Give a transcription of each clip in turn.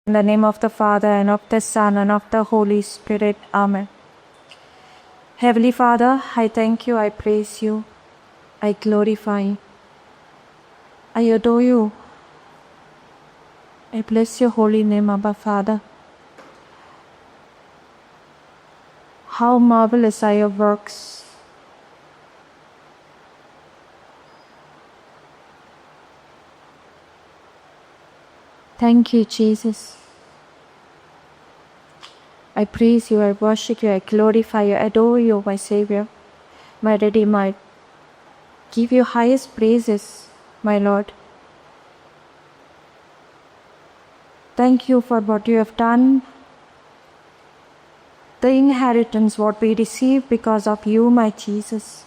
In the name of the Father, and of the Son, and of the Holy Spirit. Amen. Heavenly Father, I thank you, I praise you, I glorify you, I adore you. I bless your holy name, Abba Father. How marvelous are your works. Thank you, Jesus. I praise you, I worship you, I glorify you, I adore you, my Savior, my Redeemer. I give you highest praises, my Lord. Thank you for what you have done, the inheritance what we receive because of you, my Jesus.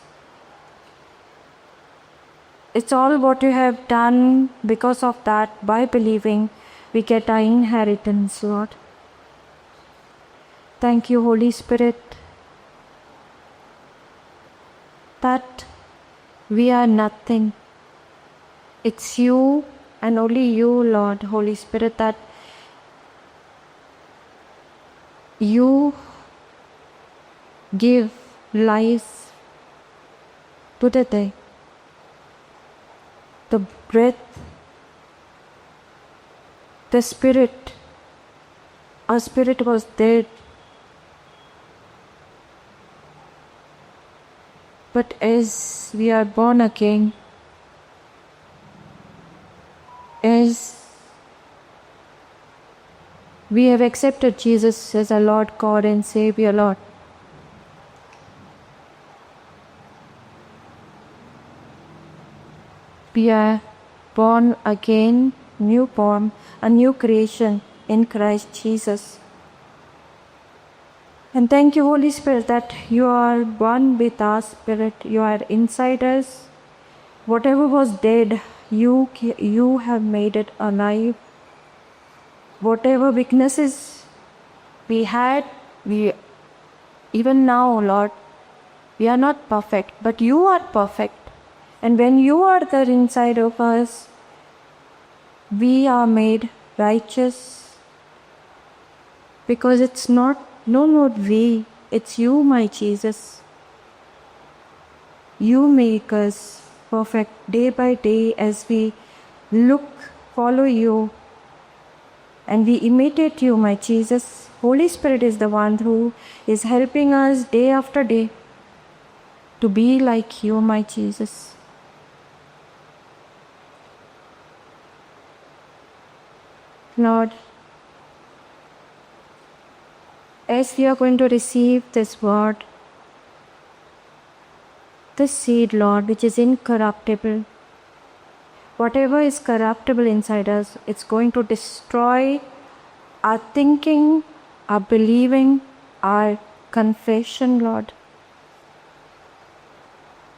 It's all what you have done. Because of that, by believing, we get our inheritance, Lord. Thank you, Holy Spirit, that we are nothing. It's you and only you, Lord, Holy Spirit, that you give life to the day. The breath, the spirit, our spirit was dead. But as we are born again, as we have accepted Jesus as our Lord, God and Savior, Lord, we are born again, newborn, a new creation in Christ Jesus. And thank you, Holy Spirit, that you are one with our spirit. You are inside us. Whatever was dead, you have made it alive. Whatever weaknesses we had, we even now, Lord, we are not perfect, but you are perfect. And when you are there inside of us, we are made righteous. Because it's not, no more we, it's you, my Jesus. You make us perfect day by day as we look, follow you, and we imitate you, my Jesus. Holy Spirit is the one who is helping us day after day to be like you, my Jesus. Lord, as we are going to receive this word, this seed, Lord, which is incorruptible, whatever is corruptible inside us, it's going to destroy our thinking, our believing, our confession, Lord.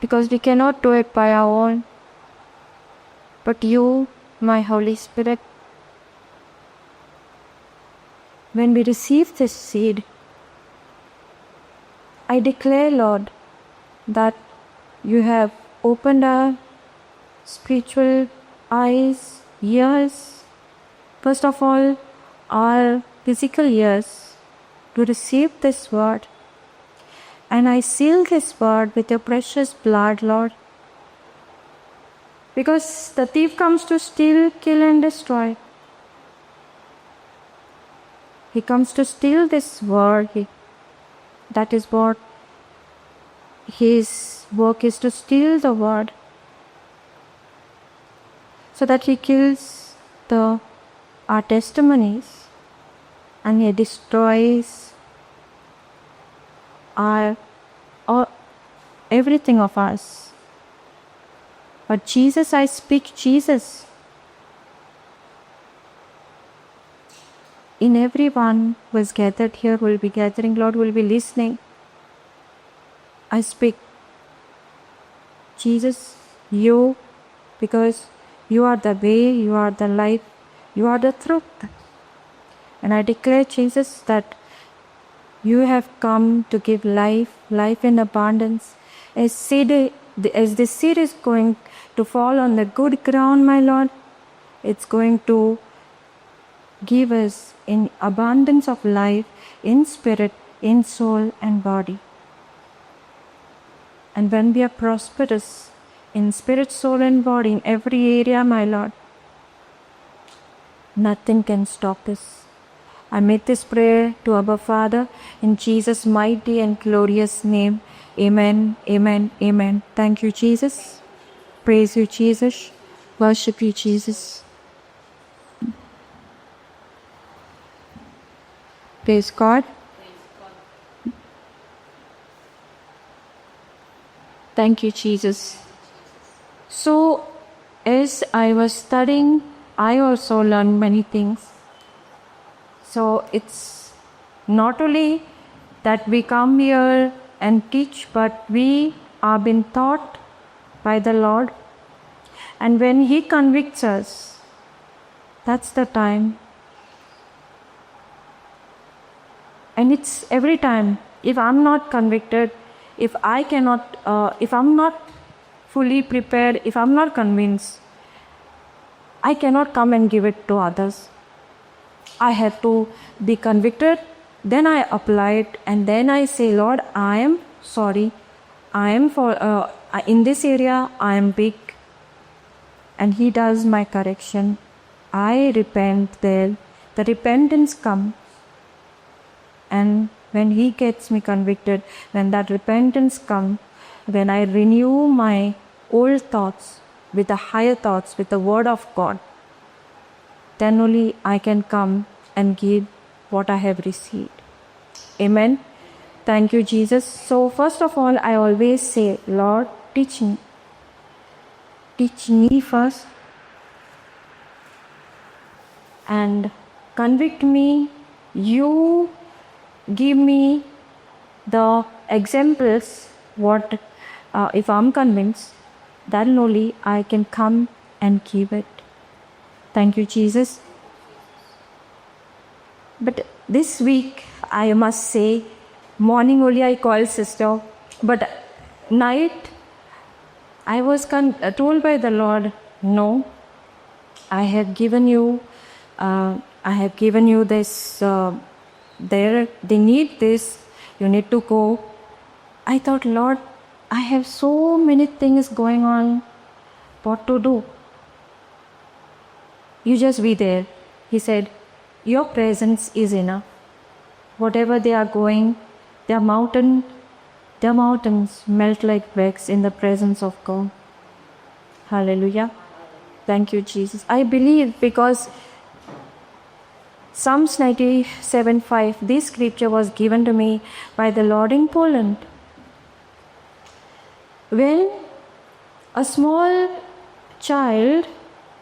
Because we cannot do it by our own. But you, my Holy Spirit, when we receive this seed, I declare, Lord, that you have opened our spiritual eyes, ears, first of all, our physical ears, to receive this word. And I seal this word with your precious blood, Lord. Because the thief comes to steal, kill and destroy. He comes to steal this word. That is what his work is, to steal the word, so that he kills our testimonies and he destroys our everything of us. But Jesus, I speak Jesus in everyone who is gathered here, who will be gathering, Lord, who will be listening. I speak Jesus, you, because you are the way, you are the life, you are the truth. And I declare, Jesus, that you have come to give life, life in abundance. As this seed is going to fall on the good ground, my Lord, it's going to Give us in abundance of life, in spirit, in soul and body. And when we are prosperous in spirit, soul and body, in every area, my Lord, nothing can stop us. I make this prayer to our Father in Jesus' mighty and glorious name. Amen, amen, amen. Thank you, Jesus. Praise you, Jesus. Worship you, Jesus. Praise God. Thank you, Jesus. So, as I was studying, I also learned many things. So, it's not only that we come here and teach, but we are being taught by the Lord. And when He convicts us, that's the time. And it's every time. If I'm not convicted, if I cannot, if I'm not fully prepared, if I'm not convinced, I cannot come and give it to others. I have to be convicted, then I apply it, and then I say, Lord, I am sorry. I am for in this area, I am weak. And He does my correction. I repent there. The repentance comes. And when He gets me convicted, when that repentance comes, when I renew my old thoughts with the higher thoughts, with the Word of God, then only I can come and give what I have received. Amen. Thank you, Jesus. So first of all, I always say, Lord, teach me. Teach me first and convict me. You give me the examples, what if I'm convinced, then only I can come and give it. Thank you, Jesus. But this week, I must say, morning only I called sister, but night I was told by the Lord, no, I have given you, this, there, they need this, you need to go. I thought, Lord, I have so many things going on, what to do? You just be there. He said, your presence is enough. Whatever they are going, their mountains melt like wax in the presence of God. Hallelujah. Thank you, Jesus. I believe because Psalms 97:5, this scripture was given to me by the Lord in Poland. When a small child,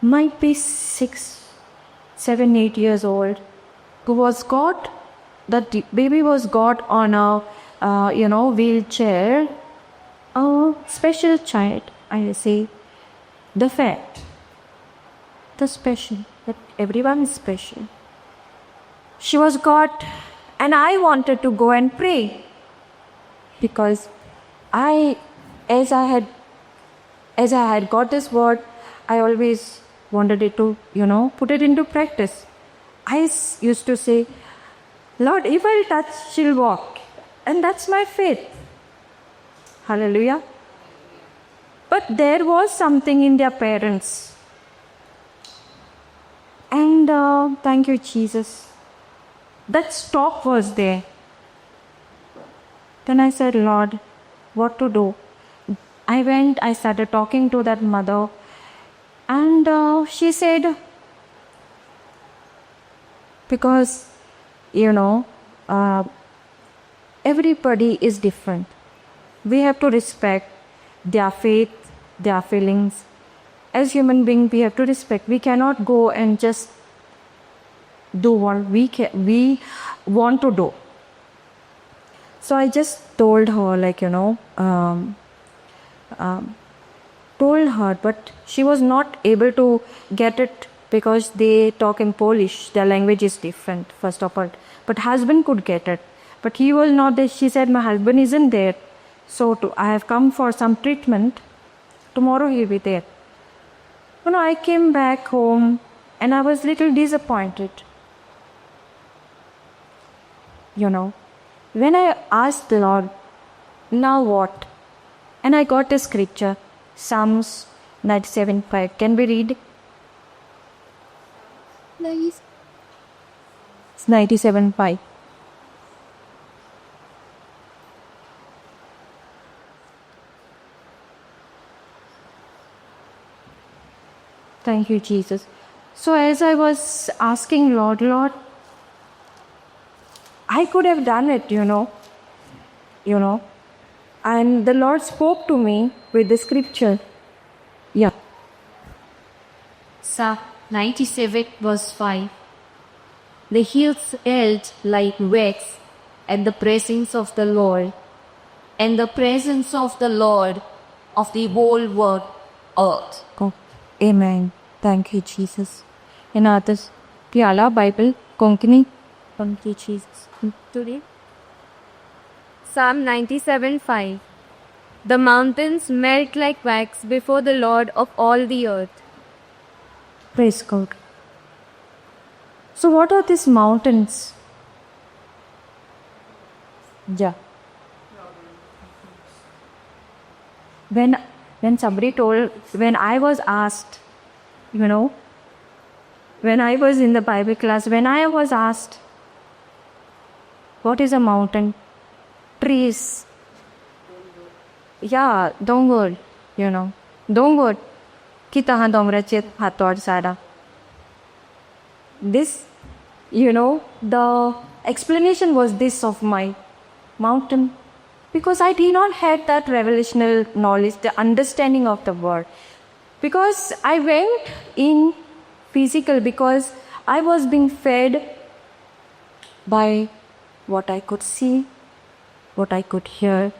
might be 6, 7, 8 years old, who was got, that baby was got on a wheelchair, a special child, I say, the fact, the special, that everyone is special. She was got, and I wanted to go and pray because as I had got this word, I always wanted it to, put it into practice. I used to say, Lord, if I'll touch, she'll walk. And that's my faith. Hallelujah. But there was something in their parents. And thank you, Jesus. That stop was there. Then I said, Lord, what to do? I went, I started talking to that mother. And she said, because, everybody is different. We have to respect their faith, their feelings. As human beings, we have to respect. We cannot go and just do what we want to do. So I just told her, told her, but she was not able to get it because they talk in Polish. Their language is different, first of all. But husband could get it. But he was not there. She said, my husband isn't there. So I have come for some treatment. Tomorrow he'll be there. I came back home and I was little disappointed. You know, when I asked the Lord, now what? And I got a scripture, Psalms 97:5. Can we read? Nice. It's 97:5. Thank you, Jesus. So as I was asking Lord, Lord, I could have done it, you know. And the Lord spoke to me with the scripture. Yeah. Psalm 97 verse 5. The hills melt like wax at the presence of the Lord, and the presence of the Lord of the whole world, earth. Go. Amen. Thank you, Jesus. In others, Piala Bible, Konkani. Thank you, Jesus. Today, Psalm 97:5. The mountains melt like wax before the Lord of all the earth. Praise God. So, what are these mountains? Yeah. When somebody told, when I was asked, you know, when I was in the Bible class, when I was asked, what is a mountain? Trees. Yeah, dongor, you know. Dongor. Kita ha dongraचे हातोड Sara. This, you know, the explanation was this of my mountain. Because I did not have that revelational knowledge, the understanding of the word. Because I went in physical, because I was being fed by what I could see, what I could hear.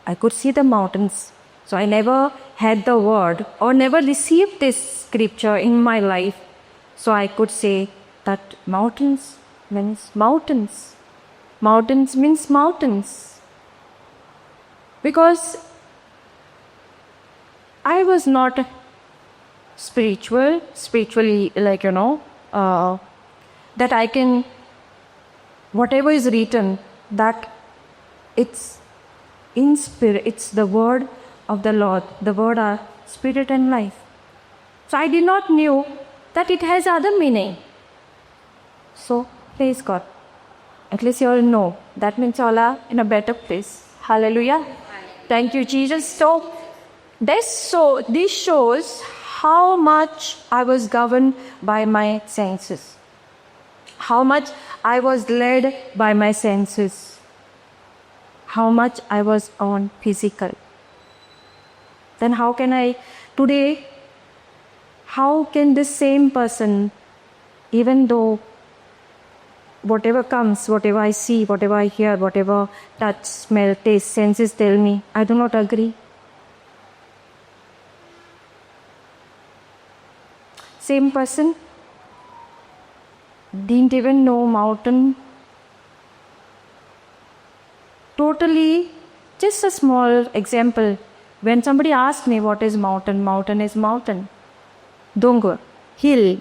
I could see the mountains. So I never had the word or never received this scripture in my life. So I could say that mountains means mountains. Mountains means mountains. Because I was not spiritually, like, you know, that I can, whatever is written, that it's in spirit, it's the word of the Lord. The word are spirit and life. So I did not knew that it has other meaning. So praise God. At least you all know. That means you all are in a better place. Hallelujah. Thank you, Jesus. So this shows how much I was governed by my senses. How much I was led by my senses. How much I was on physical. Then how can I, today, how can this same person, even though whatever comes, whatever I see, whatever I hear, whatever touch, smell, taste, senses tell me, I do not agree. Same person, didn't even know mountain. Totally, just a small example. When somebody asked me what is mountain, mountain is mountain. Dongar, hill.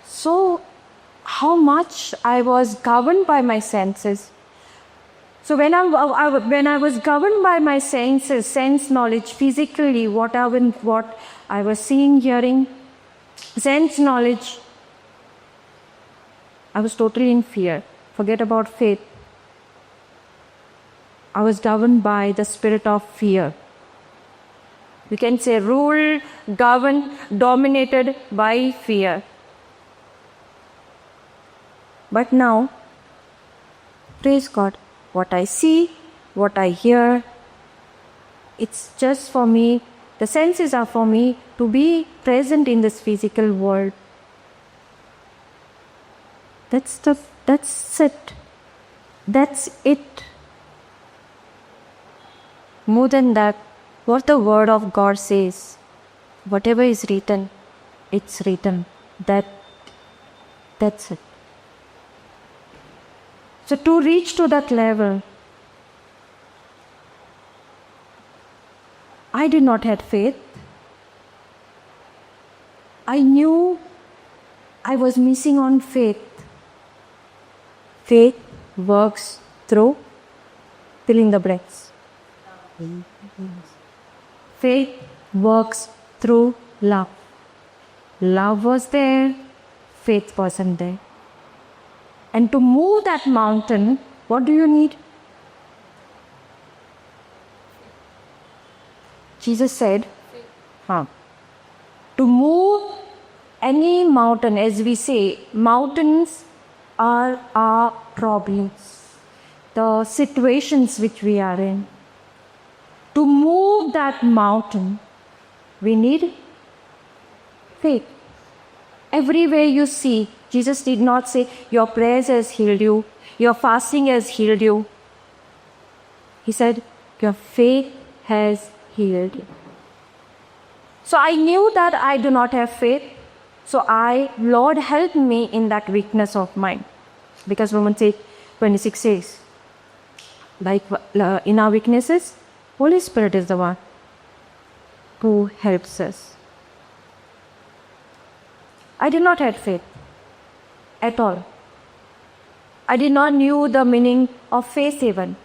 So, how much I was governed by my senses. So when I was governed by my senses, sense knowledge, physically, what I was seeing, hearing, sense knowledge, I was totally in fear. Forget about faith. I was governed by the spirit of fear. You can say ruled, governed, dominated by fear. But now, praise God, what I see, what I hear, it's just for me, the senses are for me to be present in this physical world. That's it. That's it. More than that, what the word of God says, whatever is written, it's written. That's it. So to reach to that level, I did not have faith. I knew I was missing on faith. Faith works through filling the blanks. Faith works through love. Love was there, faith wasn't there. And to move that mountain, what do you need? Jesus said, to move any mountain, as we say, mountains are our problems, the situations which we are in. To move that mountain, we need faith. Everywhere you see, Jesus did not say, your prayers has healed you, your fasting has healed you. He said, your faith has healed you. So I knew that I do not have faith. So Lord, help me in that weakness of mine. Because Romans 8:26 says, like in our weaknesses, Holy Spirit is the one who helps us. I did not have faith at all. I did not knew the meaning of faith even.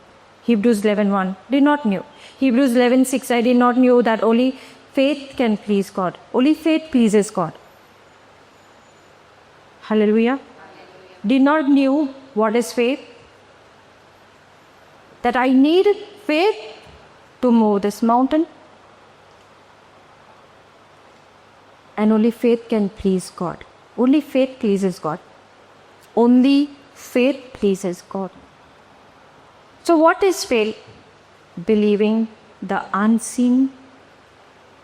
Hebrews 11:1, did not knew. Hebrews 11:6, I did not knew that only faith can please God. Only faith pleases God. Hallelujah. Did not knew what is faith. That I need faith to move this mountain. And only faith can please God. Only faith pleases God. Only faith pleases God. So what is faith? Believing the unseen,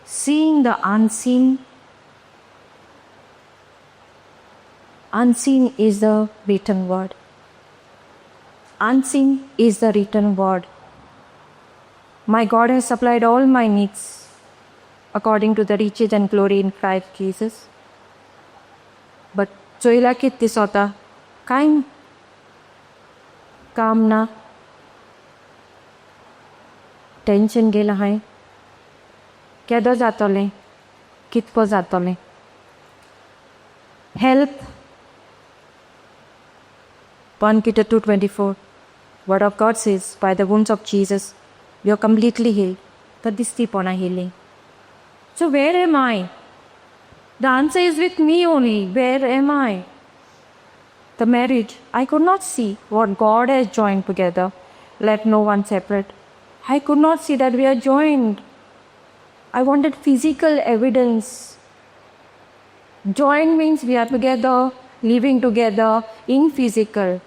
seeing the unseen. Unseen is the written word. Unseen is the written word. My God has supplied all my needs according to the riches and glory in Christ Jesus. But चोयला कित दिसता कांय काम ना, tension गेलां हांवें, केदो जातोलें, कितको जातोलें. Help. 1 Peter 2:24, Word of God says, by the wounds of Jesus, you are completely healed. तर दिसती पोना healing. So where am I? The answer is with me only. Where am I? The marriage, I could not see what God has joined together. Let no one separate. I could not see that we are joined. I wanted physical evidence. Joined means we are together, living together in physical.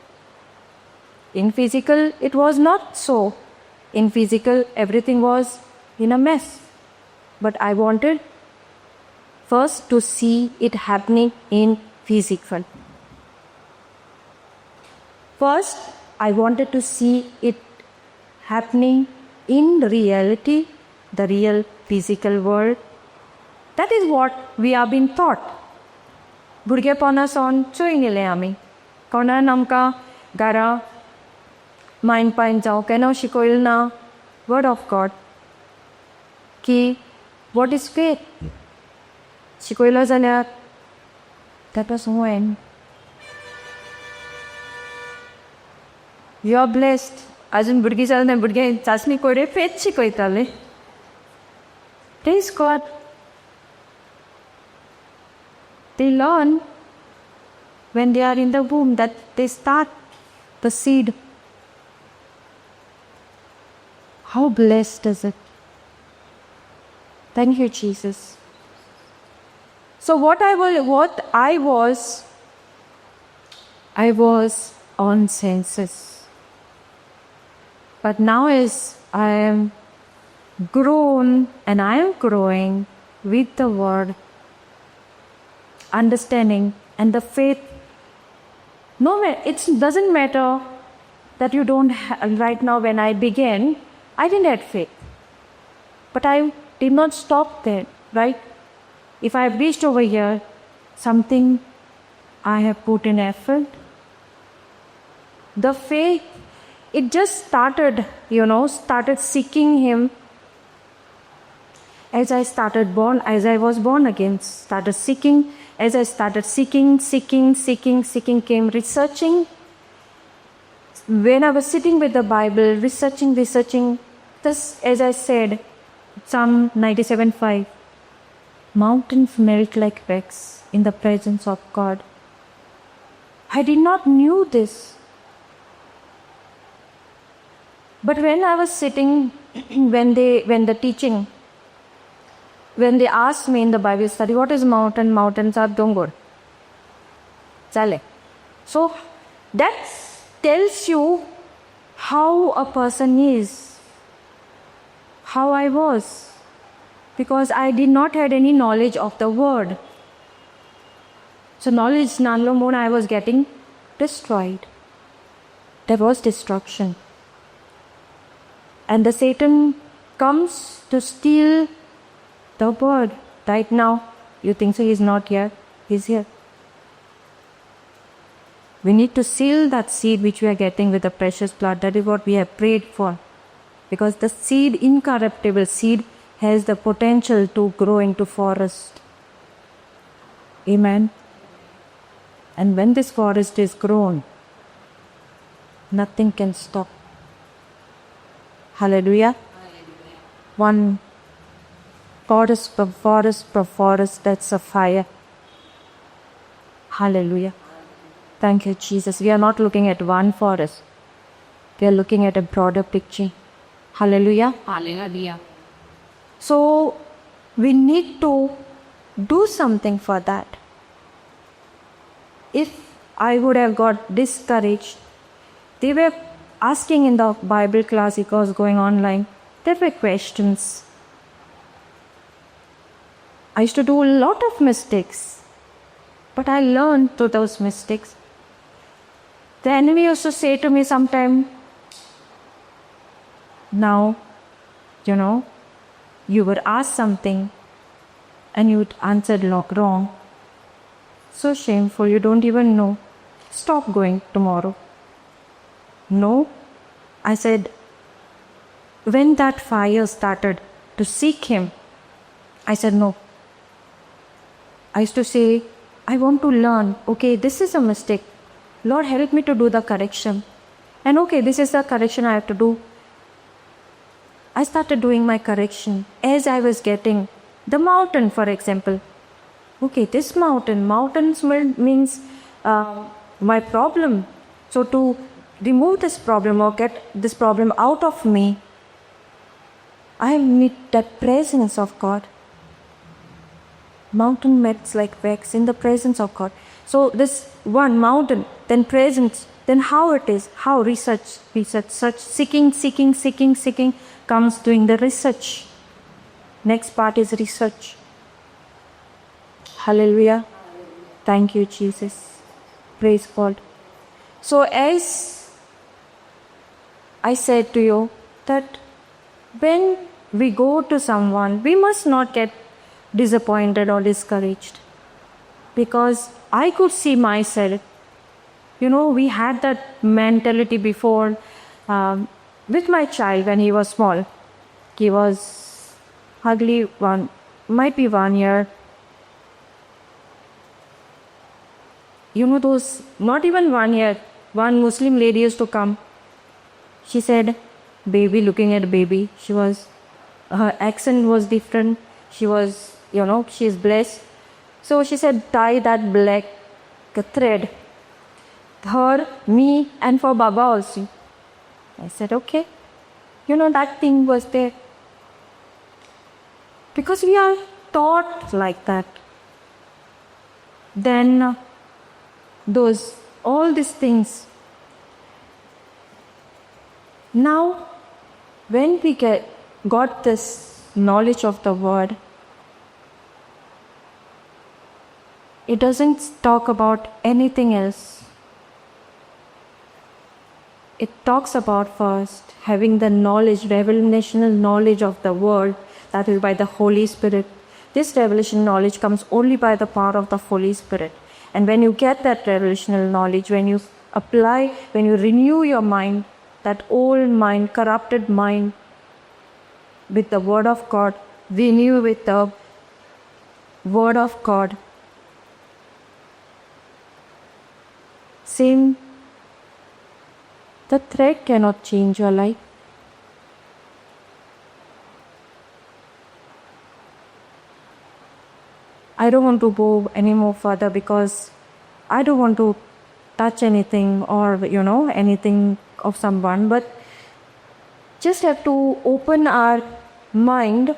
In physical, it was not so. In physical, everything was in a mess. But I wanted first to see it happening in physical. First, I wanted to see it happening in reality, the real physical world. That is what we are being taught. भुरगेपणा सावन चोयन येयले आमी, कोणान आमकां घरा मायन pine जावं केन्ना शिकयलें ना word of गॉड की what is faith. शिकयलो जाल्यार that was when you are blessed. अजून भुरगीं जालें ना, भुरगें चांचणी कोडे फेथ शिकयताले. Praise God. They learn when they are in the womb that they start the seed. How blessed is it? Thank you, Jesus. So what I was on senses. But now as I am grown and I am growing with the word, understanding and the faith. No, it doesn't matter that you don't right now when I began, I didn't have faith. But I did not stop there, right? If I have reached over here, something I have put in effort. The faith, it just started, started seeking Him. As I started born, as I was born again, started seeking As I started seeking, seeking, seeking, seeking, came researching. When I was sitting with the Bible, researching, researching, this, as I said, Psalm 97:5, mountains melt like wax in the presence of God. I did not knew this. But when I was sitting, when the teaching, when they asked me in the Bible study, what is mountain? Mountains are dongor. Chale. So that tells you how a person is, how I was, because I did not had any knowledge of the word. So knowledge nanlo mon I was getting destroyed. There was destruction. And the Satan comes to steal the word. Right now, you think so he's not here. He's here. We need to seal that seed which we are getting with the precious blood. That is what we have prayed for. Because the seed, incorruptible seed, has the potential to grow into forest. Amen. And when this forest is grown, nothing can stop. Hallelujah. One forest per forest per forest, that's a fire. Hallelujah. Thank you, Jesus. We are not looking at one forest. We are looking at a broader picture. Hallelujah. Hallelujah. So we need to do something for that. If I would have got discouraged, they were asking in the Bible class, it was going online, there were questions. I used to do a lot of mistakes, but I learned through those mistakes. The enemy used to say to me sometime, now, you know, you were asked something and you answered wrong. So shameful, you don't even know. Stop going tomorrow. No, I said, when that fire started to seek him, I said no. I used to say, I want to learn. Okay, this is a mistake. Lord, help me to do the correction. And okay, this is the correction I have to do. I started doing my correction as I was getting the mountain, for example. Okay, this mountain, mountains means my problem. So to remove this problem or get this problem out of me, I need that presence of God. Mountain melts like wax in the presence of God. So this one mountain, then presence, then how it is, how research, research, search, seeking, seeking, seeking, seeking comes doing the research. Next part is research. Hallelujah. Thank you, Jesus. Praise God. So as I said to you that when we go to someone, we must not get disappointed or discouraged. Because I could see myself. You know, we had that mentality before with my child when he was small. He was hardly one, might be 1 year. You know those, not even 1 year, one Muslim lady used to come. She said, baby, looking at baby. She was, her accent was different. She was, you know, she is blessed. So she said, tie that black thread. Her, me, and for Baba also. I said, okay. You know, that thing was there. Because we are taught like that. Then those, all these things. Now, when we got this knowledge of the word, it doesn't talk about anything else. It talks about first having the knowledge, revelational knowledge of the word, that is by the Holy Spirit. This revelation knowledge comes only by the power of the Holy Spirit. And when you get that revelational knowledge, when you apply, when you renew your mind, that old mind, corrupted mind, with the word of God, renew with the word of God, Same, the thread cannot change your life. I don't want to go any more further because I don't want to touch anything or, anything of someone, but just have to open our mind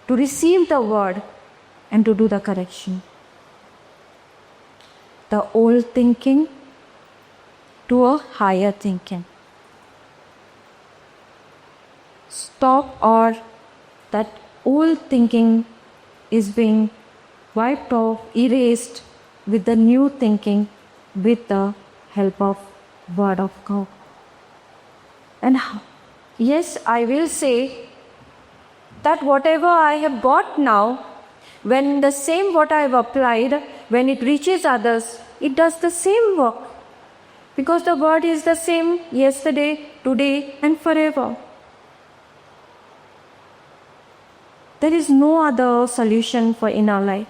to receive the word and to do the correction. The old thinking to a higher thinking. Stop, or that old thinking is being wiped off, erased with the new thinking with the help of Word of God. And yes, I will say that whatever I have got now, when the same what I have applied, when it reaches others, it does the same work. Because the word is the same yesterday, today, and forever. There is no other solution for in our life.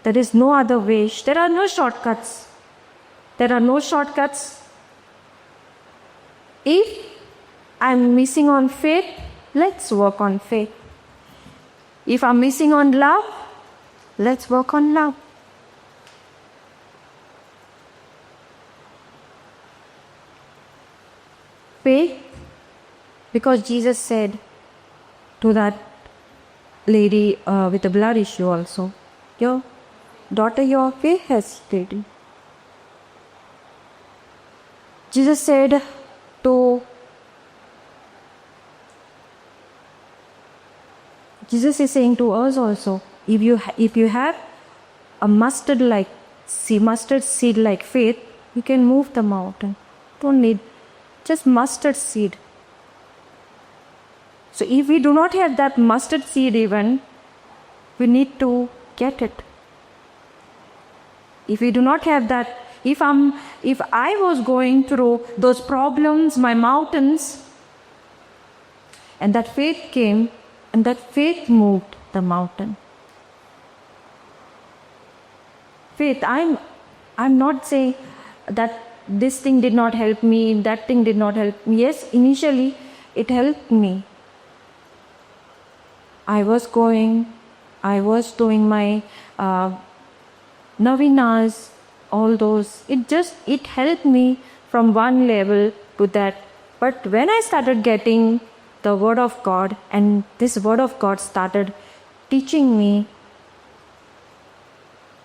There is no other way. There are no shortcuts. There are no shortcuts. If I'm missing on faith, let's work on faith. If I'm missing on love, let's work on love. Faith, because Jesus said to that lady with the blood issue also, your daughter, your faith has healed you. Jesus said to Jesus is saying to us also, if you have a mustard seed like faith, you can move the mountain. Don't need just mustard seed. So if we do not have that mustard seed even, we need to get it. If we do not have that, if I was going through those problems, my mountains, and that faith came, and that faith moved the mountain. Faith, I'm not saying that this thing did not help me, that thing did not help me. Yes, initially it helped me. I was doing my novenas, all those. It helped me from one level to that. But when I started getting the Word of God, and this Word of God started teaching me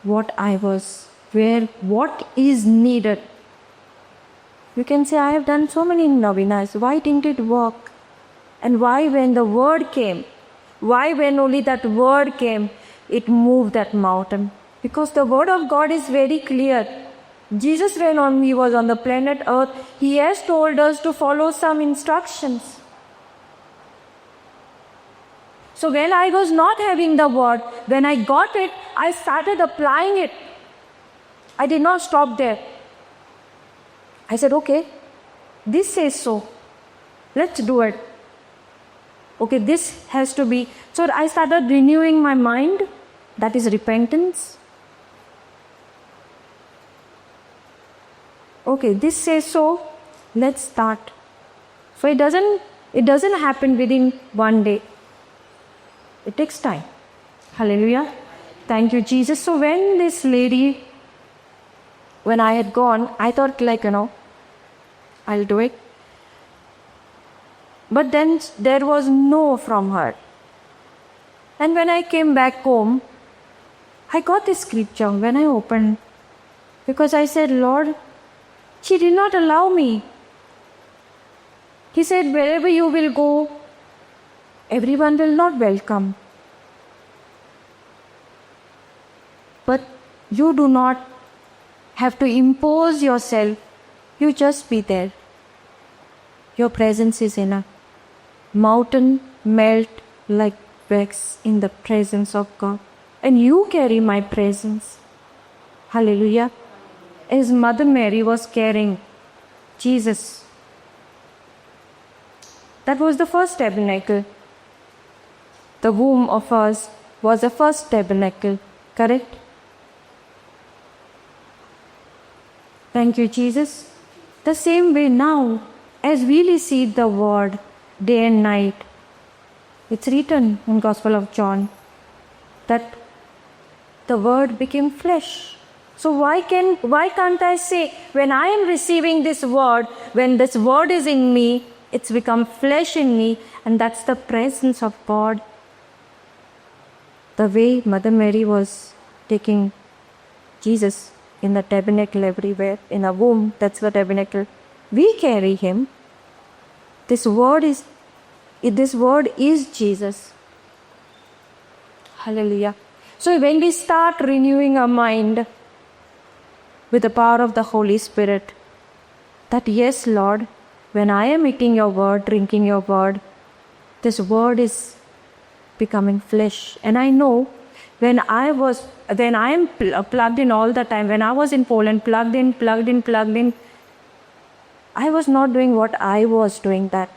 what I was, where, what is needed. You can say, I have done so many novenas, why didn't it work? And why when the Word came, why when only that Word came, it moved that mountain? Because the Word of God is very clear. Jesus, when he was on the planet Earth, he has told us to follow some instructions. So when I was not having the Word, when I got it, I started applying it. I did not stop there. I said, okay, this says so. Let's do it. Okay, this has to be. So I started renewing my mind. That is repentance. Okay, this says so. Let's start. So it doesn't happen within one day. It takes time. Hallelujah. Thank you, Jesus. So when this lady, when I had gone, I thought I'll do it. But then there was no from her. And when I came back home, I got this scripture when I opened. Because I said, Lord, she did not allow me. He said, wherever you will go, everyone will not welcome. But you do not have to impose yourself. You just be there. Your presence is enough. Mountain melt like wax in the presence of God. And you carry my presence. Hallelujah. As Mother Mary was carrying Jesus. That was the first tabernacle. The womb of us was the first tabernacle, correct? Thank you, Jesus. The same way now, as we receive the word day and night, it's written in Gospel of John that the word became flesh. So why can't I say, when I am receiving this word, when this word is in me, it's become flesh in me, and that's the presence of God. The way Mother Mary was taking Jesus in the tabernacle everywhere, in a womb, that's the tabernacle. We carry him. This word is Jesus. Hallelujah. So when we start renewing our mind with the power of the Holy Spirit, that yes, Lord, when I am eating your word, drinking your word, this word is becoming flesh. And I know when I am plugged in all the time, when I was in Poland, plugged in, I was not doing what I was doing that.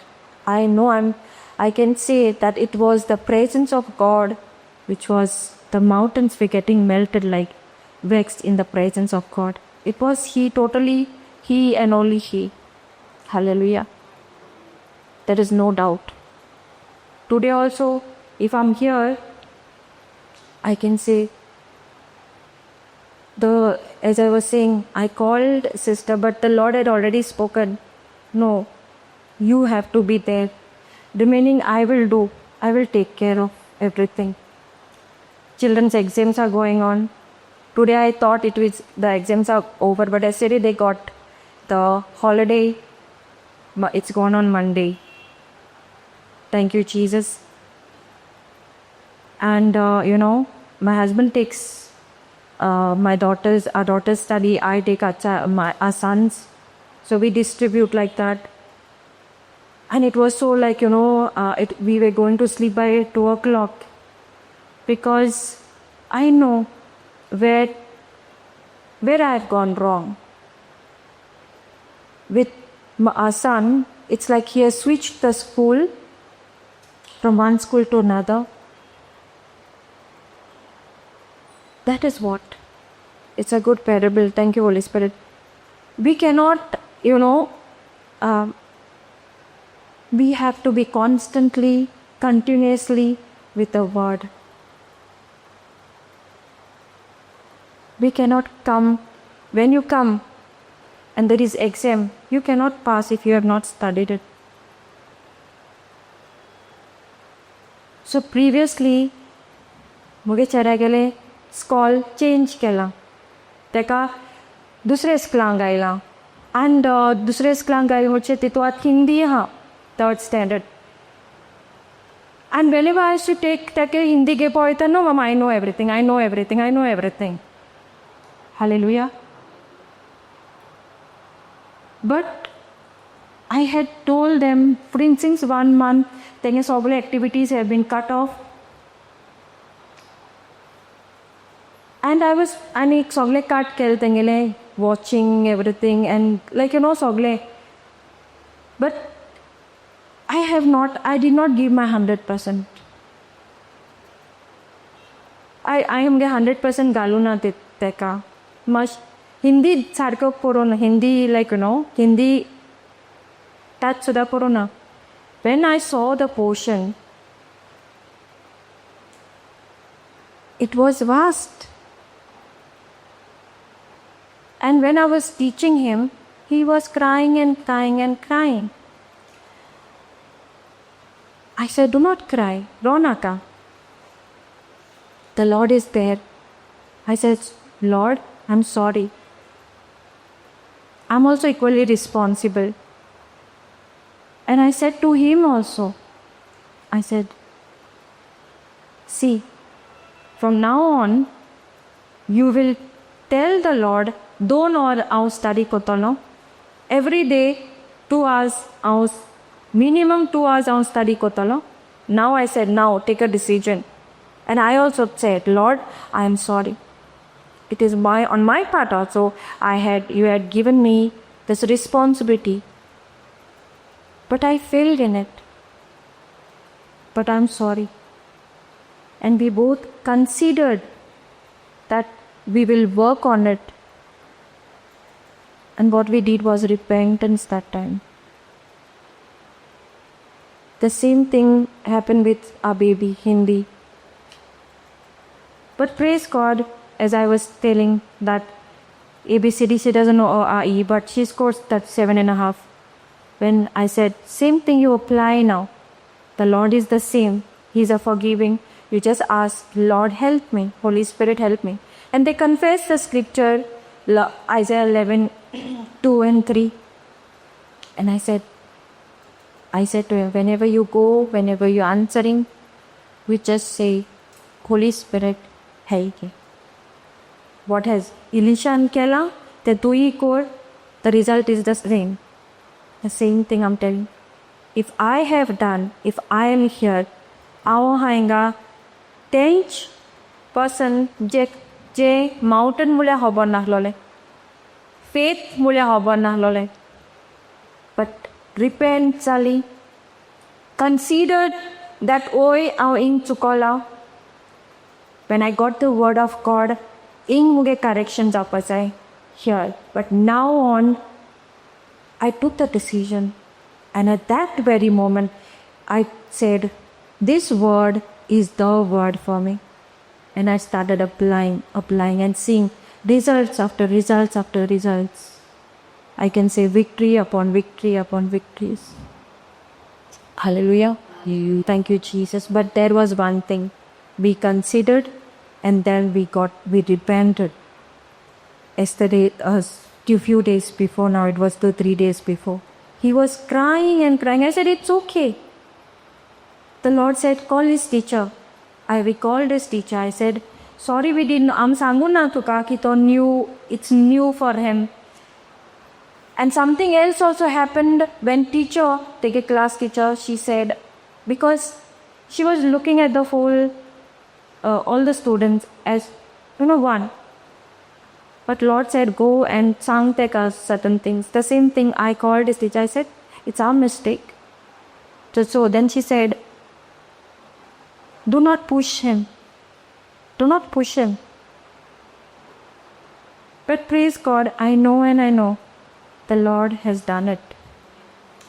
I know I can say that it was the presence of God, which was the mountains were getting melted like wax in the presence of God. It was He, totally He and only He. Hallelujah. There is no doubt. Today also, if I'm here, I can say, as I was saying, I called sister, but the Lord had already spoken. No, you have to be there. Remaining, I will do. I will take care of everything. Children's exams are going on. Today I thought it was the exams are over, but yesterday they got the holiday. It's gone on Monday. Thank you, Jesus. And my husband takes our daughters study. I take our sons. So we distribute like that. And it was so like, we were going to sleep by 2 o'clock. Because I know where I have gone wrong. With our son, it's like he has switched the school from one school to another. That is what. It's a good parable. Thank you, Holy Spirit. We cannot, we have to be constantly, continuously with the word. We cannot come. When you come and there is exam, you cannot pass if you have not studied it. So previously, मुगे चेड्या गेले स्कॉल change केलां, तेका दुसरे स्कुलांक आयलां आनी दुसरे स्कुलांक आयलें म्हणजे तितू आतां हिंदी आहा third standard. And whenever I used to take तेका हिंदी घेवपा वयता, no mama, I know everything, I know everything, I know everything. Hallelujah. But I had told them, for instance, 1 month, तेंगे सगळे activities have been cut off. And I was, आनी सगळे cut केले तेंगेले, watching everything and like सगळे. But I did not give my 100%. I am 100% घालूं ना तेका. हिंदी सारको करूं ना, हिंदी लायक हिंदी टच सुद्दां करूं ना. When I saw the portion, it was vast. And when I was teaching him, he was crying and crying and crying. I said, do not cry, ro naka. The Lord is there. I said, Lord, I'm sorry. I'm also equally responsible. And I said to him also, I said, see, from now on, you will tell the Lord, 2 hours हांव study करतलो. Every day, 2 hours हांव, minimum 2 hours हांव study करतलो. Now I said, now take a decision. And I also said, Lord, I am sorry. It is on my part also, you had given me this responsibility. But I failed in it. But I'm sorry. And we both considered that we will work on it. And what we did was repentance that time. The same thing happened with our baby, Hindi. But praise God, as I was telling that ABCD, she doesn't know O, A, E, but she scores that 7.5. When I said, same thing you apply now. The Lord is the same. He's a forgiving. You just ask, Lord, help me. Holy Spirit, help me. And they confess the scripture, Isaiah 11, 2 and 3. And I said to him, whenever you go, whenever you're answering, we just say, Holy Spirit, help me. What has Elisha kela, te tui kor, the result is the same. The same thing I'm telling. If I have done, if I am here, हांव हांगा तेंच person जे जे mountain म्हळ्यार खबर नासलोलें, faith म्हळ्यार खबर नासलोलें, but repent जाली, considered that ओय हांव हिंग चुकोलां. When I got the word of God, हिंग मुगे करेक्शन जावपा जाय here. But now on I took the decision, and at that very moment I said, this word is the word for me. And I started applying and seeing results after results after results. I can say victory upon victory upon victories. Hallelujah. Thank you, Jesus. But there was one thing. We considered and then we repented. Yesterday, a few days before, now it was 2-3 days before, he was crying and crying. I said, it's okay. The Lord said, call his teacher. I recalled his teacher. I said, sorry, we didn't, am sangu na tuka ki to new, it's new for him. And something else also happened when teacher, take a class teacher, she said, because she was looking at the whole, all the students as, one. But Lord said, go and sang take us certain things. The same thing I called his teacher. I said, it's our mistake. So then she said, do not push him. Do not push him. But praise God, I know and I know the Lord has done it.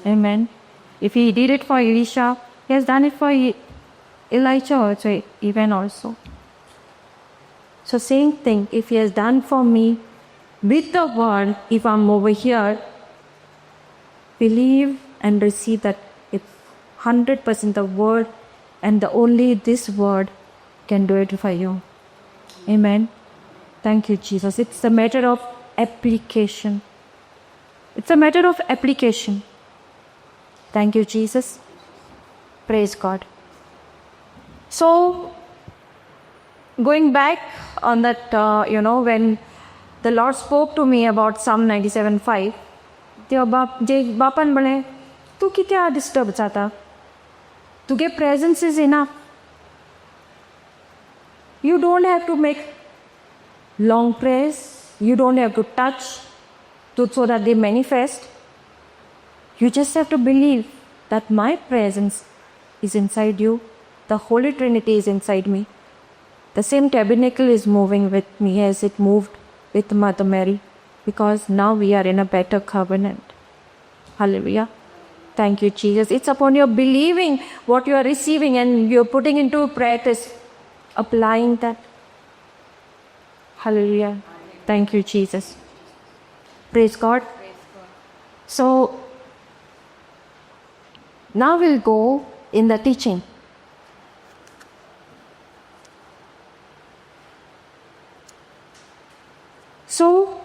Amen. If he did it for Elisha, he has done it for Elijah also, even also. So same thing, if he has done for me with the word, if I'm over here, believe and receive that it's 100% the word, and the only this word can do it for you. Amen. Thank you, Jesus. It's a matter of application. It's a matter of application. Thank you, Jesus. Praise God. So, going back on that, when the Lord spoke to me about Psalm 97:5, ते बाप जे बापान म्हळें, तूं कित्याक disturb जाता? तुगे presence is enough. You don't have to make long prayers. You don't have to touch so that they manifest. You just have to believe that my presence is inside you. The Holy Trinity is inside me. The same tabernacle is moving with me as it moved with Mother Mary, because now we are in a better covenant. Hallelujah. Thank you, Jesus. It's upon your believing what you are receiving and you're putting into practice, applying that. Hallelujah. Thank you, Jesus. Praise God. So, now we'll go in the teaching. So,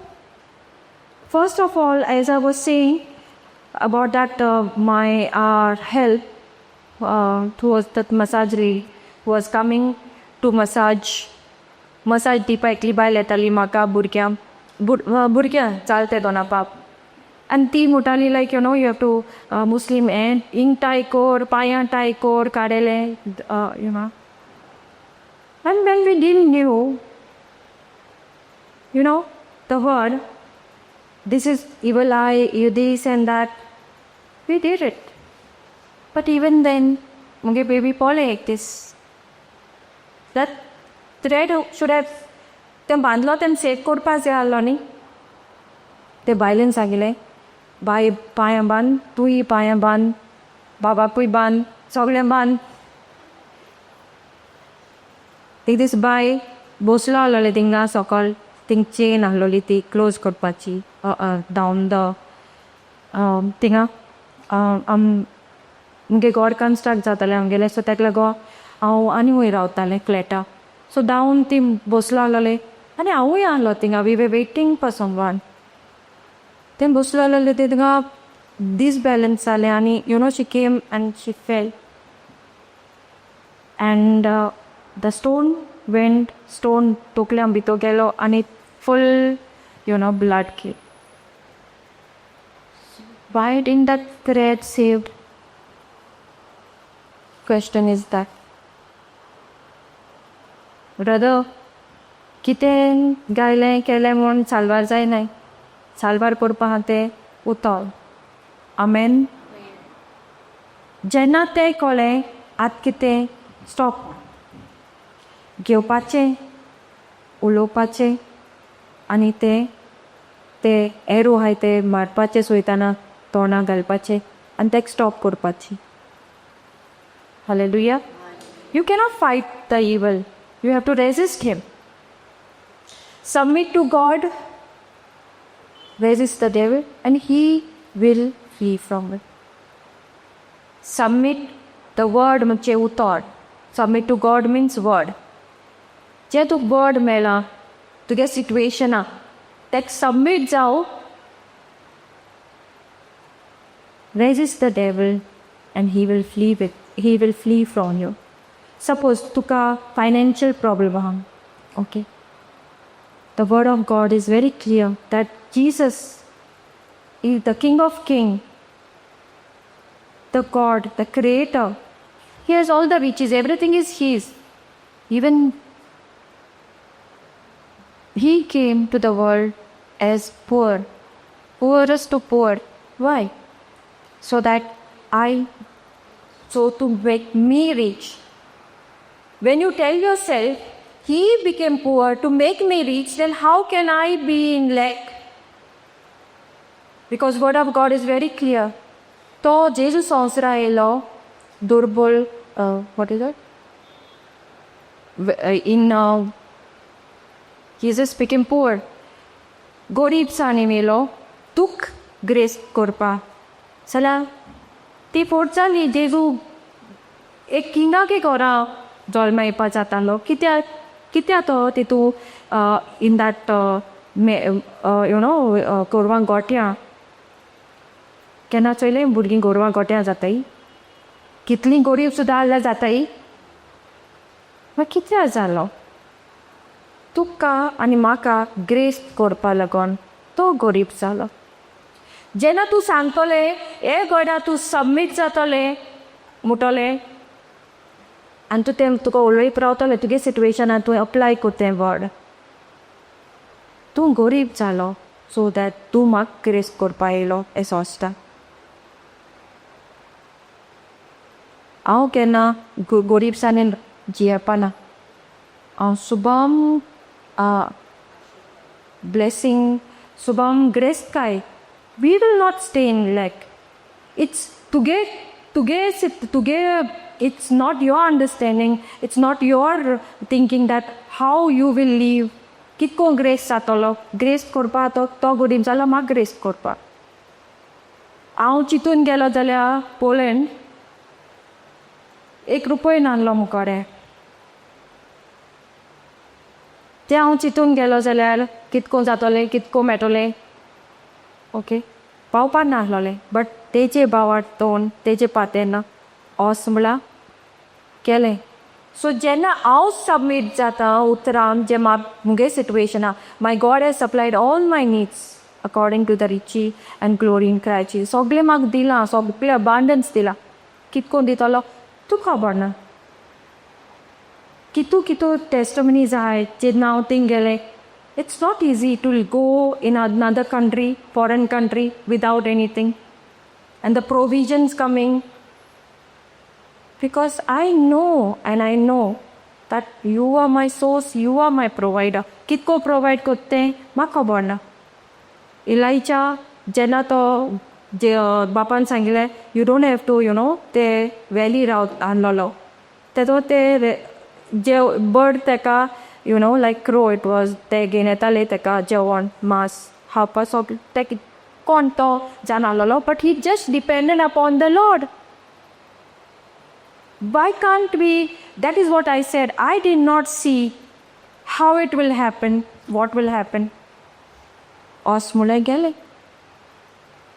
first of all, as I was saying about that, my help towards that massage lady who was coming to massage दिवपा एकली बायल येताली म्हाका भुरग्यांक, भुरग्यां चालते दोना पाप. आनी ती म्हणटाली like you know you have to Muslim हें हिंग टाय कोर, पांयां टाय कोर काडलें, you know. And when we didn't knew, you know, the word, this is evil eye, you this and that, we did it. But even then, मुगे baby पळय एक दीस, that thread should have, तें बांदलो तें सेक करपा जाय आसलो न्ही. ते बायलेन सांगिलें, बाय पांयां बांद, तूंय पांयां बांद, बाबाकूय बांद, सगळें बांद. एक दीस बाय बसलो आसलोलें थिंगा सकल, थिंग चेन आसलोली ती क्लोज करपाची डावन the थिंगा. मुगे घर कन्स्ट्रक्ट जातालें आमगेलें, सो ताका लागून हांव आनी वयर रावतालें फ्लॅटा. सो डावन ती बसलो आसलोलें आनी हांवूय आहलो थिंगा. We were waiting for someone. तें बसलो आसलोलें तें थिंगा डिसबॅलन्स जालें आनी she came and she fell and the stone went, stone तोकल्या भितर गेलो आनी full blood came. Why didn't that prayer saved? Question is that. Brother, कितें गायलें केलें म्हूण साल्वार जायनाय. साल्वार करपा आहा तें उतर. आमेन. जेन्ना तें कळ्ळें आतां कितें स्टॉप घेवपाचें, उलोवपाचें आनी तें ते एरो आहाय ते मारपाचे, सोयताना तोंडा घालपाचें आनी तेका स्टॉप करपाची. Hallelujah. You cannot fight the evil. You have to resist him. Submit to God, resist the devil, and he will flee from it. Submit the word म्हणजे उतर. Submit to God means word. जें तुका word मेळ्ळां तुगे सिट्युएशना, तेका submit जाव, resist the devil and he will flee from you. Suppose तुका financial problem आहा, okay, the word of God is very clear that Jesus is the King of King, the God, the Creator. He has all the riches, everything is His. Even He came to the world as poor, poorest of poor. Why? So that so to make me rich. When you tell yourself, He became poor to make me rich, then how can I be in lack? Because word of God is very clear. तो जेजू संवसारा येयलो दुर्बल, what is that, in Jesus became poor, गोरीबसाणी येयलो तुक grace करपा. जाल्यार ती फोट जाली. जेजू एक किंगाके घरा जल्मा येवपा जातालो, कित्याक कित्याक तो तितू इन that you know गोरवां गोठ्यां? केन्ना चोयलें भुरगीं गोरवां गोठ्यां जाताय? कितलीं गोरीब सुद्दां आहल्यार जाताय. मागीर कित्याक जालो? तुका आनी म्हाका ग्रेस करपा लागून तो गोरीब जालो. जेन्ना तूं सांगतलें हे गॉडा, तूं सबमीट जातलें म्हणटलें आनी तूं तें तुका उलयत रावतलें, तुगे सिट्युएशनान तूं अप्लाय कर तें वर्ड, तूं गोरीब जालो सो that तूं म्हाका ग्रेस करपा येयलो हें सोंसता. हांव केन्ना गोरीबसाणेन जियेवपा ना. हांव Shubham ब्लेसींग, Shubham ग्रेस्तकाय. We will not stay in lack. It's तुगे तुगे तुगे it's not your understanding, it's not your thinking that how you will live. कितको ग्रेस जातलो, ग्रेस करपा तो तो गोरीब जालो म्हाका ग्रेस करपा. हांव चिंतून गेलो जाल्यार पोलंड एक रुपय नासलो मुकोडे. तें हांव चिंतून गेलो जाल्यार कितको जातोलें, कितको मेळटलें, ओके, पावपा नासलोलें. बट तेजे भावार तोंड तेजे पातेना ओस म्हळ्यार केलें. सो जेन्ना हांव सबमीट जाता उतरान, जे मुगे सिट्युएशना, my God has supplied all my needs according to the riches and glory in Christ. सगळें म्हाका दिलां, सगळें अबांडन्स दिलां. कितको दितलो तूं खबर ना. कितू कितू टेस्टमनीज आहाय जेन्ना हांव थिंग गेलें. It's not easy to go in another country, foreign country, without anything and the provisions coming, because I know and I know that you are my source, you are my provider. कितको provide करता तें म्हाका खबर ना. इलायजा जेन्ना तो जे बापान सांगिल्लें, you don't have to ते वॅली राव आहलोलो, तेदो ते जे बर्ड तेका, like crow it was, ते घेवन येताले तेका जेवण मांस खावपा सगळें. ते कोण तो जाण आहलोलो, but he just depended upon the Lord. Why can't we? That is what I said. I did not see how it will happen, what will happen. ओस मुळे गेले,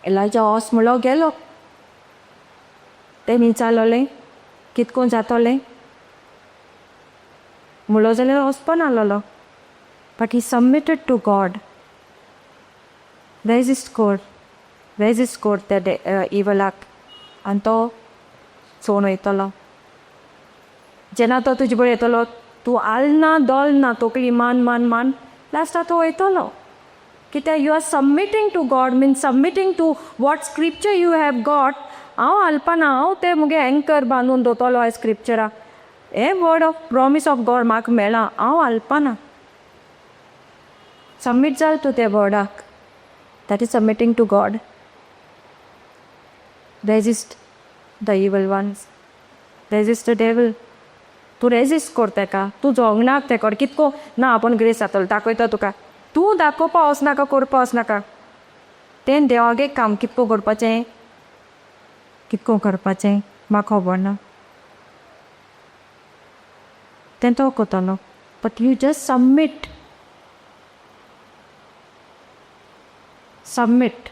एलायजा ओस मुळो गेलो. ते विचारलोले कितकोन जातोलें मुळो जाल्यार वचपा नासलेलो, but he submitted to God. Resist कर, रेजिस्ट कर त्या इवलाक आनी तो सोण वयतलो. जेन्ना तो तुजे बरोबर येतलो, तूं आल ना दोल ना, तकली मान मान मान, लास्टा तो वयतलो. कित्याक you are submitting to God, means submitting to what scripture you have got. हांव हालपाना, हांव तें मुगे एंकर बांदून दवरतलो ह्या स्क्रिप्चराक. हें word of promise of God म्हाका मेळ्ळां, हांव हालपाना. सबमीट जाल तूं त्या वर्डाक. That is submitting to God. Resist the evil ones, resist the devil. तूं रेजिस्ट कर तेका, तूं झगणाक तेका कितको ना आपूण ग्रेस जातलो दाखयता तुका. तूं दाखोवपा वचनाका, करपा वचनाका. तें देवागे काम. कितको करपाचें, कितको करपाचें म्हाका खबर ना, तें तो करतलो. But you just submit, submit,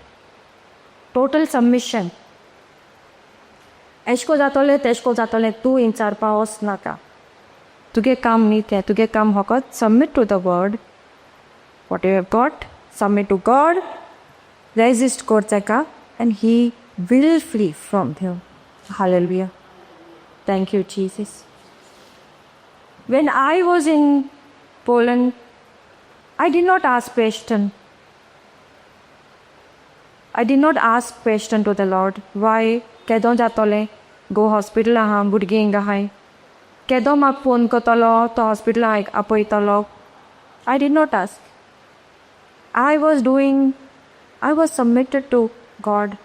total submission. एशको जातोलें तेशको जातोलें तूं विचारपा वचनाका. तुगे काम न्ही तें. तुगे काम फकत submit to the word. What you have got, submit to God. Resist कर तेका and he will flee from you. Hallelujah. Thank you, Jesus. When I was in Poland, I did not ask question. I did not ask question to the Lord. Why? केदो जातोलें? गो hospital आहा, भुरगीं हिंगा आहाय. केदो म्हाका फोन करतलो तो हॉस्पिटला आपयतलो? I did not ask. I was doing, I was submitted to God.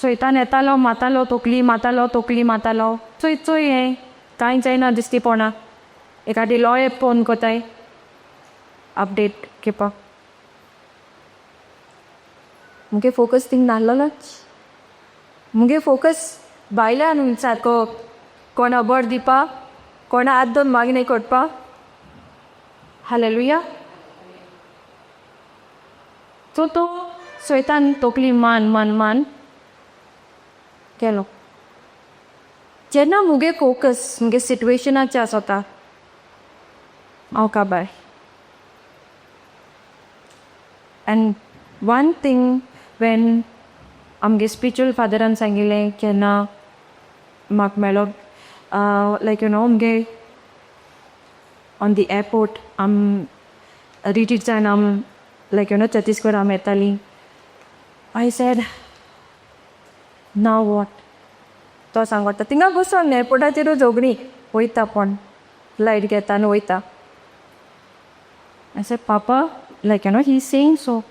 सैतान येतालो, मातालो तकली, मातालो तकली, मातालो. चोय चोय, हें कांय जायना दिसती पोणा. एकादी लॉयर फोन कोताय अपडेट घेवपाक. मुगे फोकस थिंग नासलोलोच. मुगे फोकस भायल्यान सारको कोणा बर दिवपा, कोणा हात दोन मागणें करपा. हालेलुया. सो तो सैतान तकली मान मान मान गेलो. जेन्ना मुगे फोकस मुगे सिटुएशनाचेर आसता, हांव काबार. एंड वन थिंग, when आमगे स्पिरिच्युअल फादरान सांगिल्लें केन्ना म्हाका मेळ्ळो, लायक you know आमगे ऑन the airport, आम रिट्रीट जावन आम लायक you know Chhattisgarh आम येतालीं. I said, "Now what?" तो सांगता थिंगा बसून एअरपोर्टाचेरूच झगडीं वयता, पण फ्लायट घेता आनी वयता. I said, "Papa, like he saying, so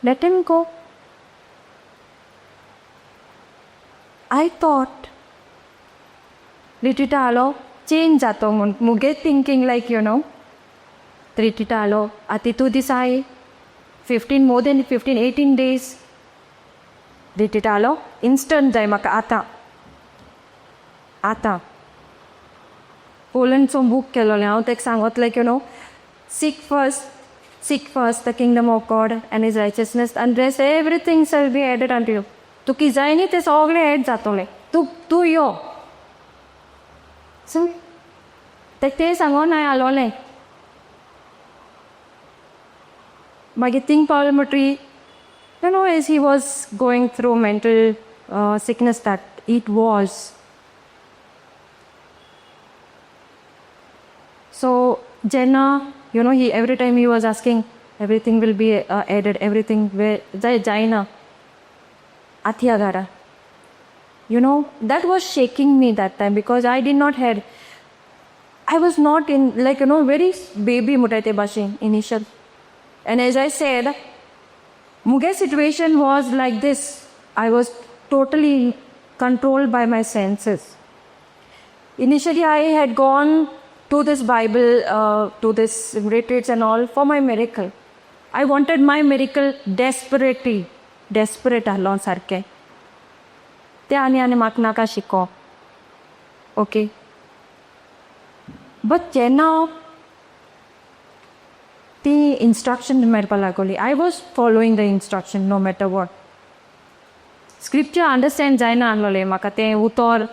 let him go." I thought रिट्रीटा आलो चेंज जातो म्हूण. मुगे थिंकींग लायक you know रिट्रीटा आलो आतां तितू दिसाय 15, more than 15, 18 days रिट्रीटा आलो, इन्स्टंट जाय म्हाका आतां आतां. पोलंडचो बूक केलोलें हांव. ताका सांगत like seek first the kingdom of God and his righteousness, and rest everything shall be added unto you. तुका जाय न्ही तें सगळें एड जातलें. तूं तूं यो. सो तेका तें सांगोन हांवें आलोलें. मागीर थिंग पावलें म्हणटरी, as he was going through mental sickness that it was. So जेन्ना he every time he was asking, everything will be added, everything वे जाय जायना आथया घरा. That was shaking me that time because I did not had, I was not in like very baby म्हणटाय ते भाशेन initial. And as I said, मुगे situation was like this. I was totally controlled by my senses. Initially, I had gone to this Bible, to this retreats and all for my miracle. I wanted my miracle desperately, desperate आहलो सारकें. तें आनी आनी म्हाका नाका शिको. Okay, but जेन्ना ती इन्स्ट्रक्शन मेळपा लागली, I was following the instruction no matter what. Scripture understand जायना आहलोलें म्हाका तें उतर.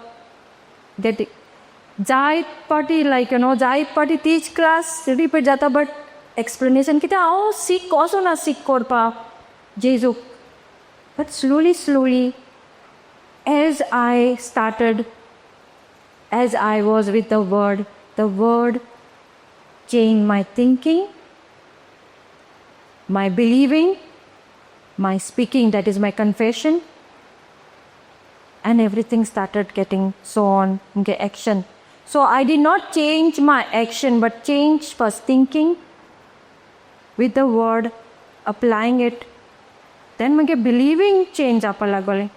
That जायत पाटी, लायक you know, जायत पाटी तीच क्लास रिपीट जाता, बट एक्सप्लेनेशन कित्याक हांव सीक कसो ना सीक करपाक जेजूक. But slowly slowly, as I started, as I was with the word changed my thinking, my believing, my speaking, that is my confession, and everything started getting so on, okay, action. So I did not change my action, but changed first thinking with the word, applying it. Then my believing change जावपा लागलें.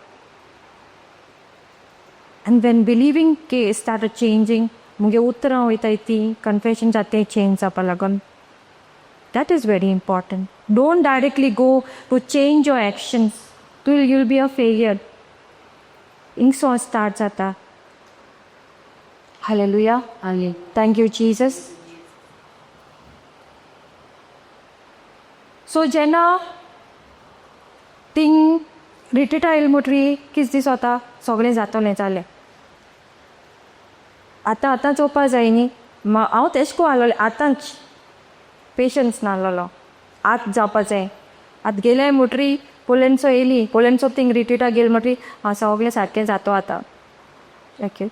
And when believing case started changing, मुगे उतरां वयताय ती confession जाता तें change जावपा लागून. That is very important. Don't directly go to change your actions. You'll be a failure. हिंगसो start जाता. Hallelujah. Thank you, Jesus. So जेन्ना थिंग रिट्रीटा येयली म्हणटरी कितें दीस वता, सगळें जातलें जालें, आतां आतां चोवपा जाय न्ही. हांव तेश कोन आहलोलें, आतांच पेशन्स नाहलोलो, आत जावपा जाय. आतां गेले म्हणटरी पोलेनसो येयली, पोलेनसो थिंग रिट्रीटा गेली म्हणटरी हांव सगळें सारकें जातो आतां. Okay,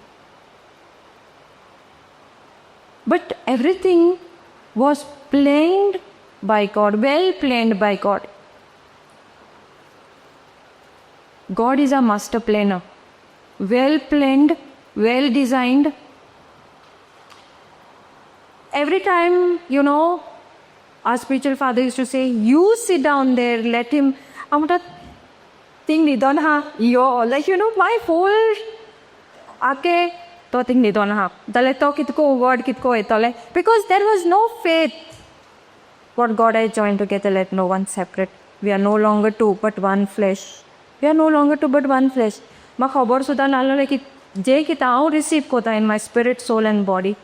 but everything was planned by God, well planned by God. God is a master planner, well planned, well designed. Every time, you know, our spiritual father used to say, you sit down there, let him. हांव म्हणटा thing न्हिदोन आहा यो, like you know, my whole आके तो thing न्हिदोन आहा जाल्यार तो कितको वर्ड कितको वयतले, because there was no faith. What God has joined together, let no one separate. We are no longer two but one flesh. We are no longer two but one flesh. म्हाका खबर सुद्दां नासलें की जें कितें हांव रिसीव करता in my spirit, soul and body,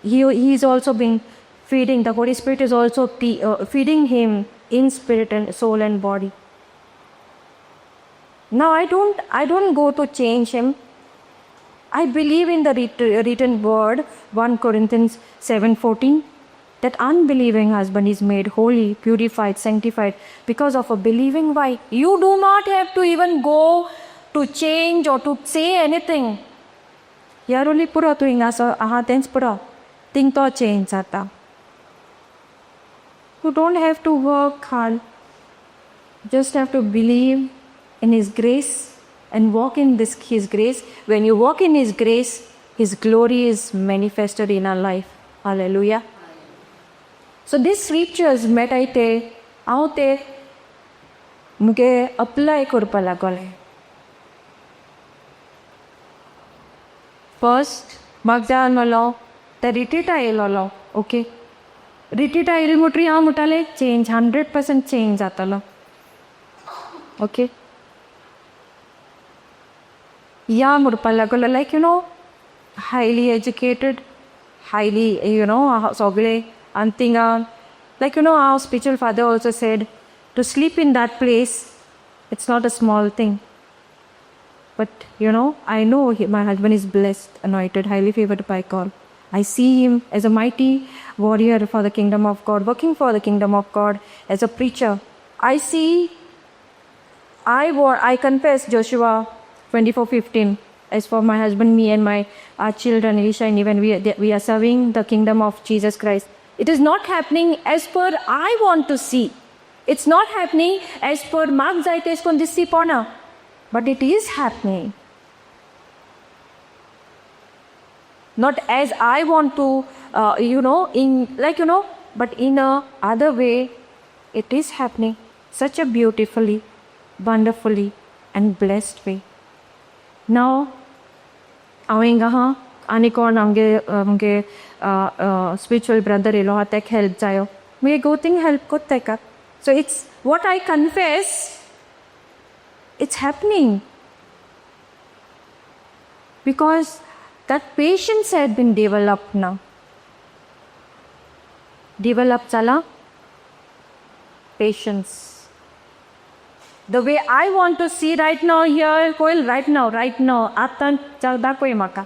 he is also being feeding. The Holy Spirit is also feeding him in spirit and soul and body. Now I don't go to change him. I believe in the written word, 1 Corinthians 7:14, that unbelieving husband is made holy, purified, sanctified because of a believing wife. You do not have to even go to change or to say anything. यार ओली पुरो, तूं हिंगा आहा तेंच पुरो, thing तो change जाता. You don't have to work hard. Just have to believe in His grace and walk in this His grace. When you walk in His grace, His glory is manifested in our life. Hallelujah. So these scriptures मेळटाय ते हांव ते मुगे apply करपा लागोलें. First म्हाका जाय आहलोलो ते रिट्रीटा येयलोलो. Okay, रिट्रीटा येयली म्हणटरी हांव म्हणटालें चेंज 100% चेंज जातलो. ओके, या म्हणपा लागलो, like you know, highly educated, highly you know सगळे. आनी थिंगा like you know, our spiritual father also said to sleep in that place, it's not a small thing. But you know, I know my husband is blessed, anointed, highly favored by God. I see him as a mighty warrior for the kingdom of God, working for the kingdom of God as a preacher. I see, I confess Joshua 24:15. As for my husband, me and my our children, Elisha and even we are serving the kingdom of Jesus Christ. It is not happening as per I want to see. It's not happening as per म्हाका जाय तेश कोन्न दिसती पोना. But it is happening. Not as I want to, you know, in like, you know, but in a other way, It is happening such a beautifully, wonderfully and blessed way. Now हांव हिंगा आहा आनी कोण आमगे आमगे spiritual brother येयलो आहा तेका हेल्प जायो, मागीर गो थिंग हेल्प कोत्ता तेका. So it's what I confess, it's happening because that patience had been developed now. Develop जाला patience. The way I want to see right now here, coil right now, right now, आतां दाखय म्हाका.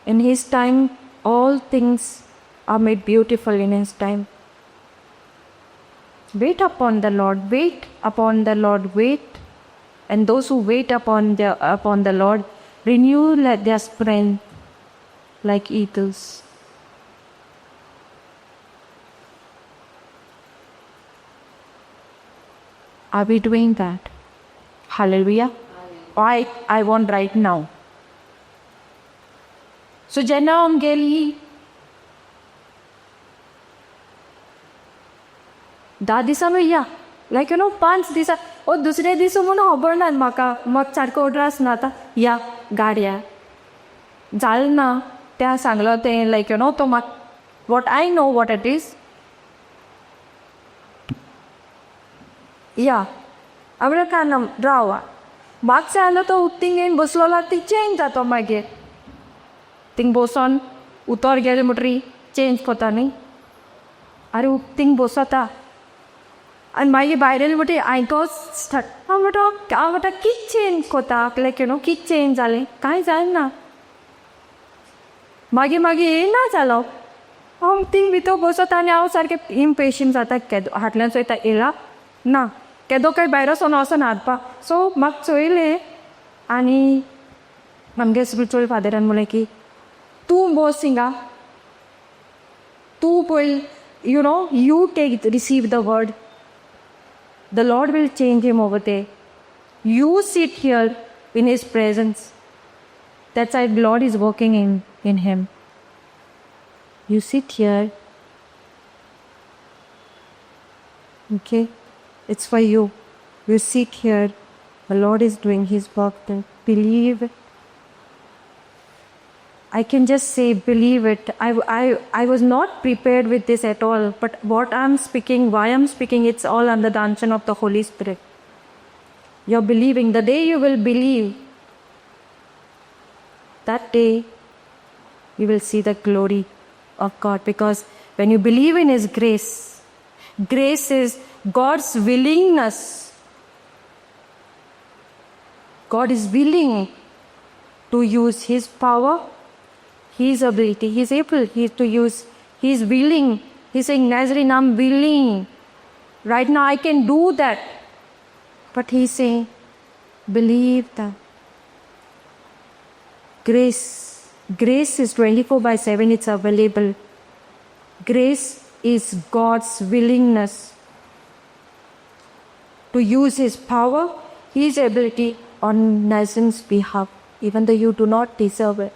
In His time, all things are made beautiful in His time. Wait upon the Lord, wait upon the Lord, wait. And those who wait upon the Lord renew their strength like eagles. Are we doing that? Hallelujah. I want right now. So जेन्ना आमगेली 10 दिसां या लायक you know 5 दिसां ओ दुसरे दीस म्हणून खबर ना म्हाका, म्हाका सारको ओड्रास ना आतां या गाडया जालें ना त्या सांगलो तें लायक you know तो म्हाका what I know what it is या हांव म्हणलें कांय ना राव म्हाका जाय तो थिंग येवन बसलोलो ती चेंज जातो मागीर थिंग बसोन उतर गेलें म्हणटरी चेंज कोता न्ही. आरे थिंग बसता आनी मागीर भायर येयलें म्हणटरी आयको स्टार्ट. हांव म्हणटा हांव म्हणटा कित चेंज कोता लायक you know कित चेंज जालें कांय जालें ना. मागीर मागीर येयना जालो हांव थिंग भितर बसता आनी हांव सारकें इम्पेशंट जाता. केदो हाटल्यान चोयता येयला ना केदो काय भायर वचोन वचोन हाडपा. सो म्हाका चोयलें आनी आमगे स्पिरिच्युअल फादरान म्हणलें की तूं बस हिंगा, तूं पळय you know you take receive the word, the Lord will change him over there. You sit here in His presence. That's why Lord is working in him. You sit here. Okay? It's for you. You sit here. The Lord is doing His work. Then believe it. I can just say, believe it. I was not prepared with this at all. But what I'm speaking, why I'm speaking, it's all under the unction of the Holy Spirit. You're believing. The day you will believe, that day you will see the glory of God. Because when you believe in His grace, grace is God's willingness. God is willing to use His power, His ability. He's able to use. He's willing. He's saying, Nazarene, I'm willing. Right now I can do that. But he's saying, believe that. Grace. Grace is 24/7. It's available. Grace is God's willingness to use His power, His ability on Nazarene's behalf, even though you do not deserve it.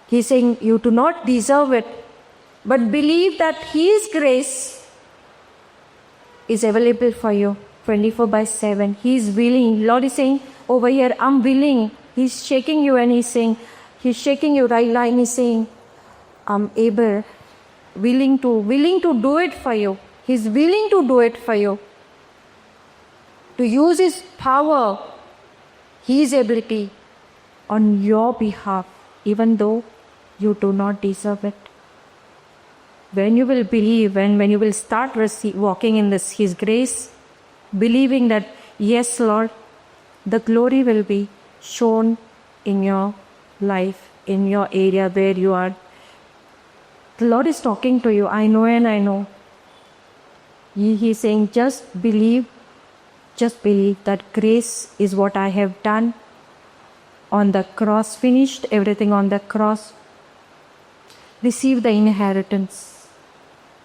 He's saying you do not deserve it, but believe that His grace is available for you 24/7. He is willing. Lord is saying over here, I'm willing. He's shaking you and He's saying, He's shaking you right now and He's saying, I'm able, willing to do it for you. He's willing to do it for you. To use His power, His ability on your behalf, even though you do not deserve it. When you will believe and when you will start walking in this His grace, believing that, yes, Lord, the glory will be shown in your life, in your area where you are. The Lord is talking to you. I know and I know. He's saying, just believe that grace is what I have done on the cross, finished everything on the cross. Receive the inheritance.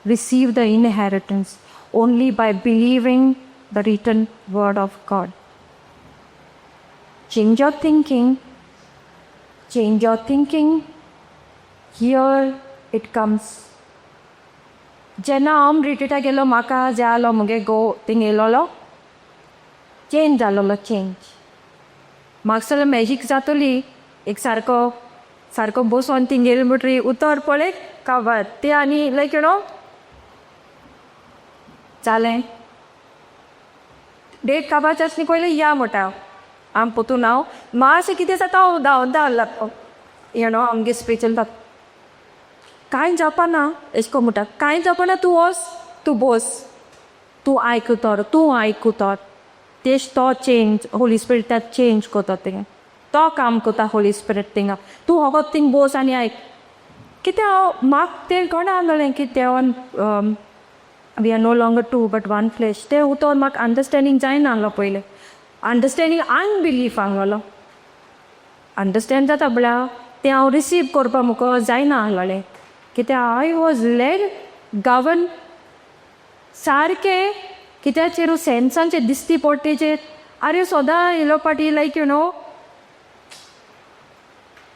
Receive the inheritance only by believing the written word of God. Change your thinking. Change your thinking. Here it comes. जेन्ना हांव रिट्रिटा गेलो म्हाका जालो मुगे घोव thing येयलोलो change जालोलो change. म्हाका जाल्यार magic जातली एक सारको सारको बसोन थिंग येयलो म्हणटरी उतर पळय काबार तें आनी लायक you know जालें. डेट काबार जातली पयलीं या म्हणटा आम पोतून हांव मातशें कितें जाता हांव धांवन धांवन लागता you know आमगे स्पिरिच्युअल कांय जावपा ना एशें कोन्न म्हणटा कांय जावपा ना तूं वोस तूं बोस तूं आयक तर तूं आयक तर तेश तो चेंज होली स्पिरिट त्या चेंज कोता थिंगा तो काम कोता होली स्पिरिट थिंगा तूं होगोत थिंग बोस आनी आयक. कितें हांव म्हाका तें कोणा आहलोलें की देवान we are no longer two but one flesh तें उतर म्हाका अंडरस्टँडींग जायना आहलो पयलें. अंडरस्टँडींग अनबिलीफ आहलोलो अंडरस्टँड जाता म्हळ्यार तें हांव रिसीव करपा म्हाका जायना आहलोलें कित्याक I was led गवन सारकें कित्याचेर सेन्सांचेर दिसती पडटेचेर आरे सदां येयलो पाटी लायक you know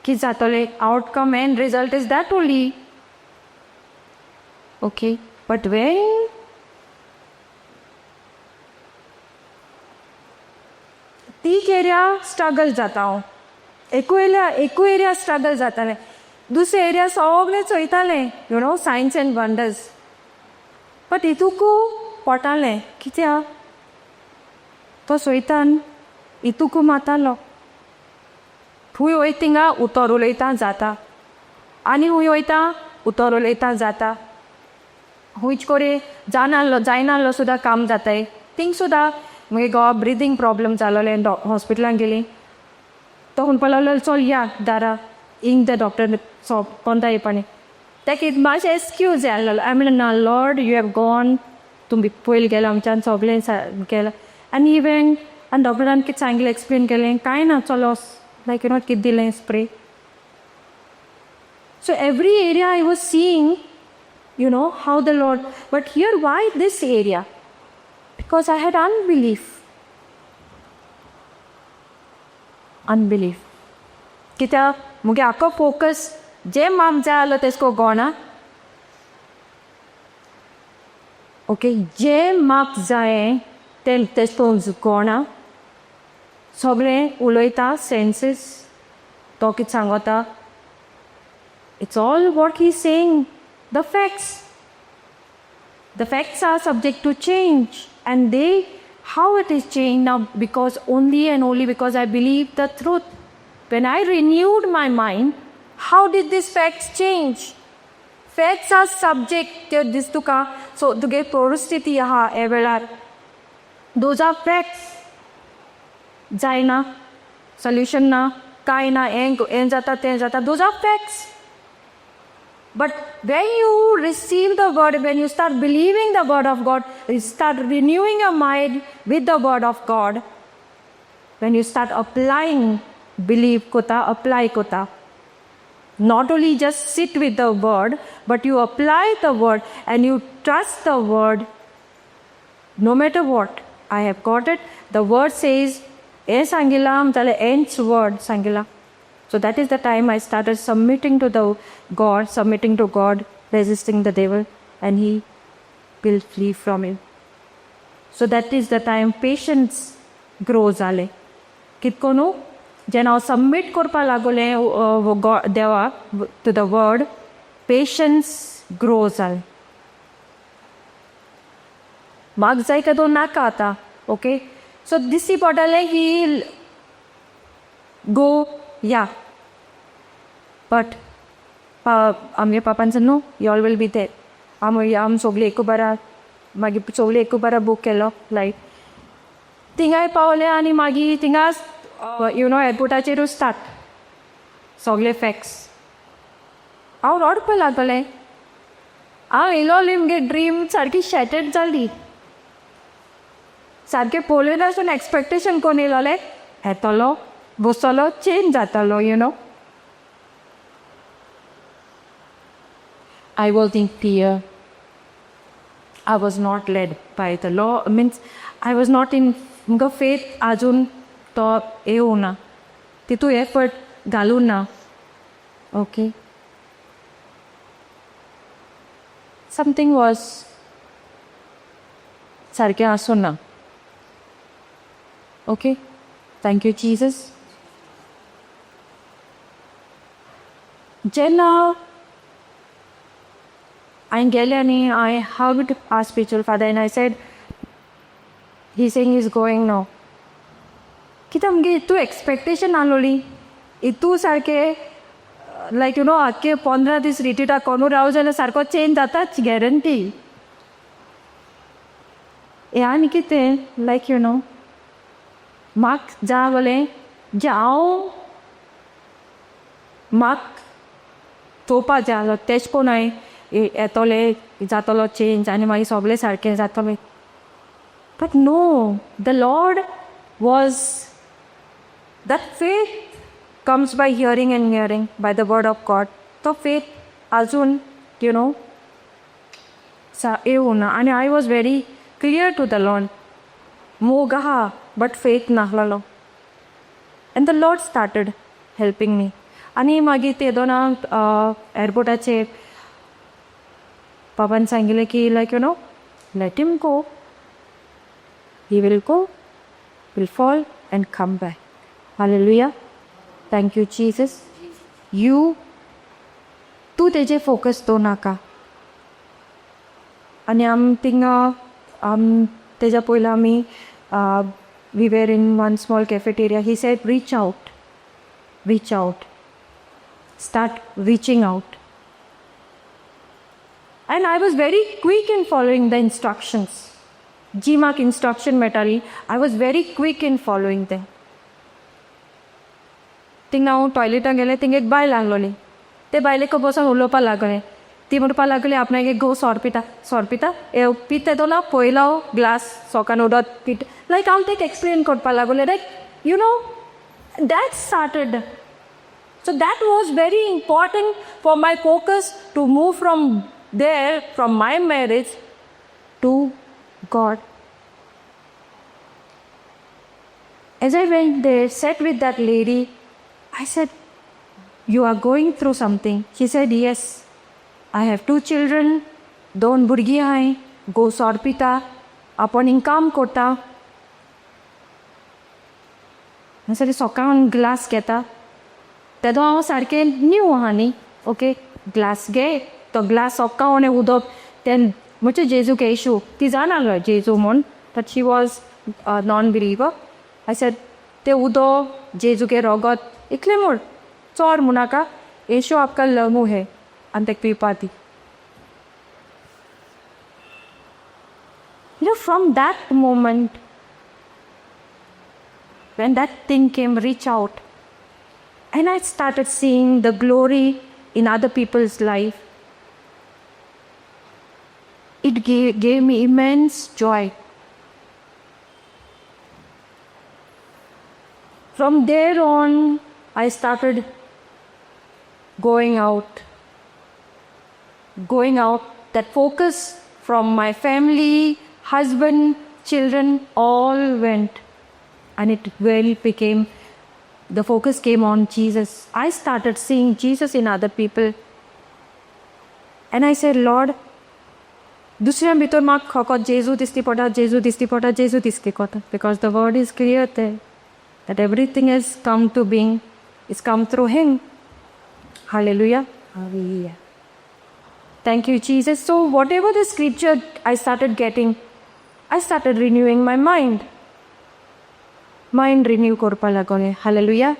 कितें जातलें outcome and result is that only. Okay, but when तीक एरिया स्ट्रगल जाता हांव एकू एरिया एकू एरिया स्ट्रगल जातालें. दुसरे एरिया सगळें चोयतालें you know signs and wonders but हितूकू पोटालें कित्याक तो सोयतान हितूकू मातालो. खूंय वयता थिंगा उतर उलयता जाता. आनी खूंय वयता उतर उलयता जाता. खूंयच कोडे जानाहलो जायनाहलो सुद्दां काम जाताय. थिंग सुद्दां मुगे घोवा ब्रिदींग प्रोब्लम जालोलें हॉस्पिटलान गेलीं. तो म्हणपा लागलो चल या दारा इंग the doctor सो कोंता येवपानी ताका मातशें एक्सक्यूज जाय आहलोलो हांवें म्हणलें ना लॉर्ड you have gone तुमी पयलीं गेले आमच्यान सगळें केलां. आनी इवन आनी डॉक्टरान कितें सांगलें एक्सप्लेन केलें कांय ना चलो लायक you know कितें दिलें spray. So every area I was seeing you know how the Lord but here why this area because I had unbelief. Unbelief कित्याक मुगे आख्खो फोकस जें म्हाका जाय आहलो तेसको गोणा ओके जें म्हाका जायें तें तेसको गोणा सगळें उलयता सेन्सीस तो कितें सांगता. It's all what he saying the facts. The facts are subject to change and they how it is change now because only and only because I believe the truth. When I renewed my mind, how did these facts change? Facts are subject त्यो दीस तुका so तुगे परिस्थिती आहा हे वेळार those are facts. जायना solution ना कांय ना हें हें जाता तें जाता those are facts. But when you receive the word, when you start believing the word of God, you start renewing your mind with the word of God, when you start applying, believe kota, apply kota. Not only just sit with the word, but you apply the word and you trust the word no matter what. I have got it. The word says, हें सांगिलां जाल्यार हेंच word सांगिलां. So that is the time I started submitting to the God, submitting to God, resisting the devil, and he will flee from him. So that is the time patience grow जालें. कितको न्हू जेन्ना हांव submit करपा लागोलें देवाक to the word patience grow जालें. म्हाका जाय काय तो नाका आतां ओके. सो दिसती पडटालें ही गो या बट आमगे पापान सांग न्हू you all will be there. आम आम सोगलीं एकू बारा मागीर सोगलीं एकू बारा बूक केलो फ्लायट थिंगाय पावले आनी मागीर थिंगा you know एअरपोर्टाचेरूच स्टार्ट सोगले फॅक्ट्स. हांव रडपा लागलें. हांव येयलोलें मुगे ड्रीम सारकी शॅटर्ड जाली. सारकें पळयनासून एक्सपेक्टेशन कोन्न येयलोलें येतलो बसतलो चेंज जातलो you know. I was in fear. I was not led by the law means I was not in मुगे फेथ आजून तो येवं ना तितू एफर्ट घालूं ना. ओके. Something was सारकें आसूं ना. Okay, thank you Jesus. जेन्ना हांवें गेलें आनी I hugged our spiritual father and I said, he saying is going now. कित्याक मुगे इतू एक्सपेक्टेशन आहलोली, इतू सारकें लायक you know आख्खे 15 दीस रिट्रीटाक कोणू राव जाल्यार सारको चेंज जाताच गॅरंटी. हें आनी कितें लायक you know म्हाक जाय जें हांव म्हाक चोवपा जाय आहलो तेश कोन हांवें येतोलें जातलो चेंज आनी मागीर सोगलें सारकें जातलें. But no, the Lord was that faith comes by hearing and hearing by the word of God. तो फेथ अजून you know सा येवना. आनी I was very clear to the Lord, मोग आहा बट फेथ नासलेलो. And the Lord started helping me. आनी मागीर ते दोना एअरपोर्टाचेर बाबान सांगिल्लें की like you know let him go, he will go, will fall and come back. Hallelujah, thank you Jesus. You तूं तेजेर फोकस दवर नाका. आनी आम थिंगा आम तेज्या पयलीं आमी we were in one small cafeteria. He said reach out, reach out, start reaching out. And I was very quick in following the instructions. जी म्हाका इन्स्ट्रक्शन मेळटाली, I was very quick in following them. थिंगा हांव टॉयलेटान गेलें, थिंगा एक बायल आहलोली. ते बायलेक बसोन उलोवपा लागलें. ती म्हणपा लागली आपणागे घोव सोरो पिता, सोरो पिता, हे पिता तो ना पयलो ग्लास सोकान उदक पिता. लायक हांव तेका एक्सप्लेन करपा लागलें, like you know that started. So that was very important for my focus to move from there, from my marriage to God. As I went there, sat with that lady, I said, you are going through something. She said, yes, I have 2 children, 2 भुरगीं आहाय, घोव सोरो पिता, आपूण हिंग काम करता. हांवें सकाळ ग्लास घेता तेदो हांव सारकें न्यू आहा न्ही, ओके ग्लास घे, तो ग्लास सोक्का उदक तें म्हणजे जेजू केशू ती जाणा जेजू म्हूण, but she was non believer. I said तें उदक जेजूगे रोगत इतलें म्हूण चोर म्हूण नाका, येशू आपका लंगू है आनी तेका पिवपा दी. You know, from that moment, when that thing came, reach out, and I started seeing the glory in other people's life, it gave me immense joy. From there on, I started going out. That focus from my family, husband, children, all went. And it really became, the focus came on Jesus. I started seeing Jesus in other people. And I said, Lord, दुसऱ्या भितर म्हाका खको जेजू दिसती पडटा, जेजू दिसती पडटा, जेजू दिसती पडटा. Because the word is clear there, that everything has come to being, it's come through him. Hallelujah. Hallelujah. Thank you, Jesus. So whatever the scripture I started getting, I started renewing my mind. Mind renew करपा लागोलें. Hallelujah.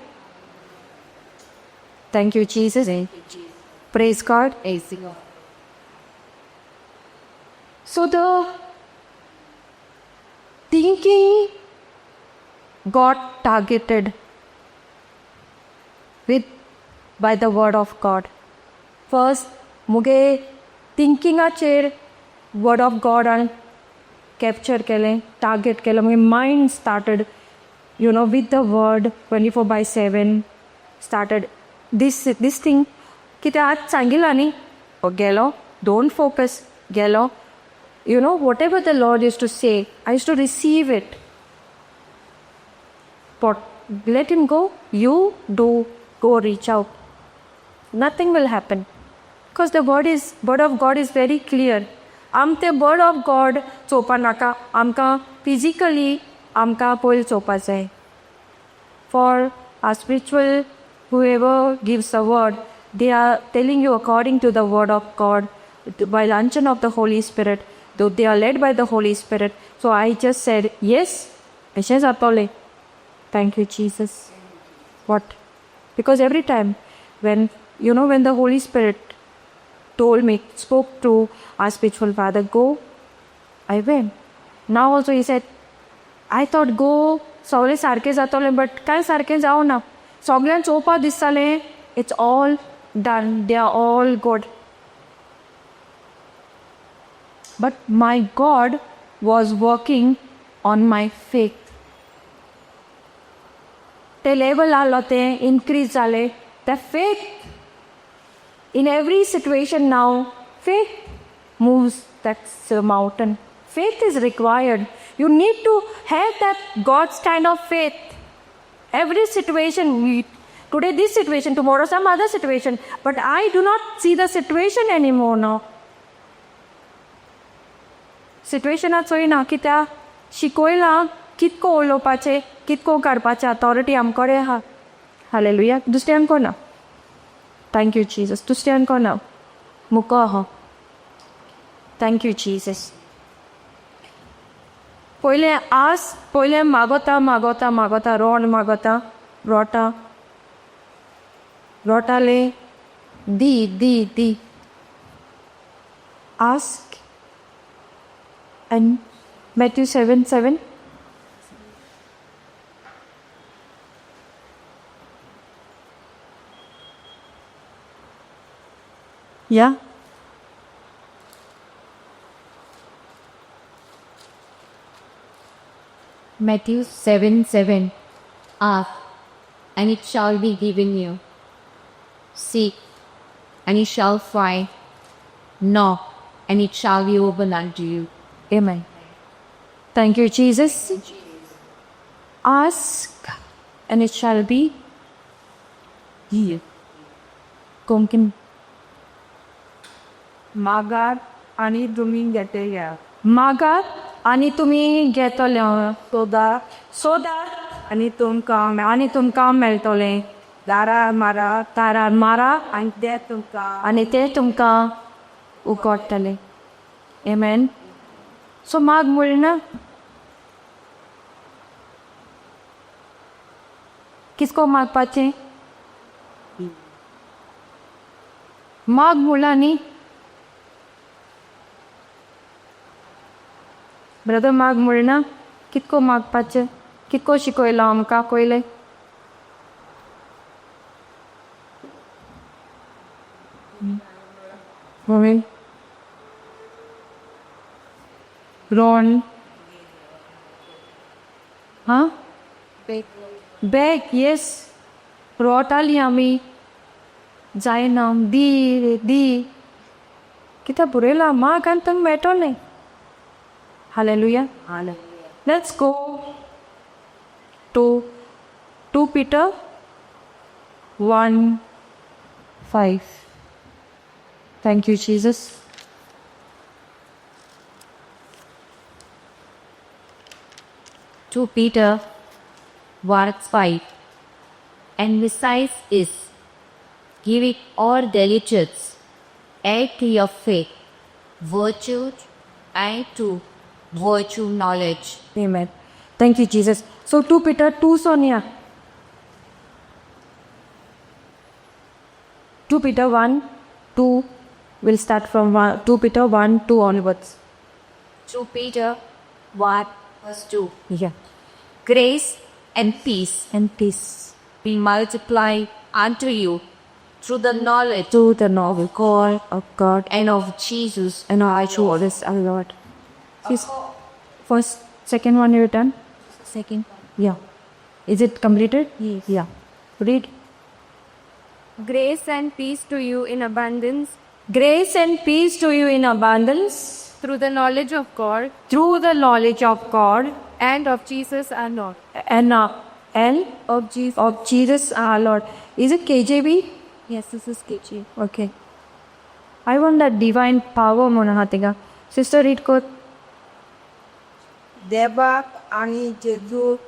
Thank you, Jesus. Praise God. So the thinking got targeted with by the word of God. First, मुगे थिंकिंगाचेर word of गॉडान capture केलें, target केलें. मुगे mind started you know with the word 24/7 started this thing. कित्याक आज सांगिलां न्ही, गेलो, don't focus, गेलो, you know whatever the Lord use to say, I use to receive it. But let him go, you do go reach out, nothing will happen. Because the word of God is very clear. आम ते word of गॉड चोवपा नाका, आमकां physically आमकां पयलीं चोवपा जाय. For our spiritual, whoever gives a word, they are telling you according to the word of God, by the unction of the Holy Spirit, though they are led by the Holy Spirit. So I just said, yes, अशें जातोलें. Thank you, Jesus. What? Because every time when, you know, when the Holy Spirit told me, spoke to our spiritual father, go, I went. Now also he said, I thought go, सगळें सारकें जातलें, but कांय सारकें जावं ना. सगळ्यांक चोवपा दिसतालें, it's all done, they are all good. But my God was working on my faith. ते लेवल आहलो, तें इनक्रीज जालें. ते faith in every situation now, faith moves that mountain. Faith is required. You need to have that God's kind of faith. Every situation, today this situation, tomorrow some other situation, but I do not see the situation anymore now. सिट्युएशनाक चोयना, कित्याक शिकयलां कितको उलोवपाचें, कितको काडपाचें, authority आमकोडे आहा. Hallelujah. दुसऱ्यांक कोणा. Thank you Jesus. दुसऱ्यांक कोणा मुको आहा. Thank you Jesus. पयलें आस, पयलें मागोता मागोता मागोता, रोण मागोता, रोटा रोटाले, दी दी दी. Ask. And Matthew 7:7. Yeah. Matthew 7:7. Ask, and it shall be given you. Seek, and you shall find. Knock, and it shall be opened unto you. Amen. Thank you, Jesus. Ask, and it shall be given. Konkan. मागात आणि तुम्ही घेतल्या. मागात आणि तुम्ही घेतले. सोदा सोदात आणि तुमकां आनी तुमकां मेळटलें. दारार मारा दारार मारा आनी ते तुमकां आनी ते तुमकां उगडटले. Amen. सो माग म्हणना, कितको मागपाचें? माग म्हणलां न्ही ब्रदर, माग म्हणना, कितको मागपाचें? कितको शिकयलां आमकां पयलें? मम्मी रोण हां बॅग, येस, रोटाली आमी जायना. दी रे दी, कित्याक बरयलां, माग आनी तुमकां मेळटलें. Hallelujah. Let's go to 2 Peter 1:5. Thank you, Jesus. 2 Peter 1:5. And besides this, give it all diligence, add to your faith virtue, and to virtue knowledge. Amen. Thank you, Jesus. So 2 Peter 2, Sonia. 2 Peter 1, 2. We'll start from 2 Peter 1, 2 onwards. 2 Peter 1 verse 2. Yeah. Grace and peace And peace be multiplied unto you through the knowledge to the knowledge of God and of Jesus and our Jesus our Lord. This first, second one you're done? Second. Yeah. Is it completed? Yes. Yeah. Read. Grace and peace to you in abundance Grace and peace to you in abundance through the knowledge of God through the knowledge of God and of Jesus our Lord. and Of Jesus. of Jesus our Lord. Is it KJV? Yes, this is KG. Okay. I want that divine power म्हणून आहा तिका. Sister, read कर. देवाक आनी जेजूक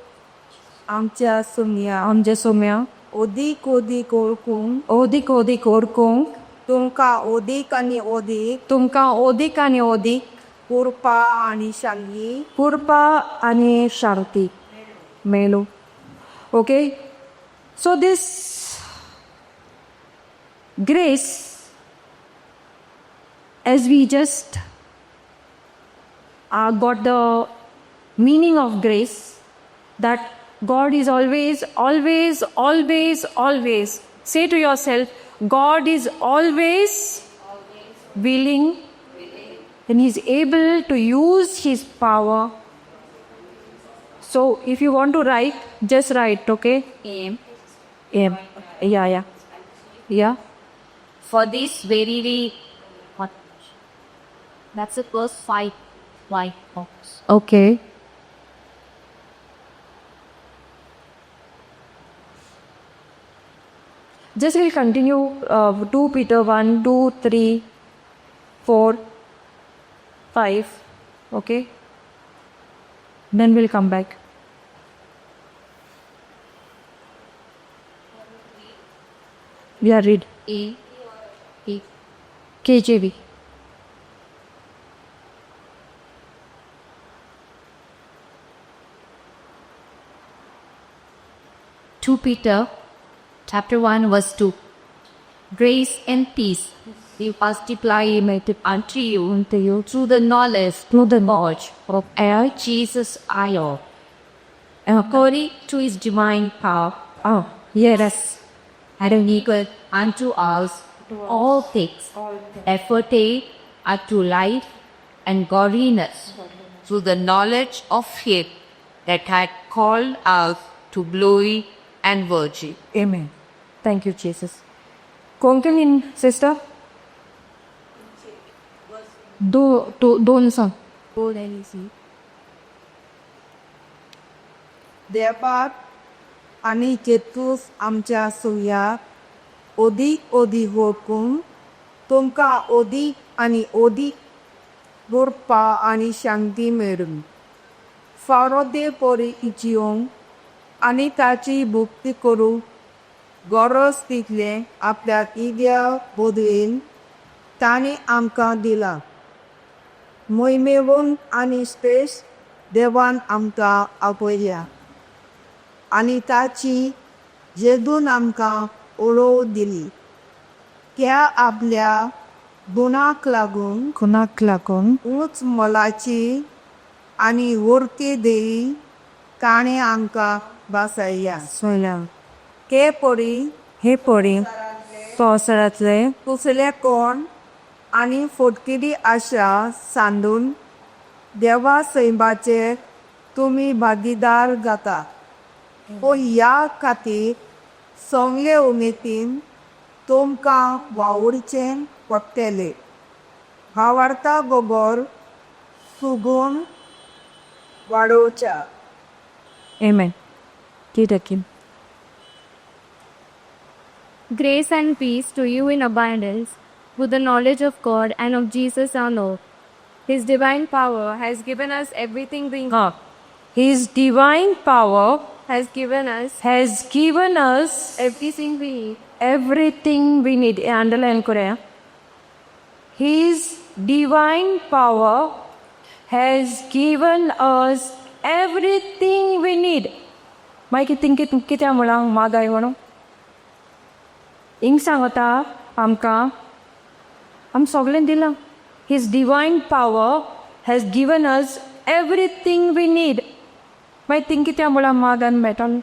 आमच्या सोम्या आमच्या सोम्या ओदीक ओदीक ओळखूंक ओदीक ओदीक ओळखूंक तुमकां ओदीक आनी ओदीक तुमकां ओदीक आनी ओदीक कृपा आनी शांती कृपा आनी शांती मेळू. Okay, so this grace, as we just got the meaning of grace, that God is always, always, always, always, say to yourself, God is always willing and He's able to use His power. So if you want to write, just write, okay? M. M. Yeah. For this very what? That's the verse 5. 5 box. Okay. Just we'll continue 2 Peter 1, 2, 3, 4, 5. Okay. Then we'll come back. Yeah, read. A. A. KJV. 2 Peter chapter 1 verse 2. Grace and peace be multiplied unto you Unto you through the knowledge through the knowledge of our Jesus our Lord, according to his divine power, Oh, yes. had equal unto us all things that pertain unto life and godliness, through the knowledge of him that had called us to glory and virtue. Amen. Thank you, Jesus. Konkani, sister? दो दो दोन सांग. देवाक आनी Jesus आमच्या सोम्याक ओदीक ओदीक ओळखूंक तुमकां ओदीक आनी ओदीक कृपा आनी शांती मेळूं. फावो ते परी जियोंक आनी ताची भक्ती करूंक गरज तितलें आपल्या इद्या बदलेन तांणी आमकां दिलां. मोहिमेवन आनी श्रेश्ठ देवान आमकां आपयल्या आनी ताची जेजून आमकां ओळख दिली. त्या आपल्या गुणाक लागून गुणाक लागून ऊंच मोलाची आनी वर्ती देई ताणें आमकां वासयल्या. सोयल्या. हे परी हे परी संवसारांतले दुसरे कोण आनी फटकिरी आशा सांडून देवा सैमाचे तुमी भागीदार जाता. पूण ह्या खातीर सगळे उमेदीन तुमकां वावुरचें पडटलें. भावार्था बगर सुगून वाडोवच्या. Amen. कितें? Grace and peace to you in abundance, with the knowledge of God and of Jesus our Lord. His divine power has given us everything we His divine power has given us has given us everything we need everything we need. Underline करूया. His divine power has given us everything we need. मागीर कितें कित्याक म्हळां मागाय म्हणून हिंग सांगता आमकां, आम सगळें दिलां. His divine power has given us everything we need. मागीर थिंग कित्याक म्हळां मागान मेळटलो?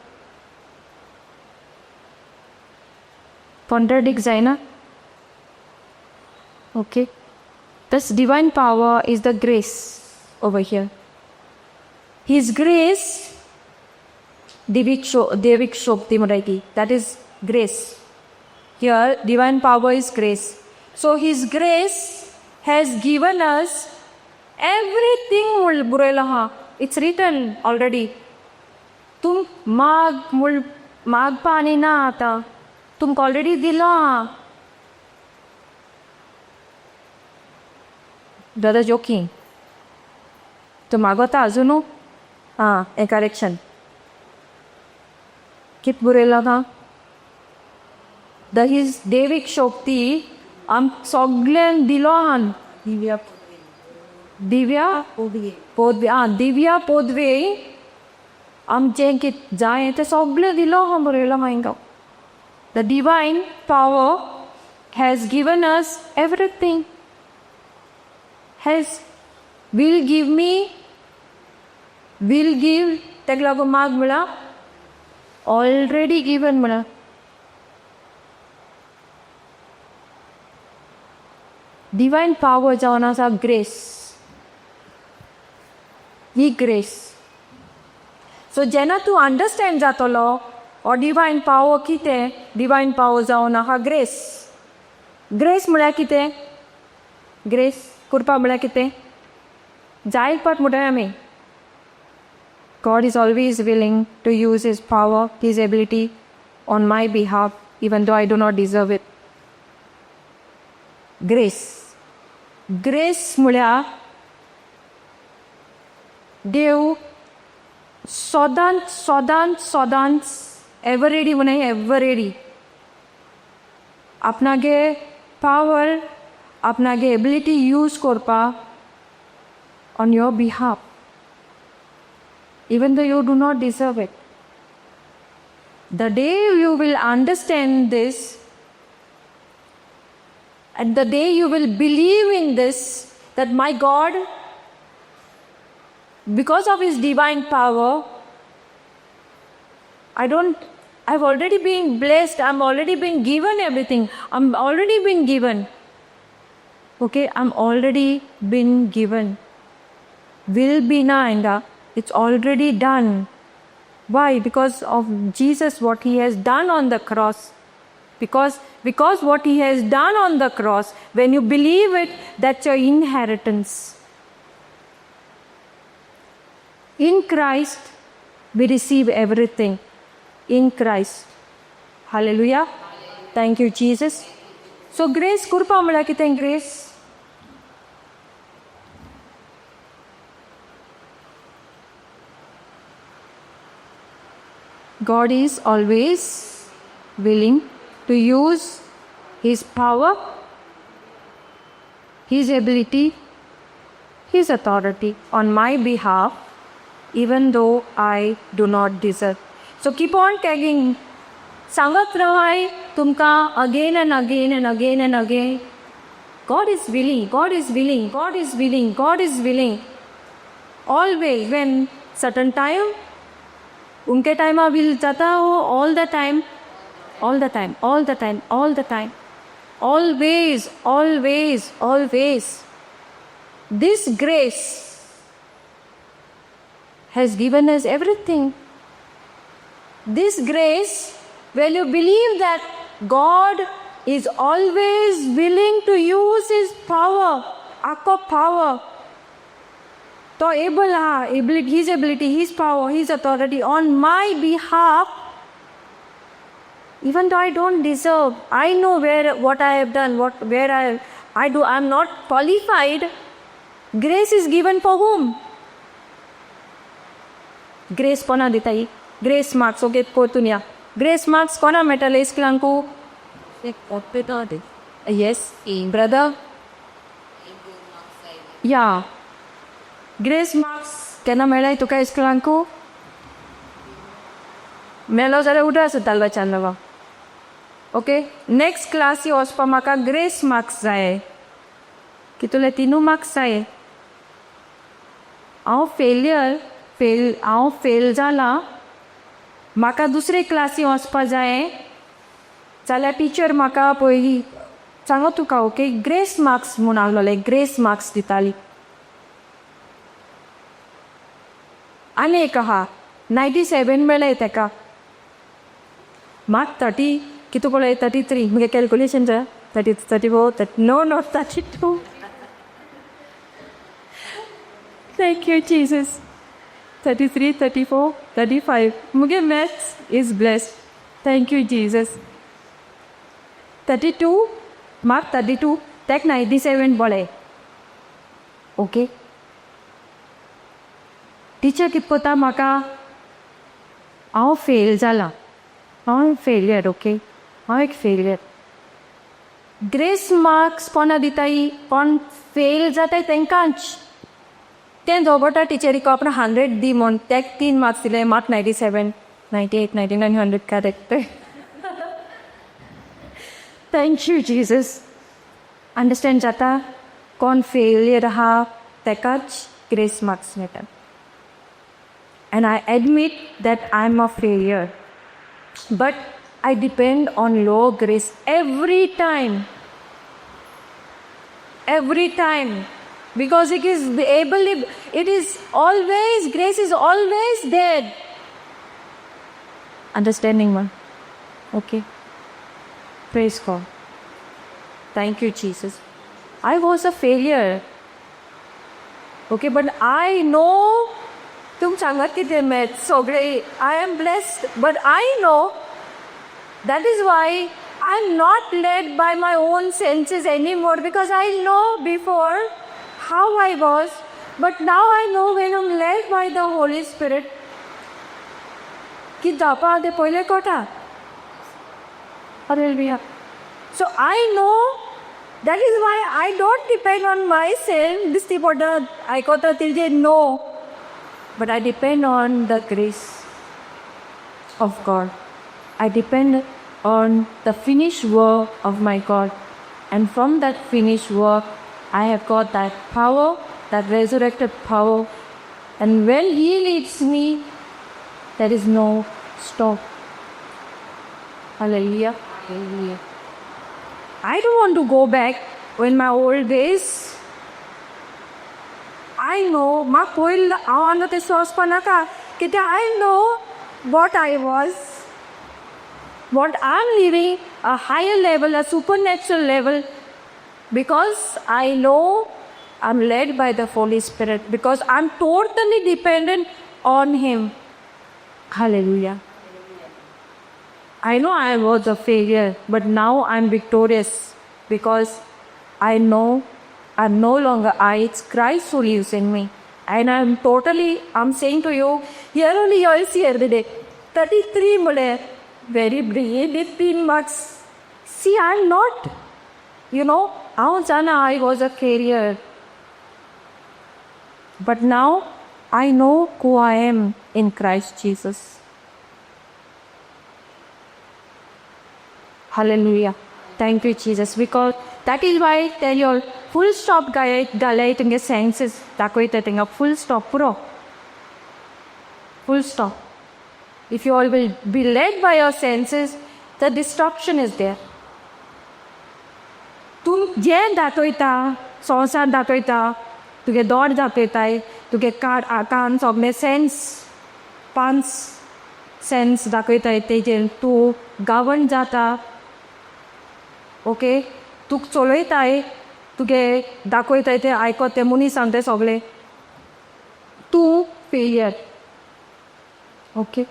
कॉन्ट्राडिक्ट जायना? Okay, this divine power is the grace over here. His grace, देविक शक्ती म्हणटाय ती, that is grace. Here divine power is grace. So his grace has given us everything बरयलां आहा. It's written already. तूं माग म्हूण मागपा आनी ना, आतां तुमकां ऑलरेडी दिलां. ब्रदर जोकींग तूं मागोता आजुनू आं हें करेक्शन कित बरयलां आहा the his देवीक शक्ती आम सगल्यांक दिलो आहान दिव्या दिव्या पोदवे आं दिव्या पोदवे आमचें कित जाय तें सगळें दिलो आहा बरयलां हांगा. The divine power has given us everything, has will give me, will give. ताका लागून माग म्हळ्यार ऑलरेडी गिवन म्हळ्यार डिवायन पावर जावन आसा ग्रेस, ही ग्रेस. सो जेन्ना तूं अंडरस्टँड जातलो हो डिवायन पावर कितें, डिवायन पावर जावन आहा ग्रेस. ग्रेस म्हळ्यार कितें? ग्रेस कृपा म्हळ्यार कितें? जायत पाट म्हणटाय आमी. God is always willing to use His power, His ability on my behalf, even though I do not deserve it. Grace. Grace म्हळ्यार देव सदांच सदांच सदांच एवर रेडी म्हण, एवर रेडी आपणागे पावर, आपणागे एबिलिटी यूज करपाक on your behalf, even though you do not deserve it. The day you will understand this, and the day you will believe in this, that my God, because of His divine power, I don't, I've already been blessed, I'm already been given everything, I'm already been given. Okay, I'm already been given. Will be na and it's already done. Why? Because of Jesus, what He has done on the cross. Because what He has done on the cross, when you believe it, that's your inheritance. In Christ, we receive everything. In Christ. Hallelujah. Thank you, Jesus. So grace, कृपा म्हळ्यार कितें grace? God is always willing to use His power, His ability, His authority on my behalf, even though I do not deserve. So keep on tagging. सांगत रावाय तुमकां again and again and again and again. God is willing, God is willing, God is willing, God is willing. Always when certain time, उनके टायमा will जाता हो all the time, all the time, all the time, all the time. Always, always, always. This grace has given us everything. This grace, when you believe that God is always willing to use His power, आखो power, तो able आहा, ability, His ability, His power, His authority on my behalf, even though I don't deserve. I know where what I have done, what where I do, I am not qualified. Grace is given for whom? Grace कोणा दिताय? Grace marks, okay, परतून या. Grace marks कोणा मेळटाले इस्कुलांकू? Yes brother, या grace marks केन्ना मेळ्ळाय तुका इस्कुलांकू? मेलो जाल्यार उडा तालवाच्यान बाबा. ओके, नेक्स्ट क्लासी वचपा म्हाका ग्रेस मार्क्स जाय. कितले? तिनू मार्क्स जाय. हांव फेलियर फेल, हांव फेल जालां, म्हाका दुसरे क्लासी वचपा जाय जाल्यार टिचर म्हाका पयलीं सांगो तुका, ओके, ग्रेस मार्क्स म्हूण आहलोले, ग्रेस मार्क्स दिताली. आनी एक आहा, 97 मेळ्ळे तेका, मार्क 30 कितू पळय, 33. मुगे कॅल्कुलेशन जाय, 30, 34, 30, no no, 32. Thank you Jesus. 33, 34, 35. मुगे maths is blessed. Thank you Jesus. 32 mark, 32 तेक 97 पळय. Okay, teacher कितें कोता म्हाका, हांव फेल जालां, हांव फेलियर. ओके, हांव एक फेलियर. ग्रेस मार्क्स कोणा दिताय? कोण फेल जाताय तेंकांच. तें झगडटा टिचरीक, आपण 100 दी म्हूण. तेक 3 मार्क्स दिले, mark 97, 98, 99, 100 correct. Thank you Jesus. Understand जाता? कोण फेलियर आहा तेकाच ग्रेस मार्क्स मेळटा. And I admit that I am a failure, but I depend on Lord grace every time, every time, because it is able, it is always, grace is always there. Understanding one? Okay, praise God. Thank you, Jesus. I was a failure, okay, but I know, तुम सांगात कितें math सगळे, I am blessed, but I know that is why I am not led by my own senses any more, because I know before how I was, but now I know when I'm led by the Holy Spirit, कितें जावपा तें पयलें कळटा. Hallelujah. So I know that is why I don't depend on myself. दिसती पडटा आयकता तेजे, no, but I depend on the grace of God. I depend on the finished work of my God. And from that finished work, I have got that power, that resurrected power. And when He leads me, there is no stop. Hallelujah. Hallelujah. I don't want to go back in my old days. I know, म्हाका पयल हांव आनी तें वचपा नाका, कित्याक I know what I was, what I'm living, a higher level, a supernatural level, because I know I'm led by the Holy Spirit, because I'm totally dependent on Him. Hallelujah. I know I was a failure, but now I'm victorious because I know I'm no longer I, it's Christ who lives in me. And I'm totally, I'm saying to you, here only you all see every day. 33 म्हळ्यार very brilliant 3 marks. See, I'm not, हांव जाणा I was a failure. But now I know who I am in Christ Jesus. Hallelujah. Thank you, Jesus. Because that is why I tell you all, full stop घालाय तुमगे senses दाखयता थिंगा full stop पुरो. Full stop. If you all will be led by your senses, the destruction is there. तूं जें दाखयता, संवसार दाखयता, तुगे दोड दाखयताय, तुगे कान सगळे सेन्स, पांच सेन्स दाखयताय, तेजेर तूं गवर्न जाता. ओके, तुका चलयताय, तुगे दाखयताय तें आयकत ते मनीस सांगताय सगळें, तूं failure. Okay,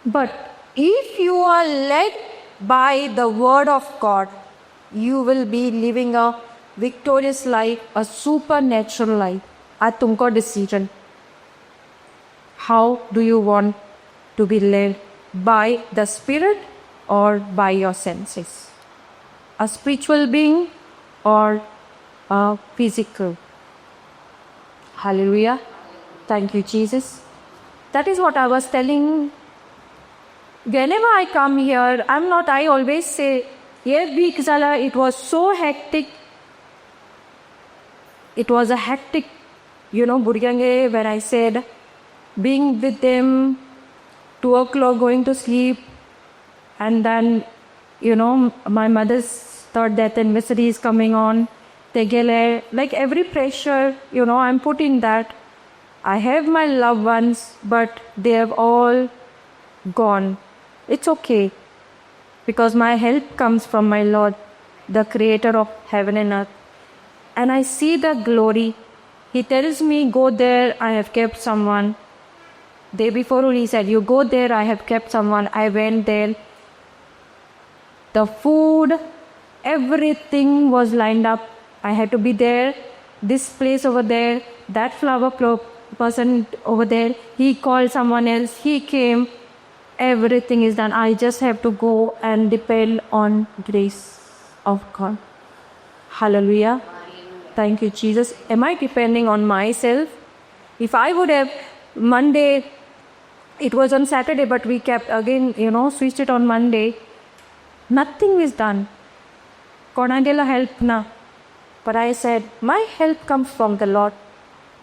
but if you are led by the word of God, you will be living a victorious life, a supernatural life. आतां तुमको decision, how do you want to be led, by the Spirit or by your senses? A spiritual being or a physical? Hallelujah. Thank you, Jesus. That is what I was telling. Whenever I come here, I'm not, I always say, yeah, week जाला, it was so hectic. It was a hectic, भुरग्यांगे, when I said, being with them, 2 o'clock going to sleep, and then, my mother's third death anniversary is coming on. They गेले, like every pressure, I'm putting that. I have my loved ones, but they have all gone. It's okay, because my help comes from my Lord, the creator of heaven and earth. And I see the glory. He tells me, go there, I have kept someone. Day before only he said, you go there, I have kept someone. I went there. The food, everything was lined up. I had to be there This place over there, that flower person over there, he called someone else, he came. Everything is done. I just have to go and depend on grace of God. Hallelujah. Thank you, Jesus. Am I depending on myself? If I would have Monday, it was on Saturday, but we kept again, switched it on Monday. Nothing is done. कोणागेलो help ना. But I said, my help comes from the Lord.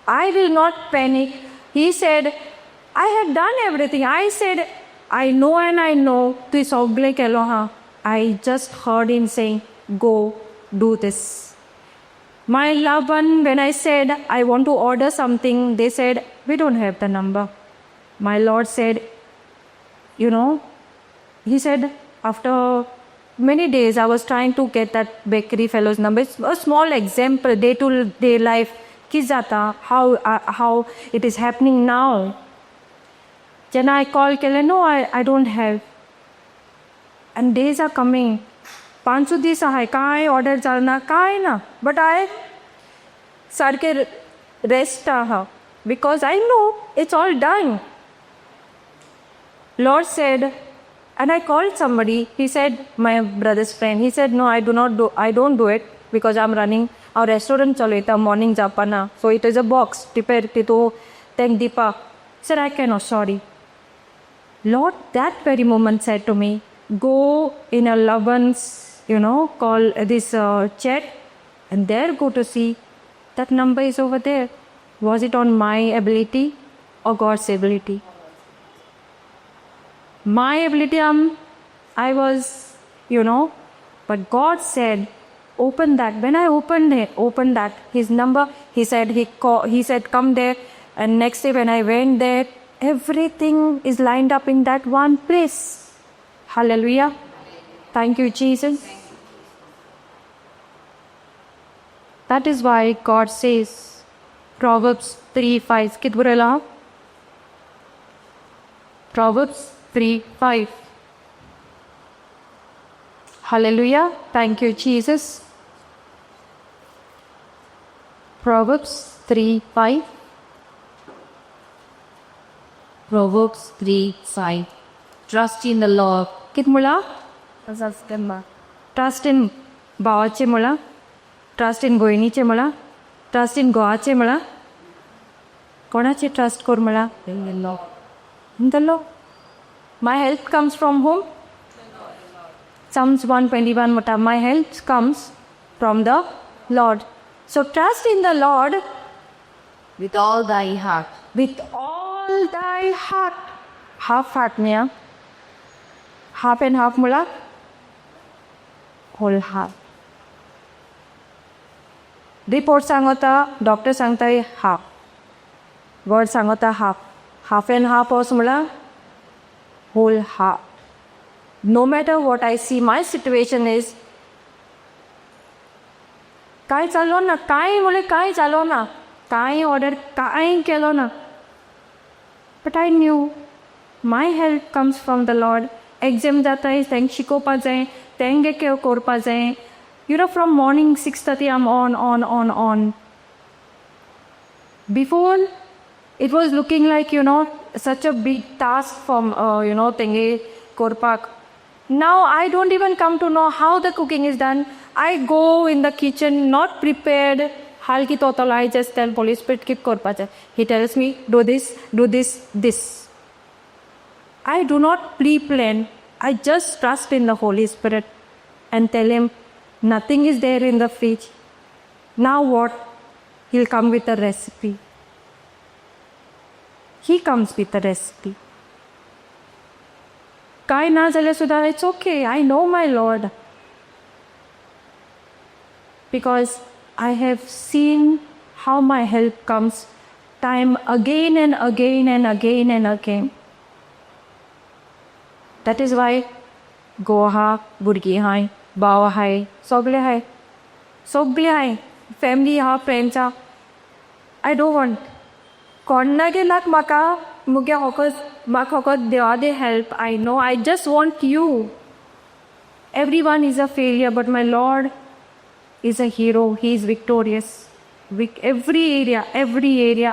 I will not panic. He said, I have done everything. I said, I know and I know. तुवें सगळें केलो हा. I just heard him saying, go do this. My loved one, when I said I want to order something, they said, we don't have the number. My Lord said, he said, after many days, I was trying to get that bakery fellow's number. It's a small example, day to day life, कितें जाता, how it is happening now. Then I call केलें, no, I don't have. And days are coming. Panchu दीस आहाय, कांय order जाल ना, कांय ना, बट I सारकें रेस्ट आहा because I know it's all done. Lord said, and I called somebody, he said, my brother's friend, he said, no, I don't do it because I'm running our restaurant चलयता morning जावपा ना, so it is a box prepare तितू तांकां दिवपाक. Sir, I cannot, sorry. Lord, that very moment said to me, go in a loved one's, call this chat and there go to see that number is over there. Was it on my ability or God's ability? My ability, I was, but God said, open that. When I opened it, opened that, his number, he said, he said, come there. And next day when I went there, everything is lined up in that one place. Hallelujah. Thank you, Jesus. That is why God says, Proverbs 3:5. कित बरयलां? Proverbs 3:5. Hallelujah. Thank you, Jesus. Proverbs 3:5. Proverbs 3:5. Trust in the Lord. कित म्हणलां? Trust in भावाचें म्हणलां, trust in भयणीचें म्हणलां, trust in घोवाचें म्हणलां, कोणाचें ट्रस्ट कर म्हणलां? In the Lord. In the Lord. My help comes from whom? Psalms 121 म्हणटा, my help comes from the Lord. So trust in the Lord With all thy heart. with all thy heart. Half heart न्ही आं, half and half म्हळ्यार whole heart. Report सांगता, doctor सांगता half, word सांगता half, half and half असो म्हळ्यार whole heart. No matter what I see, my situation is, काय जालो ना, कांय म्हणल्यार कांय जालो ना, कांय ऑर्डर कांय केलो ना, but I knew my help comes from the Lord. Exam जाताय, तांकां शिकोवपा जाय, तेंगे करपा जाय. From morning 6:30 I'm on on on on. Before it was looking like such a big task from तेंगे करपाक. Now I don't even come to know how the cooking is done. I go in the kitchen not prepared. हाल कितें वतलो, I just tell Holy Spirit कितें करपाचें. He tells me, do this, do this, this. I do not pre-plan. I just trust in the Holy Spirit and tell him nothing is there in the fridge. Now what? He'll come with a recipe. He comes with a recipe. काय ना जाल्यार सुद्दां it's okay. I know my Lord. Because I have seen how my help comes time again and again and again and again. That is why घोव आहा, भुरगीं आहाय, भाव आहाय, सगळे आहाय, सगळे आहाय, फॅमिली आहा, फ्रेंड्स आहा. I don't want कोणागे नाक म्हाका मुगे फकत म्हाका फकत देवा दे help. I know I just want you. Everyone is a failure, but my Lord is a hero. He is victorious. Weak every area, every area,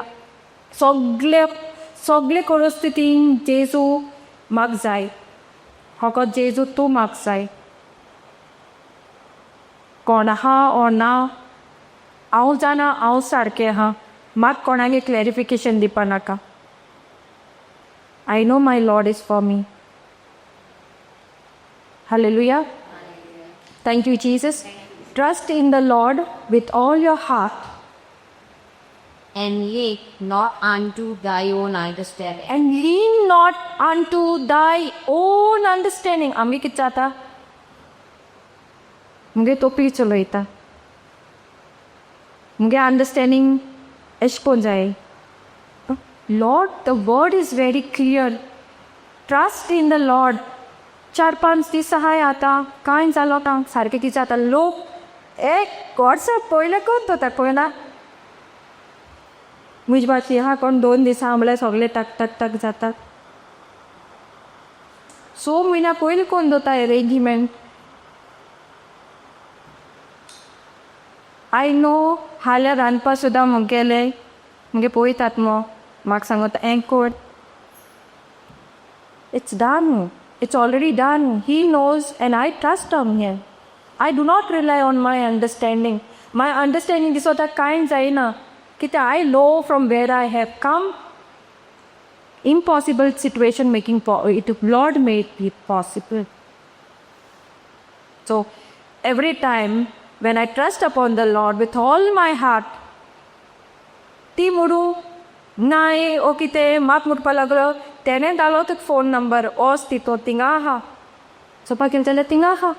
सगळे सगळे परिस्थितीन जेजू म्हाका जाय. फकत जेजू तूं म्हाका जाय. कोण आहा ओ ना हांव जाणा, हांव सारकें आहा. म्हाका कोणागे क्लॅरिफिकेशन दिवपा नाका. I know my Lord is for me. Hallelujah. Thank you, Jesus. Trust in the Lord with all your heart And lean not unto thy own understanding. And lean not unto thy own understanding. आमी कितें जाता, मुगे तोपी चलयता, मुगे understanding एशें कोन जाय. Lord, the word is very clear. Trust in the Lord. 4-5 दीस आहाय आतां कांय जालो ना, सारकें कितें जाता, लोक एक वॉट्सएप पयलें कोण दवरता पळयना. म्हजी भाची आहा कोण 2 दिसां म्हणल्यार सगळें टक टक टक जाता. 6 म्हयन्या पयलीं कोण दवरता एरेंजमेंट. I know हाल्यार रांदपा सुद्दां मुगेलें मुगे पळयतात मो म्हाका सांगता हें कोर. It's done. It's already done. He knows and I trust on him. I do not rely on my understanding. My understanding दिसता कांय जायना कित्याक I know from where I have come. Impossible situation making it, Lord made it possible. So every time when I trust upon the Lord with all my heart, ती म्हणू नाय ओ कितें म्हाका म्हणपा लागलो, तेणें धाडलो तुका फोन नंबर, वच तितू थिंगा आहा. चोवपाक गेलें जाल्यार थिंगा आहा.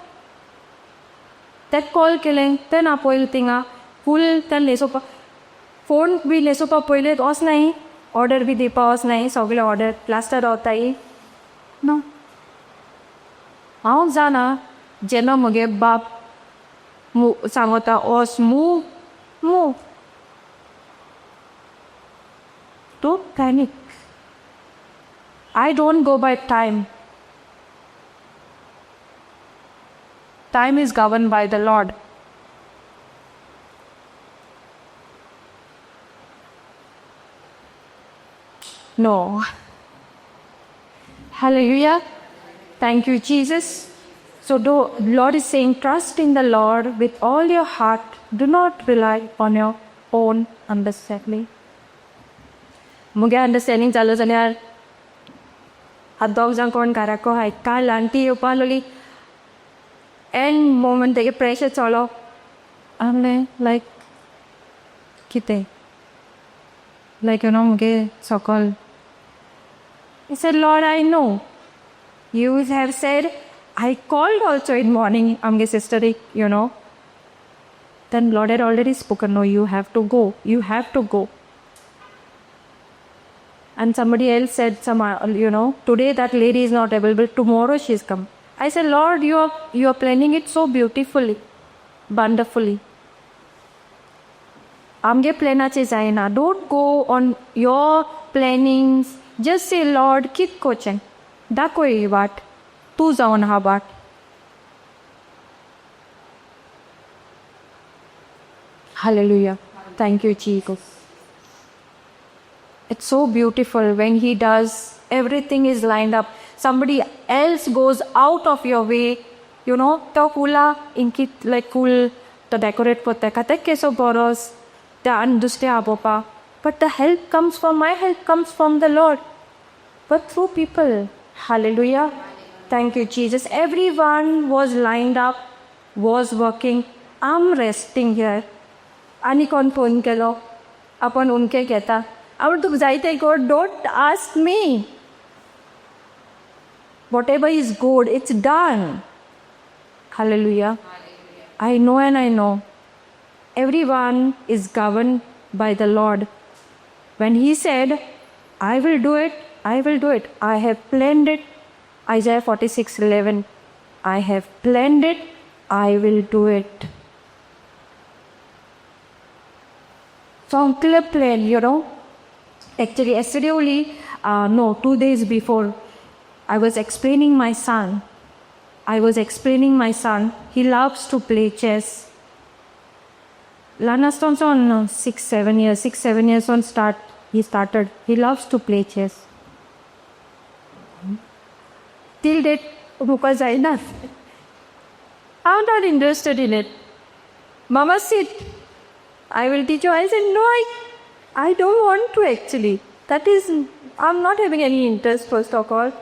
तेका कॉल केलें, तें आपयलें थिंगा फूल. तें न्हेसोवपा फोन बी न्हेसोवपा पयलें वचनाय, ऑर्डर बी दिवपा वचनाय, सगळें ऑर्डर प्लास्टर रावताय ना. हांव जाणा जेन्ना म्हगे बाप सांगता वच, move, move. Don't panic. I don't go by time. Time is governed by the Lord. No. Hallelujah. Thank you, Jesus. So, Lord is saying, trust in the Lord with all your heart. Do not rely on your own understanding. मुगे understanding जालो जाल्यार आतां दोग जाण कोण घराको आहाय. काल aunty येवपा आहलोली, एंड मोमेंट तेगे प्रेशर चलो आहलें, लायक कितें, लायक you know मुगे सकल. He said, Lord, I know. You have said, I called also in morning, आमगे sister, you know. Then Lord had already spoken, no, you have to go. You have to go. And somebody else said, some, today that lady is not available, tomorrow she's come. I said, Lord, you are planning it so beautifully, wonderfully. आमगे प्लॅनाचे जायना. Don't go on your plannings. Just say, Lord, कित कोचें दाखय ही वाट, तूं जावन आहा वाट. Hallelujah. Thank you, Jesus. It's so beautiful when he does, everything is lined up. Somebody else goes out of your way, तो फुलां इंकीत लायक फूल तो डेकोरेट कोत्ता तेक केसो बरोस त्या आनी दुसरे आपोवपा. But the help comes from my help comes from the Lord, but through people. Hallelujah. Thank you, Jesus. Everyone was lined up, was working. I'm resting here. आनी कोण फोन केलो आपण उमके घेता, हांव तुका जाय तें कर, don't ask me. Whatever is good, it's done. Hallelujah. I know and I know. Everyone is governed by the Lord. When He said, I will do it, I will do it. I have planned it. Isaiah 46:11. I have planned it, I will do it. So, plan. Actually, yesterday only, no, 2 days before, I was explaining my son. I was explaining my son. He loves to play chess. ल्हान आसतना 6-7 years, 6-7 years on start he started. He loves to play chess. Till date म्हाका जायना. I am not interested in it. "Mama, sit, I will teach you." I said, "No, I don't want to actually. That is, I'm not having any interest, first of all.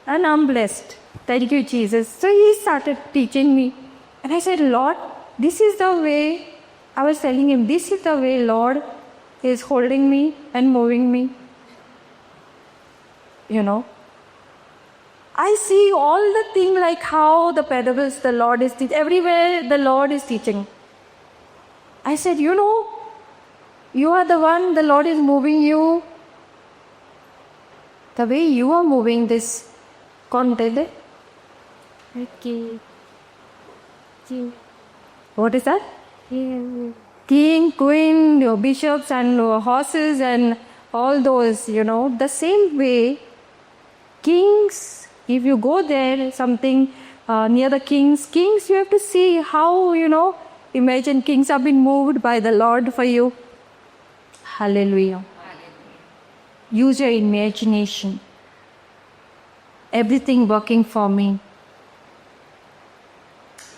And I'm blessed. Thank you, Jesus." So he started teaching me. And I said, "Lord, this is the way." I was telling him, "This is the way Lord is holding me and moving me. I see all the thing like how the parables the Lord is teaching. Everywhere the Lord is teaching. I said, you are the one, the Lord is moving you. The way you are moving this content." Okay. What is that? King, queen, your bishops and horses and all those. The same way, kings, if you go there, something near the kings, kings, you have to see how, imagine kings have been moved by the Lord for you. Hallelujah. Use your imagination. Everything working for me.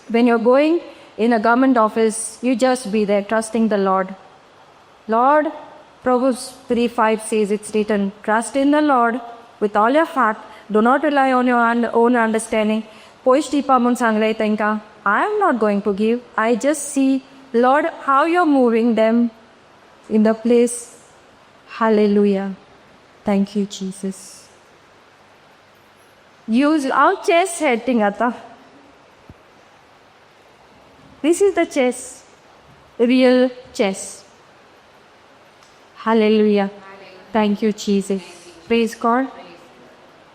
When you're going in a government office, you just be there trusting the Lord. Lord, Proverbs 3:5 says it's written, "Trust in the Lord with all your heart. Do not rely on your own understanding." पयशे दिवपा म्हूण सांगलें तांकां. I am not going to give. I just see, Lord, how you're moving them in the place. Hallelujah. Thank you, Jesus. Use our chess setting आता. This is the chess, real chess. Hallelujah. Thank you, Jesus. Praise God.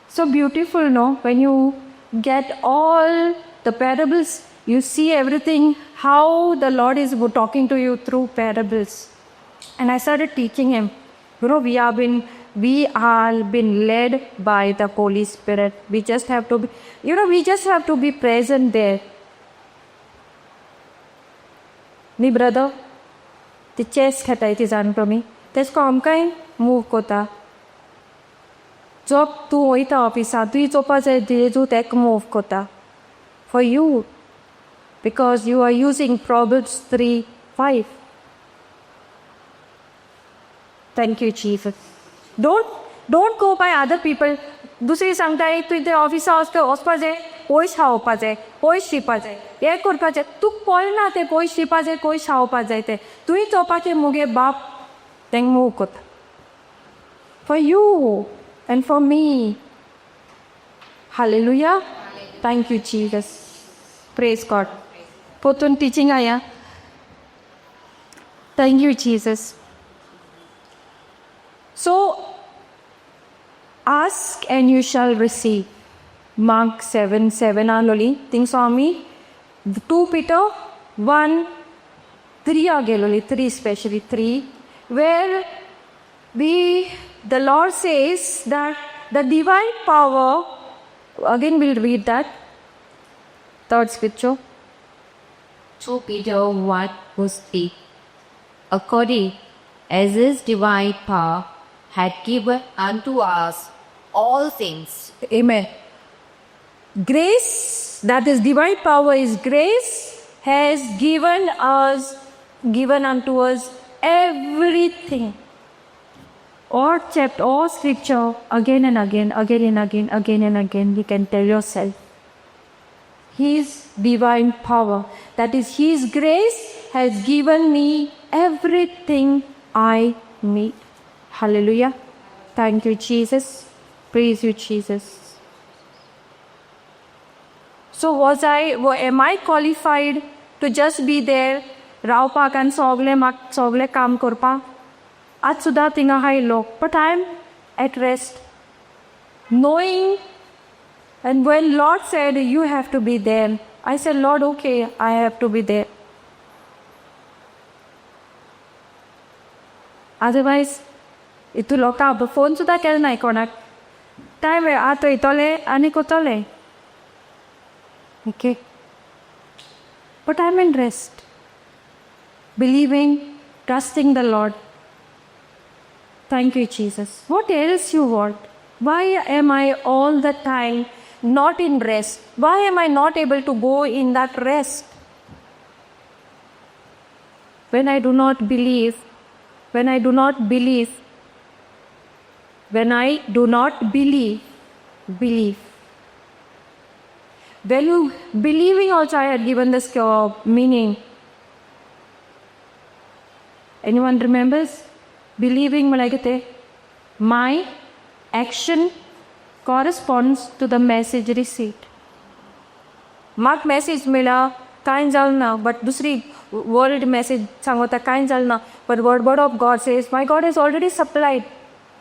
So beautiful, no? When you get all the parables, you see everything, how the Lord is talking to you through parables. And I started teaching him. We are been led by the Holy Spirit. We just have to be, you know, we just have to be present there. न्ही brother, ती chess खेळटाय ती जाण तुमी, तेश कोन्न आमकांय move कोता. जॉब तूं वयता ऑफिसांत, तुवें चोवपा जाय जेजू तेका मूव कोता for you because you are using Proverbs 3:5. Thank you, Jesus. Don't go by other people. दुसरी सांगताय तुवें ते ऑफिसा वचपा जाय, पयशे खावपा जाय, पयशे दिवपा जाय, हें करपा जाय. तुका पळना ते पयशे दिवपा जाय, पयशे खावपा जाय ते. तुवें चोवपाचें मुगे बाप तेंका मूव कोता for you and for me. Hallelujah. Thank you, Jesus. Praise God. पोतून टिचींग आया. Thank you, Jesus. So ask and you shall receive. Mark 7:7 आलोली. थिंगसो आमी 2 Peter 1:3 गेलोली, 3, specially 3, where we the Lord says that the divine power. Again we'll read that third scripture. 2 Peter 1 verse 3. According as his divine power had given unto us all things. Amen. Grace, that is divine power is grace, has given unto us everything. Or chapter or scripture again and again, again and again, again and again, you can tell yourself. His divine power, that is His grace, has given me everything I need. Hallelujah. Thank you, Jesus. Praise you, Jesus. So am I qualified to just be there, रावपाक आनी सगळें म्हाका सगळें काम करपाक? आज सुद्दां थिंगा आहाय लोक, but I am at rest knowing. And when Lord said, "You have to be there," I said, "Lord, okay, I have to be there." Otherwise, इतू लोकां फोन सुद्दां केलो नाय कोणाक. टायम आतां वयतोले आनी कोतोले. Okay, but I am in rest. Believing, trusting the Lord. Thank you, Jesus. What else you want? Why am I all the time not in rest? Why am I not able to go in that rest? When I do not believe, when I do not believe, when I do not believe, believe. When you believing also, I had given this meaning. Anyone remembers? Believing म्हळ्यार कितें? My action corresponds to the message received. म्हाका message मेळ्ळा कांय जालें ना, but दुसरी world message सांगता कांय जालें ना, but word of God says my God has already supplied.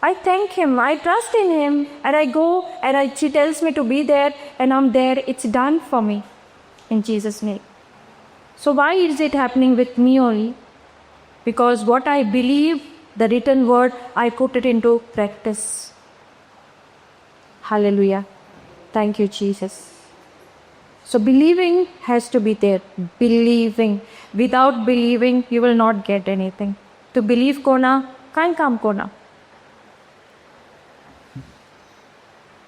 I thank Him, I trust in Him, and I go and He tells me to be there, and I'm there. It's done for me in Jesus' name. So why is it happening with me only? Because what I believe, the written word, I put it into practice. Hallelujah. Thank you, Jesus. So believing has to be there. Believing. Without believing, you will not get anything. To believe kona, कांय काम kona.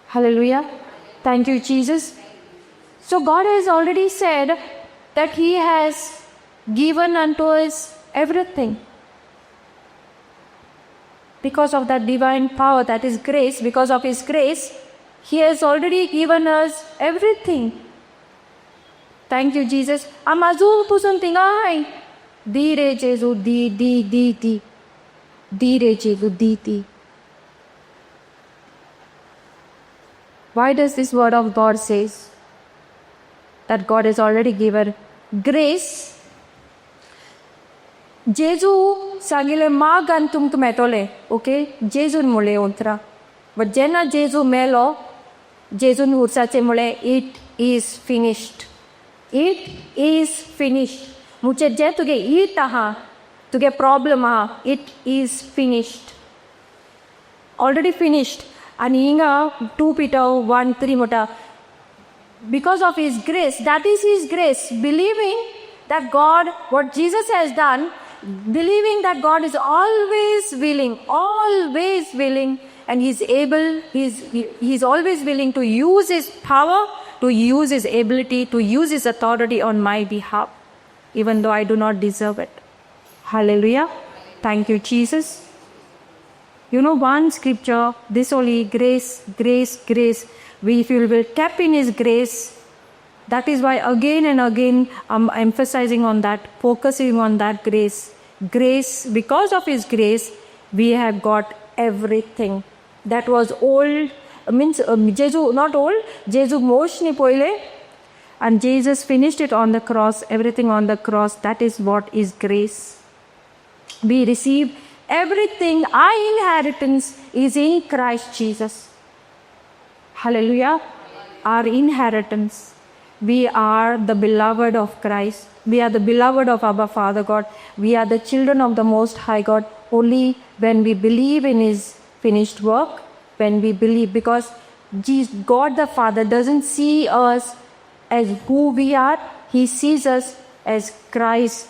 Hallelujah. Thank you, Jesus. So God has already said that He has given unto us everything. Because of that divine power, that is grace, because of His grace, He has already given us everything. Thank you, Jesus. आम अजून पुसून थिंगा आहाय. दी रे जेजू, दी दी दी दी दी रे जेजू, दी दी. Why does this word of God says that God has already given grace? जेजू सांगिल्लें माग आनी तुमकां मेळटलें, ओके? जेजून म्हणलें उतरां, बट जेन्ना जेजू मेलो, जेजून उरसाचें म्हणलें, it is finished, it is finished. म्हणजे जें तुगे it आहा, तुगे प्रॉब्लम आहा, it is finished, already finished. आनी हिंगा 2 Peter 1:3 म्हणटा, because of His grace, that is His grace, believing that God, what Jesus has done, believing that God is always willing, always willing, and He's able, He's always willing to use His power, to use His ability, to use His authority on my behalf, even though I do not deserve it. Hallelujah. Thank you, Jesus. You know, one scripture, this only, grace, grace, grace. If you will tap in His grace, that is why again and again I'm emphasizing on that, focusing on that grace. Grace, because of His grace, we have got everything. That was old, means Jesu, not old, Jesu moshni poile, and Jesus finished it on the cross, everything on the cross. That is what is grace. We receive everything. Our inheritance is in Christ Jesus. Hallelujah. Our inheritance. We are the beloved of Christ. We are the beloved of Abba Father God. We are the children of the Most High God only when we believe in His finished work, when we believe, because Jesus, God the Father doesn't see us as who we are. He sees us as Christ.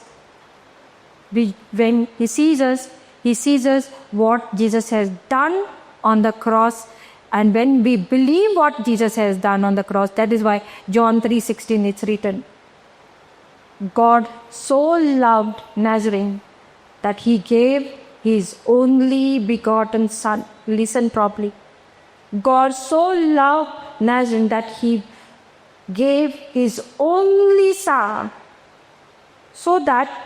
When He sees us, He sees us what Jesus has done on the cross. And when we believe what Jesus has done on the cross, that is why John 3:16 it's written, God so loved Nazarene that He gave His only begotten Son. Listen properly. God so loved Nazarene that He gave His only Son, so that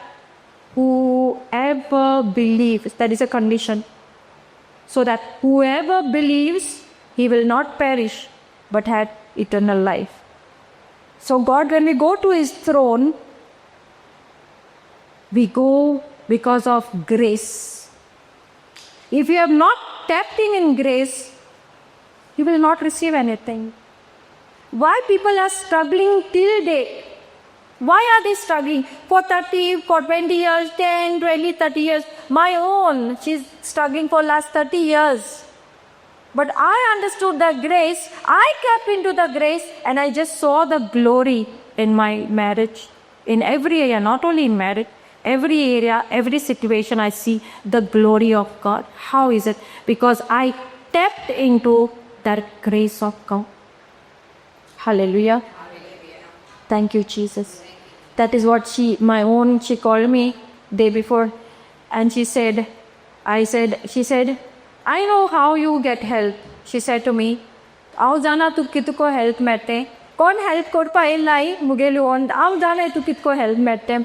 whoever believes, that is a condition, so that whoever believes, he will not perish but have eternal life. So God, when we go to His throne, we go because of grace. If you have not tapped in grace, you will not receive anything. Why people are struggling till date? Why are they struggling for 30, for 20 years, 10, 20, 30 years? My own, she's struggling for last 30 years. But I understood the grace. I kept into the grace and I just saw the glory in my marriage, in every area, not only in marriage. Every area, every situation, I see the glory of God. How is it? Because I tapped into that grace of God. Hallelujah. Thank you, Jesus. That is what she, my own, she called me day before and she said, she said, I know how you get help. She said to me, हांव जाणा तूं कितको help मेळटे, कोण help करपा येयला नाय मुगेली own, हांव जाणा तूं कितको हेल्प मेळटे.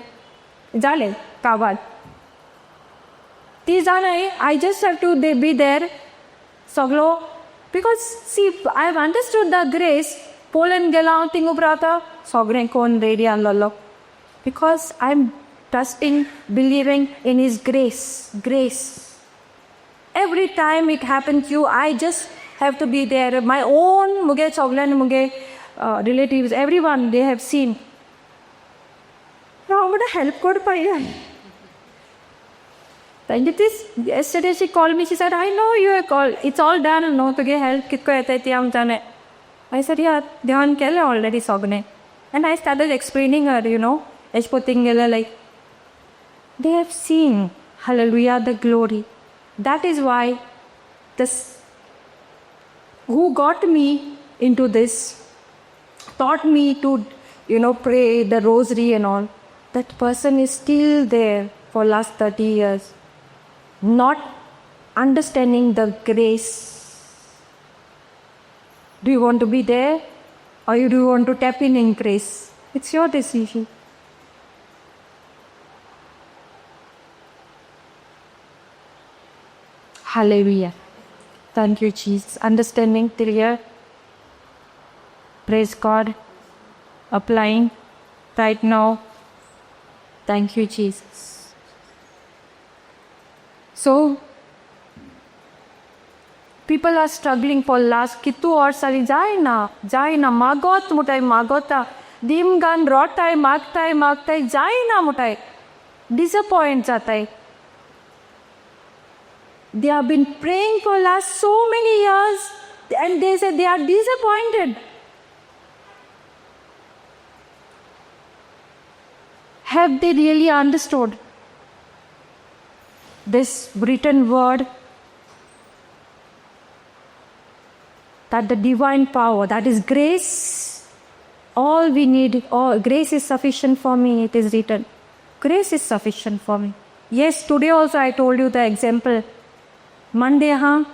जालें काबार. ती जाणाय, I just have to they be there सगलो, because see, I have understood the grace. Poland गेला हांव, थिंग उपरांत आतां सगळें कोण ready आहलोलो, because I am trusting, believing in his grace. Grace. Every time it happens you, I just have to be there. My own मुगे सगळ्यांनी, मुगे relatives, everyone, they have seen. हांव म्हणटा हेल्प करपा जाय. Thank you. This yesterday she called me. She said, I know you call. It's all done. No, तुगे help कितको येता ती आम जाणें. I said, yeah, देवान केलें already सगळें. And I started explaining her, एश पोतींग गेलें, like, they have seen, hallelujah, the glory. That is why this, who got me into this, taught me to pray the rosary and all, that person is still there for last 30 years, not understanding the grace. Do you want to be there or you do you want to tap in grace? It's your decision. Hallelujah. Thank you, Jesus. Understanding till here. Praise God. Applying right now. Thank you, Jesus. So, people are struggling for last कितू वर्सांनी, जायना जायना, मागत मुटाय मागता, दिमगान रोटाय, मागताय मागताय, जायना मुटाय, डिसअपॉयंट जाताय. They have been praying for last so many years and they say they are disappointed. Have they really understood this written word, that the divine power, that is grace, all we need, all grace is sufficient for me, it is written. Grace is sufficient for me. Yes, today also I told you the example. Monday, huh?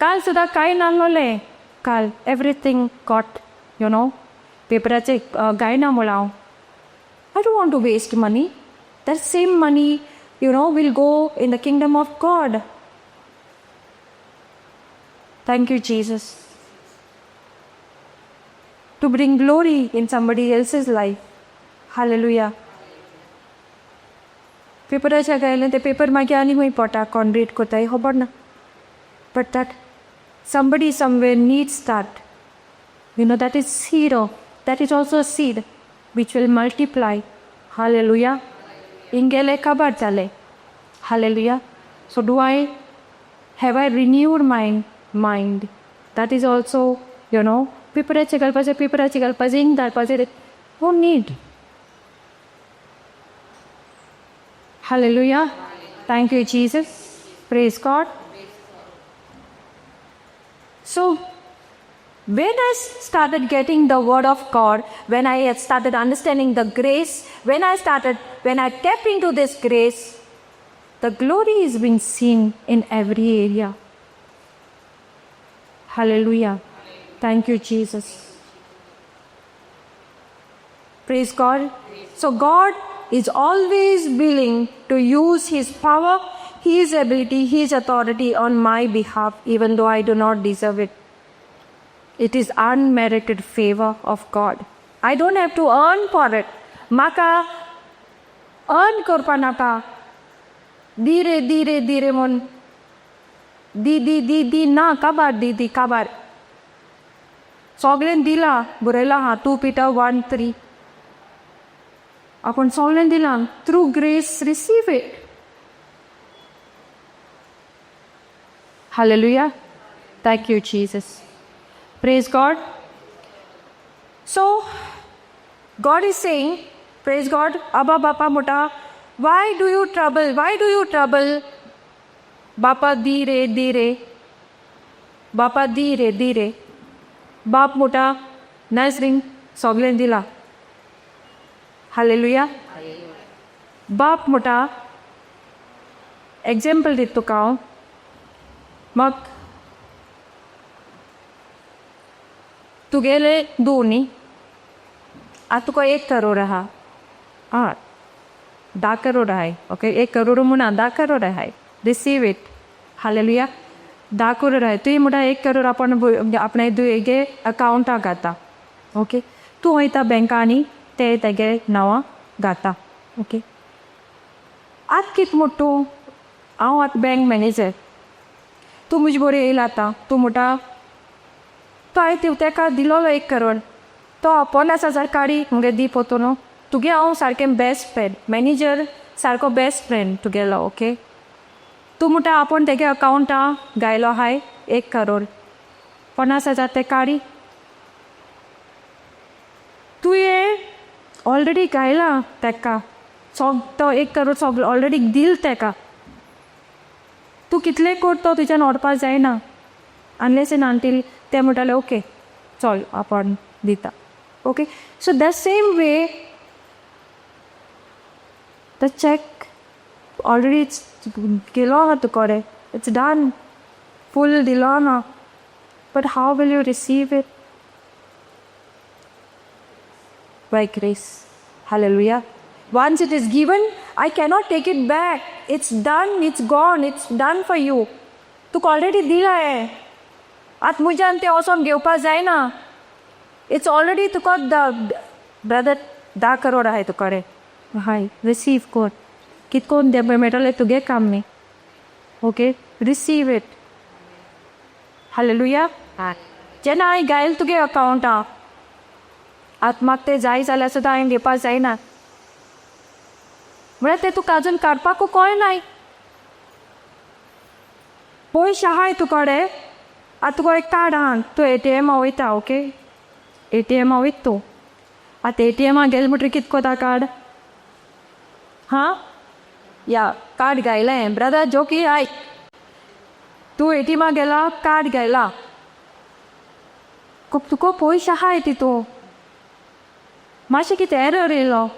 काल सुद्दां कांय नासलोलें. काल everything got, पेपराचे गायना म्हळां हांव. I don't want to waste money. That same money will go in the kingdom of God. Thank you, Jesus. To bring glory in somebody else's life. Hallelujah. पेपराच्या गायलें ते paper मागीर आनी खंय पोटा कोण रीड कोताय खबर ना. But that somebody somewhere needs that. That is seed. That is also a seed which will multiply. Hallelujah. इंगेले काबार जाले. Hallelujah. So do I, have I renewed my mind? That is also, पेपराचे घालपाचें, पेपराचे घालपाचें, ink धाडपाचें, no need. Hallelujah. Thank you, Jesus. Praise God. So, when I started getting the word of God, when I had started understanding the grace, when I tapped into this grace, the glory is being seen in every area. Hallelujah. Thank you, Jesus. Praise God. So God is always willing to use His power, His ability, His authority on my behalf, even though I do not deserve it. It is unmerited favor of God. I don't have to earn for it. Maka earn करपा नाका. दी रे दी रे दी रे म्हूण दी दी दी दी ना, काबार दी दी काबार. सगळ्यान दिला, बरयला हा 2 Peter 1:3. आपण सगळ्यान दिला, through grace receive it. Hallelujah. Thank you, Jesus. Praise God. So, God is saying, praise God, Abba Bapa Mota, Why do you trouble? Why do you trouble? बापा दी रे, दी रे, बापा दी रे, दी रे. बाप मोठा नर्सरींग सगळें दिला. हालेलुया. बाप मोठा एग्जाम्पल दिता तुका हांव. मग तुगेले दोन न्ही, आतां तुका 1 करोड आहा. आं, 10 करोड आहाय. ओके, 1 करोड म्हणा, 10 करोड आहाय. Receive it. Hallelujah. 10 crore आहाय. तुवें म्हणटा 1 करोड आपण आपणे दुयेगे अकावंटाक घाता. ओके, तूं वयता बँकांनी, ते तेगे नांवां घाता. ओके, आतां कितें म्हणटा तूं? हांव आतां बँक मॅनेजर. तूं म्हजे बरोबर येयला. आतां तूं म्हणटा, तो हांवें तेका दिलोलो 1 करोड, तो 50,000 काडी मुगे दी पोतो न्हू. तुगे हांव सारकें बेस्ट फ्रेंड, मॅनेजर सारको बेस्ट फ्रेंड तुगेलो. ओके, तूं म्हणटा आपूण तेगे अकावंटा घायलो आहाय 1 करोड, 50,000 ते काडी. तुवें ऑलरेडी घायला तेका सग, तो 1 करोड सगळो ऑलरेडी दिल तेका. तूं कितले कोट तो तुज्यान व्हरपा जायना अनलेस एंड अंटील ते म्हणटाले, ओके चल, आपण दिता. Okay, so the same way the cheque already it's गेलो आहा तुकोडे. It's done, फूल दिलो ना, but how will you receive it? By grace. Hallelujah. Once it is given, I cannot take it back. It's done, it's gone, it's done for you. तुका already दिला आहे. आतां म्हज्यान तें वचोन घेवपा जायना. It's already तुका. ब्रदर, 10 करोड आहाय तुकडे हाय, रिसीव कर. कित कोन्न तें मेळटलें तुगे काम न्ही. Okay, receive it. Hallelujah. जेन्ना हांवें घायल तुगे अकावंटा, आतां म्हाका तें जाय जाल्यार सुद्दां हांवें घेवपा जायना. म्हळ्यार तें तुका अजून काडपाकू कळनाय. पयशे आहाय तुकडे. आतां तुका एक कार्ड आहा, तूं एटीएमा वयता. ओके, एटीएमा वयता तूं. आतां एटीएमा गेले म्हणटकीर कित कोता? कार्ड. हां, या कार्ड घायलें. ब्रदर जोकी, आयक, तूं एटीएमा गेला, कार्ड घायला, तुका पयशे आहाय तितू. मातशें कितें एरर येयलो.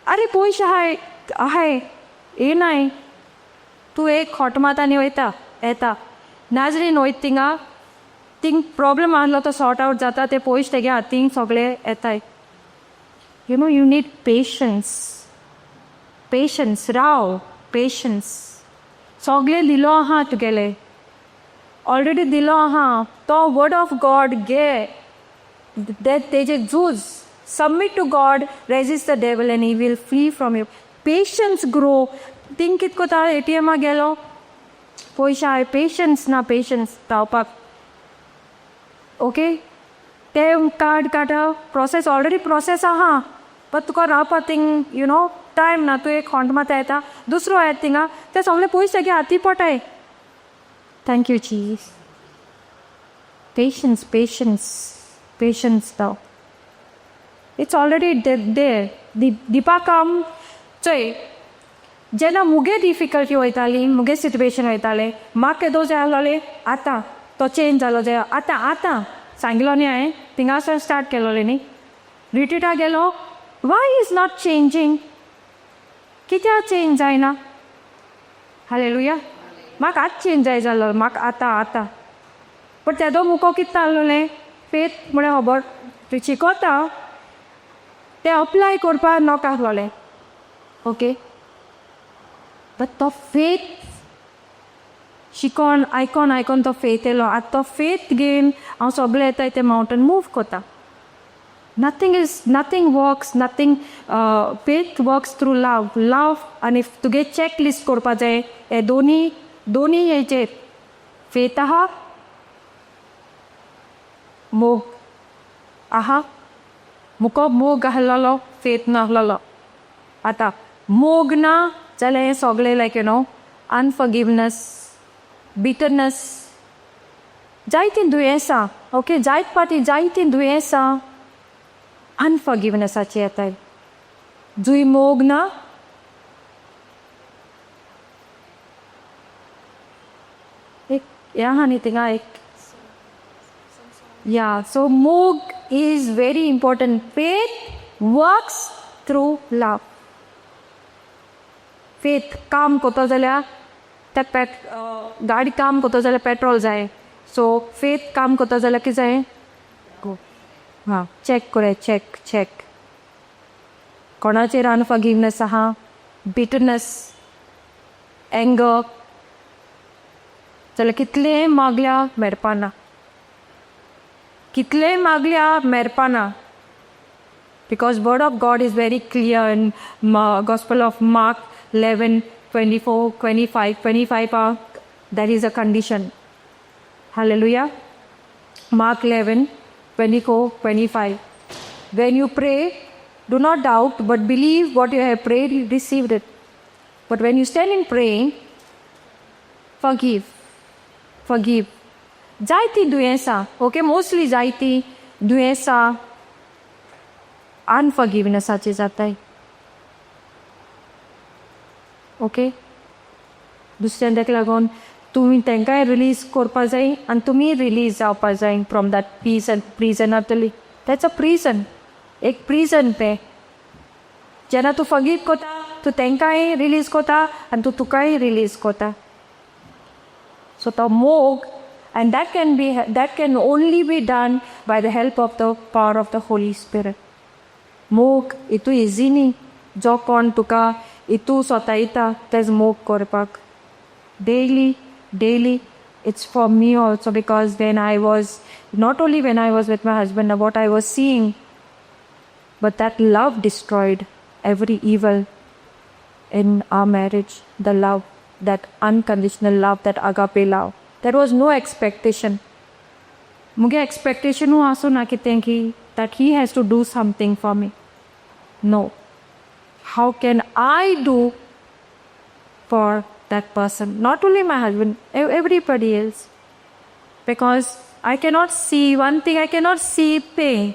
आरे, पयशे आहाय आहाय येनाय. तूं एक खोट मारता आनी वयता येता. नाजरीन वयता थिंगा, थिंग प्रॉब्लम आहलो तो सॉर्ट आवट जाता. ते पयशे तेगे हातीन सगळे येताय. You know, you need patience. Patience Rao, patience. सगळें दिलो आहा तुगेलें, ऑलरेडी दिलो आहा. तो वर्ड ऑफ गॉड घे, तेजे झूज. Submit to God, resist the devil and he will flee from you. Patience grow. Think कित कोता? एटीएमा गेलो, पयशे आहाय, पेशन्स ना, पेशन्स रावपाक. ओके, ते कार्ड काडटा, प्रोसेस ऑलरेडी प्रोसेस आहा, बट तुका रावपा thing you know time ना. तूं एक खोंट मारता येता, दुसरो येता थिंगा, ते सगळे पयशे तेगे हाती पडटाय. Thank you Jesus. Patience, patience, patience Rao. It's already there. दिवपा काम. चोय, जेन्ना मुगे डिफिकल्टी वयताली, मुगे सिट्युएशन वयतालें, म्हाका केदो जाय आहलोलें, आतां तो चेंज जालो जाय, आतां आतां सांगलो न्ही हांवें, थिंगासर स्टार्ट केलोलें न्ही. रिट्रीटा गेलो, why is not changing? कित्याक चेंज जायना? हालेलुया. म्हाका आतां चेंज जाय जालो म्हाका आतां आतां. बट तेदो मुको कितें आहलोलें? फेथ म्हळ्यार खबर तूं शिकोता, तें अप्लाय करपा नाका आहलोलें. ओके, बट तो फेथ शिकोन, आयकोन आयकोन तो फेथ येयलो. आतां तो फेथ घेवन हांव सगळें येताय, तें मावंटन मूव कोता. Nothing is, nothing works, nothing. Faith works through love, love. आनी तुगे चॅक लिस्ट करपा जाय हे दोनी दोनी हेचेर. फेथ आहा, मोग आहा. मुको मोग आहलोलो, फेथ नाहलोलो. आतां मोग ना जाल्यार हें सगळें like you know unforgiveness, bitterness, जायतीं दुयेंसां. ओके, जायत पाटी जायतीं दुयेंसां अनफॉरगिवनसाची येताय. जुय मोग ना. हें आहा न्ही थिंगा एक. या, सो मोग is very important. Faith works through love. Faith काम करता जाल्यार त्या पेट गाडी काम करता जाल्यार पेट्रोल जाय. सो फेथ काम करता जाल्यार कितें जाय? हां, चॅक कोराय, चॅक चॅक. कोणाचेर अनफॉरगिवनेस आहा, बिटरनेस, एंगर जाल्यार कितलें मागल्या मेळपाना, कितलें मागल्या मेळपाना, because word of God is very clear in Gospel of Mark 11:24, 25, 25. There is a condition. Hallelujah. Mark 11:24, 25. When you pray, do not doubt, but believe what you have prayed, you received it. But when you stand in praying, forgive, forgive. जायतीं दुयेंसां, okay, mostly जायतीं दुयेंसां अनफॉरगिवनेसाची जाताय, okay. दुसऱ्यान ताका लागून तुमी तांकांय रिलीज करपा जाय आनी तुमीय रिलीज जावपा जाय from that peace and prison जातली. That's a prison, एक प्रिजन तें. जेन्ना तूं फॉरगीव करता, तूं तांकांय रिलीज करता आनी तूं तुकाय रिलीज करता. सो तो मोग, and that can only be done by the help of the power of the Holy Spirit. मोग इतू इजी न्ही. जो कोण तुका इतू स्वतायता तेज मोग करपाक daily daily. It's for me also, because when I was, not only when I was with my husband, what I was seeing, but that love destroyed every evil in our marriage. The love, that unconditional love, that agape love. There was no expectation. मुगे एक्सपेक्टेशनूय आसूं ना कितें की that he has to do something for me. No. How can I do for that person? Not only my husband, everybody else. Because I cannot see one thing, I cannot see pain.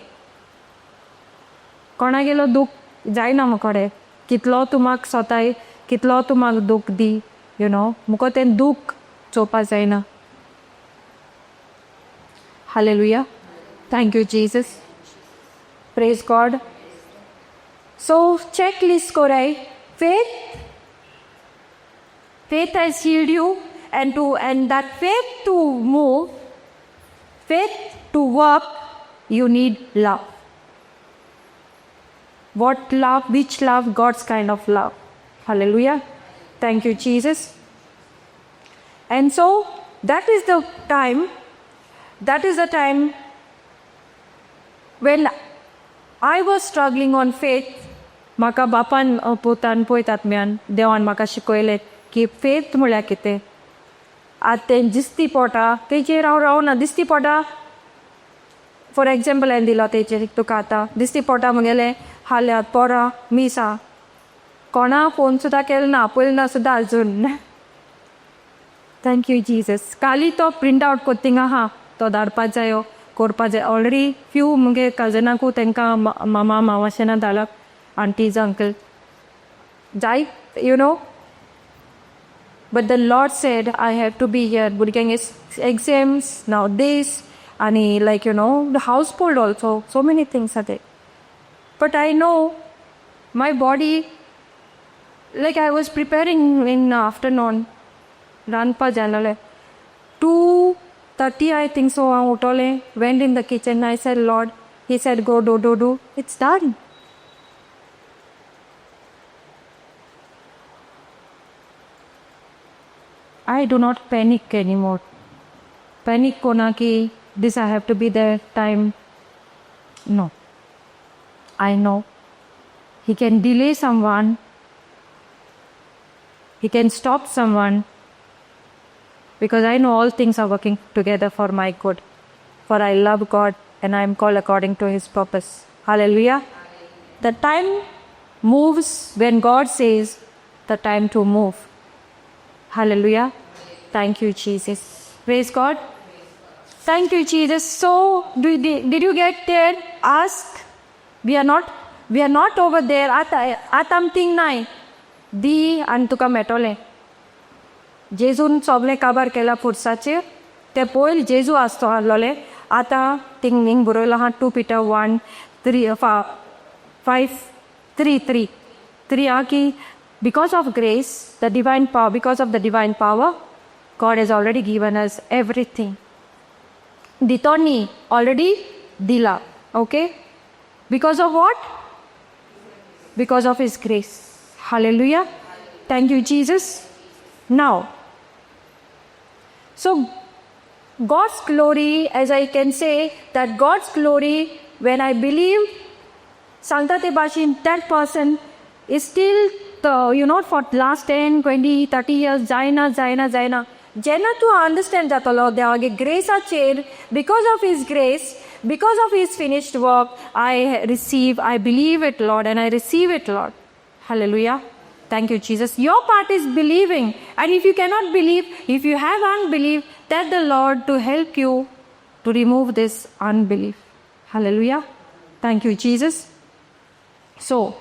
कोणागेलो दूख जायना मुकोडे. कितलो तूं म्हाका सोताय, कितलो तूं म्हाका दूख दी, you know, मुको तें दूख चोवपा जायना. Hallelujah. Thank you, Jesus. Praise God. So checklist कोराय. Faith, faith has healed you, and that faith to move, faith to work, you need love. What love? Which love? God's kind of love. Hallelujah. Thank you, Jesus. And so that is the time, that is the time when I was struggling on faith. म्हाका बापान, पुतान, पळयत आत्म्यान, देवान म्हाका शिकयलें की faith म्हळ्यार कितें. आतां तें दिसती पोटा तेजेर हांव रावना. दिसती पोटा, फॉर एग्जाम्पल हांवें दिलो तेजेर तुका. आतां दिसती पोटा म्हगेलें हाल्यात पोरां मीस आहा. कोणा फोन सुद्दां केलो ना, आपयलें ना सुद्दां अजून. Thank you Jesus. काली तो प्रिंट आवट कोत्ता थिंगा आहा, तो धाडपा जायो, करपा जाय. ऑलरेडी फ्यू मुगे कजनाकू तांकां मामा मामाशेना धाडला, आंटीज अंकल जाय, you know. But the Lord said I have to be here. भुरग्यांक exams now this आनी like the household also, so many things are there. But I know my body, like I was preparing in afternoon, रांदपा जाय आसलें. 2:30, I think so, हांव उठोलें, went in the kitchen. I said, "Lord," he said, "go do, do, do." It's done. I do not panic anymore. Panic कोना की this I have to be there time. No. I know. He can delay someone. He can stop someone. Because I know all things are working together for my good. For I love God and I am called according to his purpose. Hallelujah. The time moves when God says the time to move. Hallelujah. Thank you, Jesus. Praise God. Thank you, Jesus. So, did you get there? Ask. We are not over there. आतां आतां आमी thing नाय. दी आनी तुका मेळटलें. जेजून सगळें काबार केलां खुर्साचेर. ते पयल जेजू आसतो आहलोले आतां थिंग हिंग बरयलो आहा 2 Peter 1 3 5 3 3 3 आहा की because of grace the divine power, because of the divine power God has already given us everything. दितो न्ही, ऑलरेडी दिला. Okay, because of what? Because of his grace. Hallelujah. Thank you Jesus. Now so God's glory, as I can say that God's glory, when I believe, सांगता ते भाशेन that person is still for last 10, 20, 30 years जायना जायना जायना. जेन्ना तूं understand जातलो देवागे ग्रेसाचेर, because of his grace, because of his finished work, I receive, I believe it Lord, and I receive it Lord. Hallelujah. Thank you, Jesus. Your part is believing. And if you cannot believe, if you have unbelief, tell the Lord to help you to remove this unbelief. Hallelujah. Thank you, Jesus. So,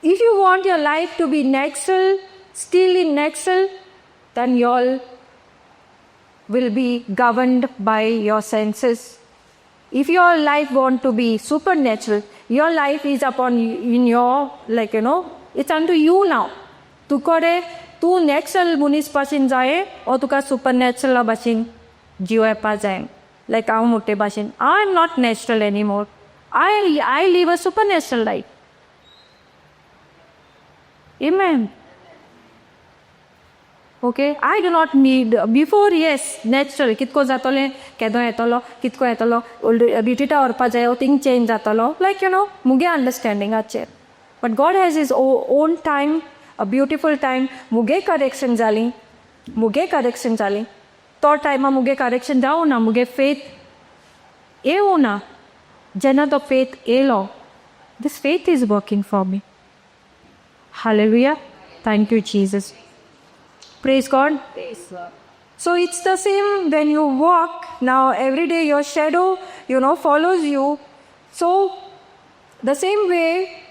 if you want your life to be natural, still in natural, then you all will be governed by your senses. If your life want to be supernatural, your life is upon in your, like, you know, it's unto you now. तुकडे तूं natural मनीस भाशेन जाय ओ तुका सुपरनॅचरला भाशेन जियेवपा जाय. लायक हांव मोठे भाशेन, I am not natural anymore. I live a supernatural life. Amen. Okay, I do not need before, yes, natural कितको जातोलें, केदो येतलो, कितको येतलो, रिट्रीटा व्हरपा जाय, थिंग चेंज जातलो, लायक you know मुगे अंडरस्टँडिंगाचेर. But God has his own time, a beautiful time. मुगे करेक्शन जाली, मुगे करेक्शन जाली तो टायमा मुगे करेक्शन जावं ना, मुगे फेथ येवं ना. जेन्ना तो फेथ येयलो, this faith is working for me. Hallelujah. Thank you Jesus. Praise God. So it's the same when you walk. Now every day your shadow follows you. So the same way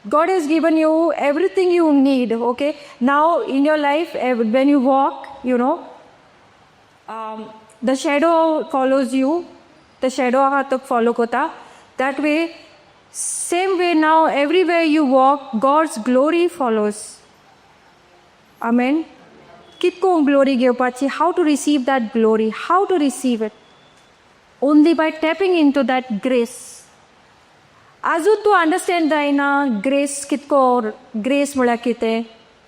God has given you everything you need, okay? Now in your life, when you walk, the shadow follows you. The shadow आहा तो follow kota. That way, same way now everywhere you walk, God's glory follows. Amen. कितको glory घेवपाची, how to receive that glory, how to receive it? Only by tapping into that grace. अजून तूं understand जायना grace कितको, grace म्हळ्यार कितें,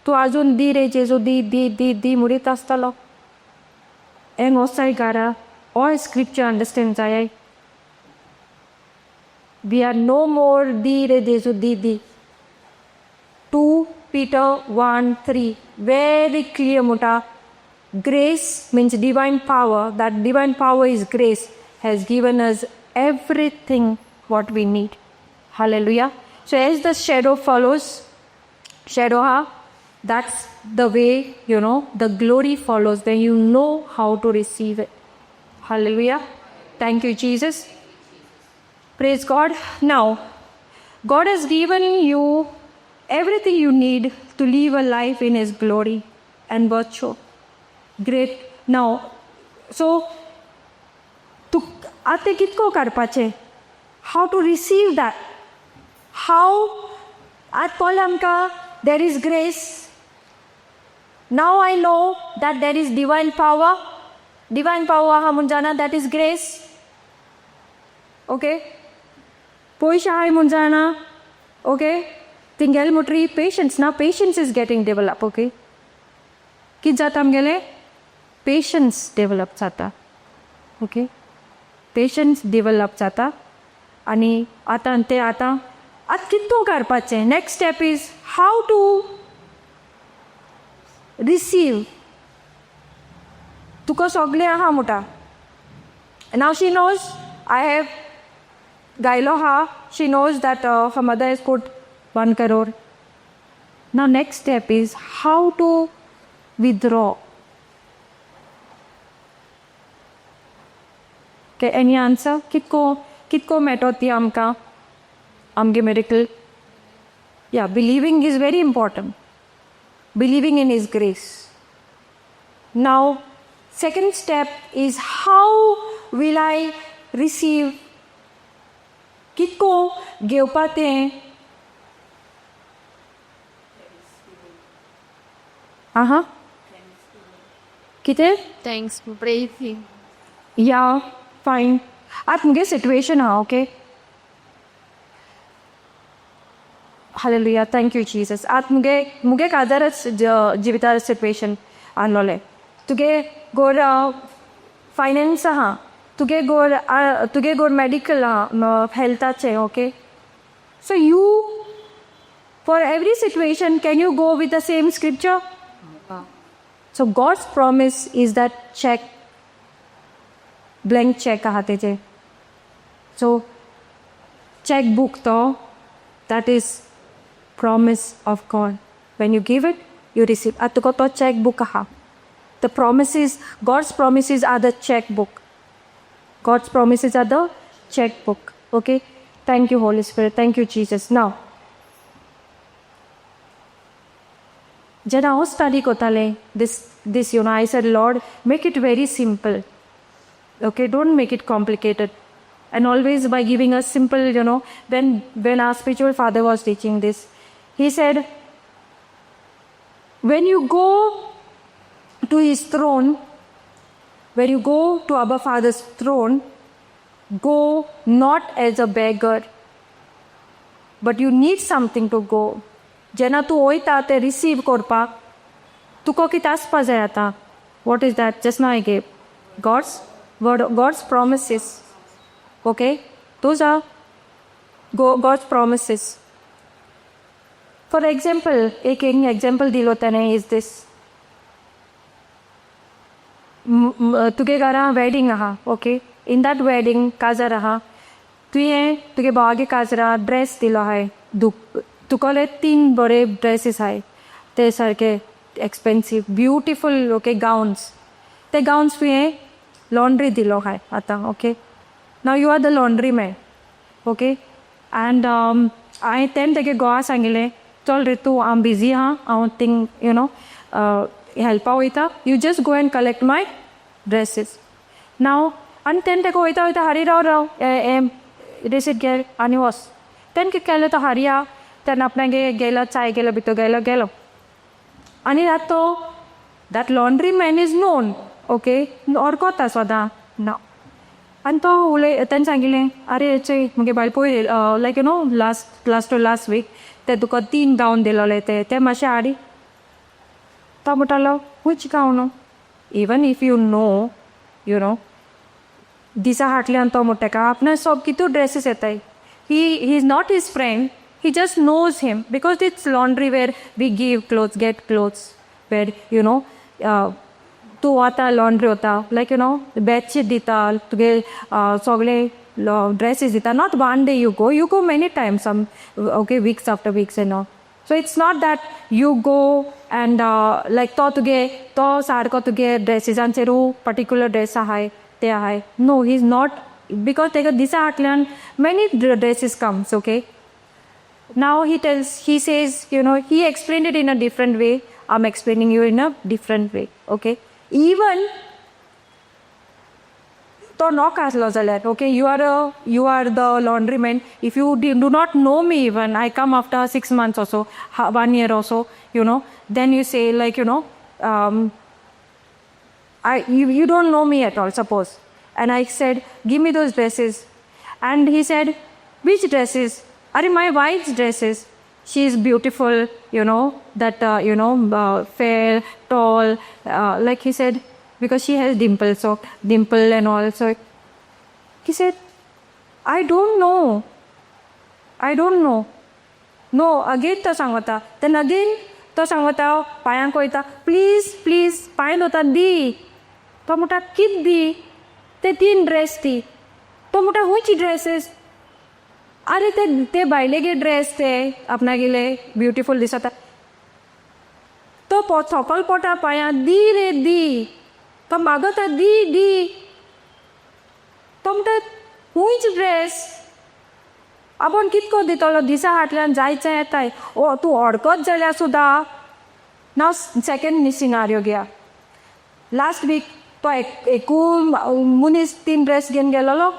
तूं अजून दी रे जेजू, दी दी दी दी म्हणीत आसतलो. हेंग वोसाय घरा ऑल स्क्रिप्चर अंडरस्टँड जाय. We are no more दी रे जेजू दी दी. 2 Peter 1:3 very clear म्हणटा, grace means divine power. That divine power is grace, has given us everything what we need. Hallelujah. So as the shadow follows, shadow ha, that's the way, the glory follows. Then you know how to receive it. Hallelujah. Thank you, Jesus. Praise God. Now, God has given you everything you need to live a life in His glory and virtue. Great. Now, so, तूं आतां कितको काडपाचें, how to receive that, how आतां कळ्ळें आमकां there is grace. Now I know that there is divine power. Divine power आहा म्हूण जाणा, that is grace. Okay, पयशे आहाय म्हूण जाणा. ओके, थिंग गेले म्हणटरी पेशन्स ना, patience is getting develop. Okay, कितें जाता आमगेलें, पेशन्स डेवलप जाता. ओके, पेशन्स डेवलप जाता. आनी आतां तें आतां आतां कितू काडपाचें, next step is how to receive. तुका सगळें आहा म्हणटा. Now she knows I have गायलो हा. She knows that her mother has put 1 crore. Now next step is how to withdraw. Okay, any answer? कितको कितको मेटो ती आमकां आमगे miracle? Yeah, believing is very important. Believing in His grace. Now, Second step is, how will I receive? कितको घेवपा तें? आहा, कितें? Thanks, praising. या, फायन. आतां मुगे सिट्युएशन आहा, okay. Hallelujah, thank you, Jesus. आतां मुगे काजारच जिवितार सिट्युएशन आहलोलें. तुगे गोर फायनान्स आहा, तुगे गोर मेडिकल आहा, हेल्थाचें, okay. So you, for every situation, can you go with the same scripture? So God's promise is that check, blank check आहा तेजे. सो चॅक बूक तो, that is promise of God. When you give it, you receive. आतां तुका तो check book आहा. The promises, God's promises are the check book. God's promises are the check book, okay. Thank you, Holy Spirit. Thank you, Jesus. Now, जेन्ना हांव study करतालें this, I said, "Lord, make it very simple, okay? Don't make it complicated." And always by giving us simple. Then when our spiritual father was teaching this, he said, when you go to his throne, when you go to Abba Father's throne, go not as a beggar, but you need something to go. जेन्ना तूं वयता तें receive करपाक तुका कितें आसपा जाय आतां. What is that? Just now I gave God's word, God's promises, okay? Those are God's promises. For example, एक एक एग्जाम्पल दिलो तेणें is this. तुगे घरा वेडींग आहा, ओके. इन that wedding, काजार आहा, तुवें तुगे भावागे काजरा ड्रेस दिलो आहाय. तुकोले तीन बरे ड्रेसीस आहाय, ते सारके एक्सपेन्सीव, ब्युटिफूल, ओके, गावन्स. ते गावन्स तुवें लॉन्ड्री दिलो आहाय आतां, okay. Now you are the laundry man, okay, and हांवें तेणें तेगे घोवा सांगिल्लें, चल रे तूं, हांव बिजी आहा, हांव थिंग you know हेल्पा वयता, you just go and collect my dresses now. आनी तेणें तेका वयता वयता, हारी, राव राव, हें रिसीट घे आनी वच. तेणें कितें केलें, तो हारया तेन्ना आपणागे गेलो, चाय गेलो, भितर गेलो गेलो. आनी आतां तो that laundry man is known, okay, वळखता सदां ना. आनी तो उलय, तेणें सांगिल्लें, आरे चोय, मुगे बायल पयर, like last last to last week ते तुका तीन गावन दिलोले, ते ते मातशे हाडी. तो म्हणटालो, which gown? Even if you know दिसा फाटल्यान तो म्हणटा तेका आपणा सोब कितू ड्रेसीस येताय. He is not his friend, he just knows him because it's laundry where we give clothes, get clothes, where तूं वता, लॉन्ड्री वता, लायक you know bedsheet दिता तुगे, सगळे ड्रेसीस दिता. Not one day you go, you go many times, some, okay, weeks after weeks and all. So it's not that you go and like तो तुगे तो सारको तुगे ड्रेसीसांचेरू पर्टिक्युलर ड्रेस आहाय ते आहाय. No, he is not, because तेका दिसा फाटल्यान many dresses comes, okay. Now he tells, he says, he explained it in a different way. I'm explaining you in a different way, okay. Even तो knock आसलो जाल्यार, okay, you are the laundry man. If you do not know me, even I come after 6 months also, one year also, then you say like, you don't know me at all, suppose. And I said, "Give me those dresses." And he said, "Which dresses?" Are my wife's dresses. She is beautiful, that, fair, tall. Like he said, because she has dimple, so dimple and all. So he said, "I don't know. I don't know." No, again तो सांगता. Then again तो सांगता, पांयांक वयता, please please, पांय धरता, दी. तो म्हणटा, कित दी? ते तीन ड्रेस दी. तो म्हणटा, खंयची ड्रेसीस? अरे ते ते बायलेगे ड्रेस, ते आपणागेले ब्युटिफूल दिसता. तो थोकल पोटा पांयां, दी रे दी. तो मागता, दी दी. तो म्हणटा, खंयच ड्रेस? आपूण कितको दितलो? दिसा फाटल्यान जायचे येताय. ओ तूं अडकत जाल्यार सुद्दां. नाव सेकंड सिनारियो घेया. लास्ट वीक तो एकू मनीस तीन ड्रेस घेवन गेलोलो,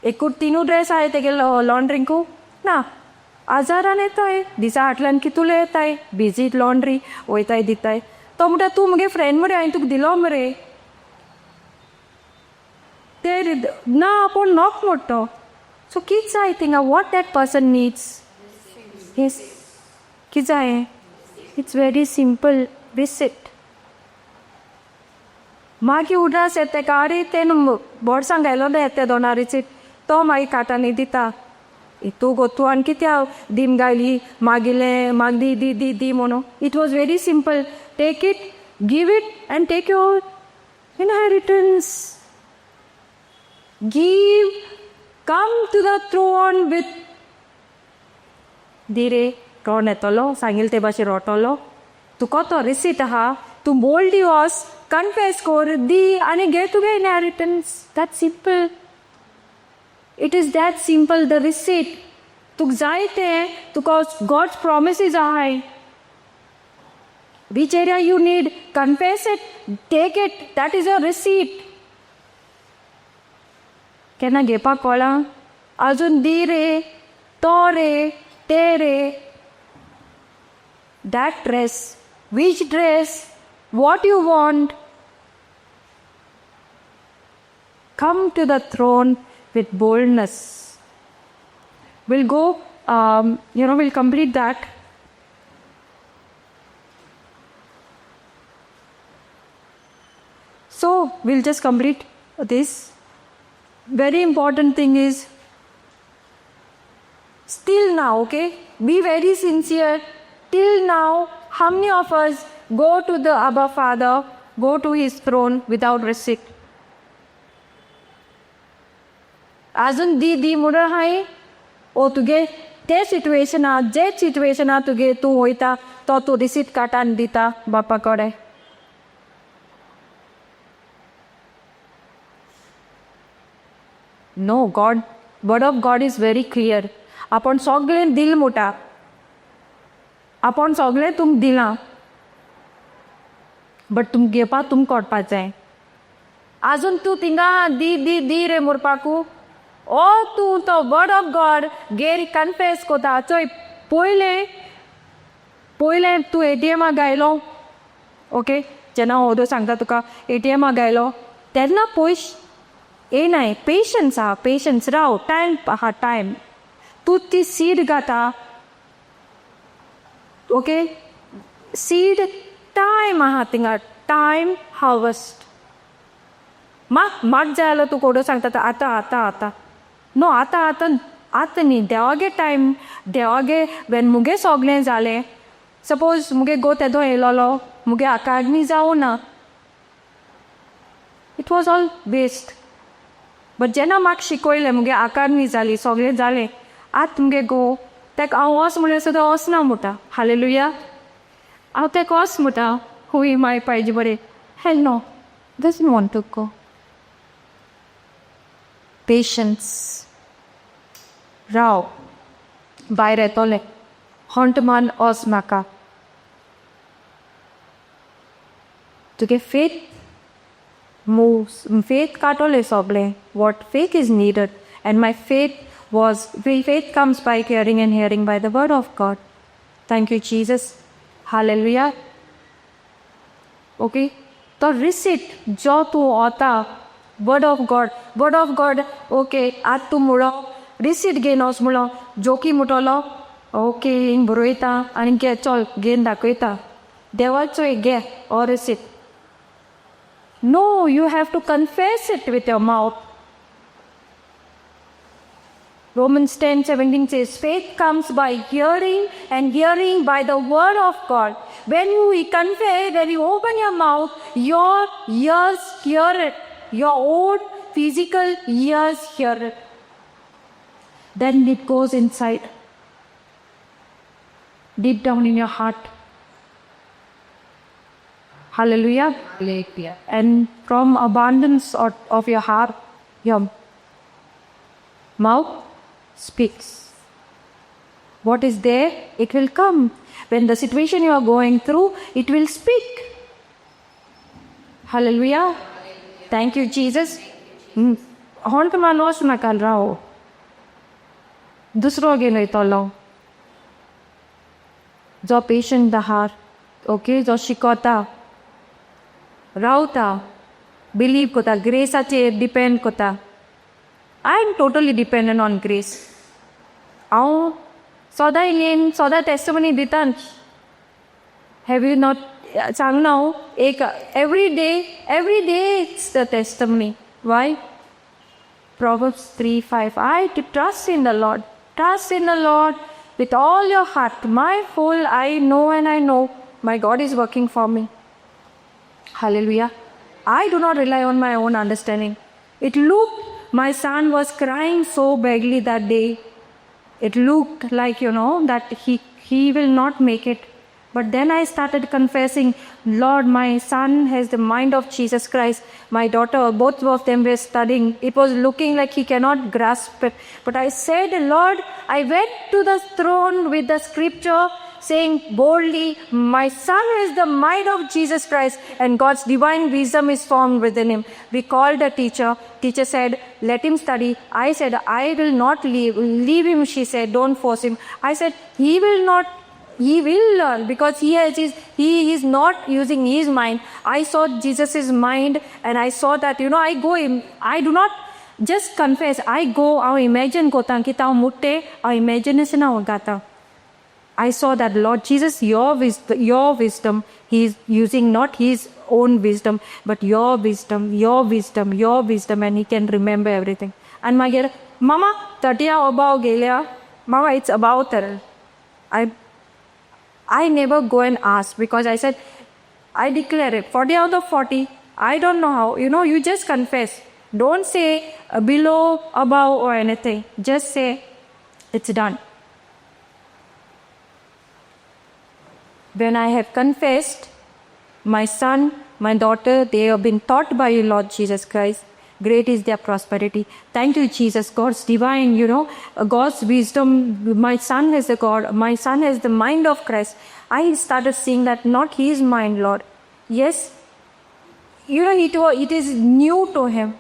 एकूच तिनू ड्रेस आहाय तेगे लॉन्ड्रींकू ना. आजारान येताय दिसा हाटल्यान कितुले येताय, बिजी लॉन्ड्री वयताय दिताय. तो म्हणटा तूं मुगे फ्रेंड मरे, हांवें तुका दिलो मरे ते ना, आपूण नोक मोडटो. सो कित जाय थिंगा? What that person needs is कित जाय? It's very simple, receipt. मागीर उडास येता तेका, आरे तें बोर्सांक घायलो ना येता दोना रिसीट, तो मागीर काटांनी दिता. तूं गो तूं आनी कित्याक दीम घायली मागिलें माग दी दी दी दी म्हणून. It was very simple, take it, give it and take your inheritance. Give, come to the throne with दी रे. रोण येतलो सांगील ते भाशेन रोटलो तुका तो रिसीट आहा, तूं बोल्डली वच, कन्फेस कर, दी आनी घे तुगे inheritance. That simple, it is that simple. The receipt तुका जाय तें तुका गॉड्स प्रॉमिसीस आहाय. Which area you need, confess it, take it, that is a receipt. केन्ना घेवपाक कळा अजून दी रे, तो रे, ते रे, that dress, which dress, what you want. Come to the throne with boldness. We'll go, we'll complete that. So, we'll just complete this. Very important thing is, still now, okay, be very sincere. Till now, how many of us go to the Abba Father, go to his throne without receipt? अजून दी दी म्हणून हाय ओ तुगे ते सिट्युएशना, जे सिट्युएशना तुगे तूं वयता तो तूं receipt काडटा आनी दिता बापा कडेन. No, God, word of God is very clear. आपूण सगळें दिल म्हणटा, आपूण सगळें तुमकां दिलां, बट तुमकां घेवपाक तुमकां कोडपाक जाय. आजून तूं थिंगा दी दी दी रे मोरपाकू, ओ तूं तो वर्ड ऑफ गॉड गेर कन्फेस कोता. चोय पयलें पयलें तूं एटीएमाक घायलो, ओके, जेन्ना हांव सांगता तुका एटीएमाक घायलो तेन्ना पयश येनाय. पेशन्स आहा, पेशन्स राव, टायम आहा, टायम. तूं ती सीड घाता, ओके, सीड टायम आहा थिंगा, टायम हार्वस्ट. म्हाक म्हाक जाय जाल्यार तूं कोडो सांगता आतां आतां आतां, नो, आतां आतां आतां न्ही, देवागे टायम, देवागे when मुगे सोगलें जालें. सपोज मुगे गो तेदो येयलोलो, मुगे अकादमी जावं ना, it was all waste. But जेन्ना म्हाका शिकयलें, मुगे अकादमी जाली, सगळें जालें, आतां मुगे गो तेका हांव वच म्हणल्यार सुद्दां वचना म्हणटा. हालेलुया. हांव तेका वच म्हणटा, हुई माय पाहिजे बरें, hell no, doesn't want to go. Patience राव, भायर येतोलें, हंट मान वच नाका. तुगे फेथ moves, faith काटोले सोगलें. What faith is needed, and my faith was, faith comes by hearing and hearing by the word of God. Thank you Jesus, hallelujah. Okay, तो receipt जो तूं वता, word of God, word of God, okay, आतां तूं म्हणो receipt घेवन वच म्हणो, जोकी म्हणटलो ओके, हिंग बरयता आनी घे चल घेवन दाखयता देवाचो घे हो receipt. No, you have to confess it with your mouth. Romans 10:17 says, faith comes by hearing and hearing by the word of God. When you confess, when you open your mouth, your ears hear it. Your own physical ears hear it. Then it goes inside, deep down in your heart. Hallelujah. Hallelujah. And from abundance of your heart, your mouth speaks. What is there, it will come. When the situation you are going through, it will speak. Hallelujah. Thank you Jesus. होंट मानोस नाका राव, दुसरो गेलो येतलो जो patient आहा, okay, जो शिकता रावता, बिलीव करता, ग्रेसाचेर डिपेंड करता. I am totally dependent on grace. हांव सदां येन सदां टेस्टमनी दिता. Have you not सांगना हांव एक every day it's the testimony. Why? Proverbs 3:5. I to trust in the Lord. Trust in the Lord with all your heart. My whole I know and I know my God is working for me. Hallelujah. I do not rely on my own understanding. It looked, my son was crying so badly that day. It looked like, that he will not make it. But then I started confessing, Lord, my son has the mind of Jesus Christ. My daughter, both of them were studying. It was looking like he cannot grasp it. But I said, Lord, I went to the throne with the scripture saying boldly, my son has the mind of Jesus Christ and God's divine wisdom is formed within him. We called the teacher. Teacher said, let him study. I said, I will not leave. Leave him, she said, don't force him. I said, he will not. He will learn because he is not using his mind. I saw Jesus's mind and I saw that, I go, I do not just confess. I go, I imagine kota ki tao mutte, I imagination हांव गाता. I saw that Lord Jesus, your wisdom, he is using not his own wisdom, but your wisdom, your wisdom, your wisdom, and he can remember everything. And मागीर mama 30 above गेल्या, mama it's above 30. I never go and ask because I said, I declare it, 40 out of 40, I don't know how, you just confess. Don't say below, above or anything. Just say, it's done. When I have confessed, my son, my daughter, they have been taught by you, Lord Jesus Christ. Great is their prosperity. Thank you, Jesus. God's divine, God's wisdom. My son has the God. My son has the mind of Christ. I started seeing that not his mind, Lord. Yes, it is new to him.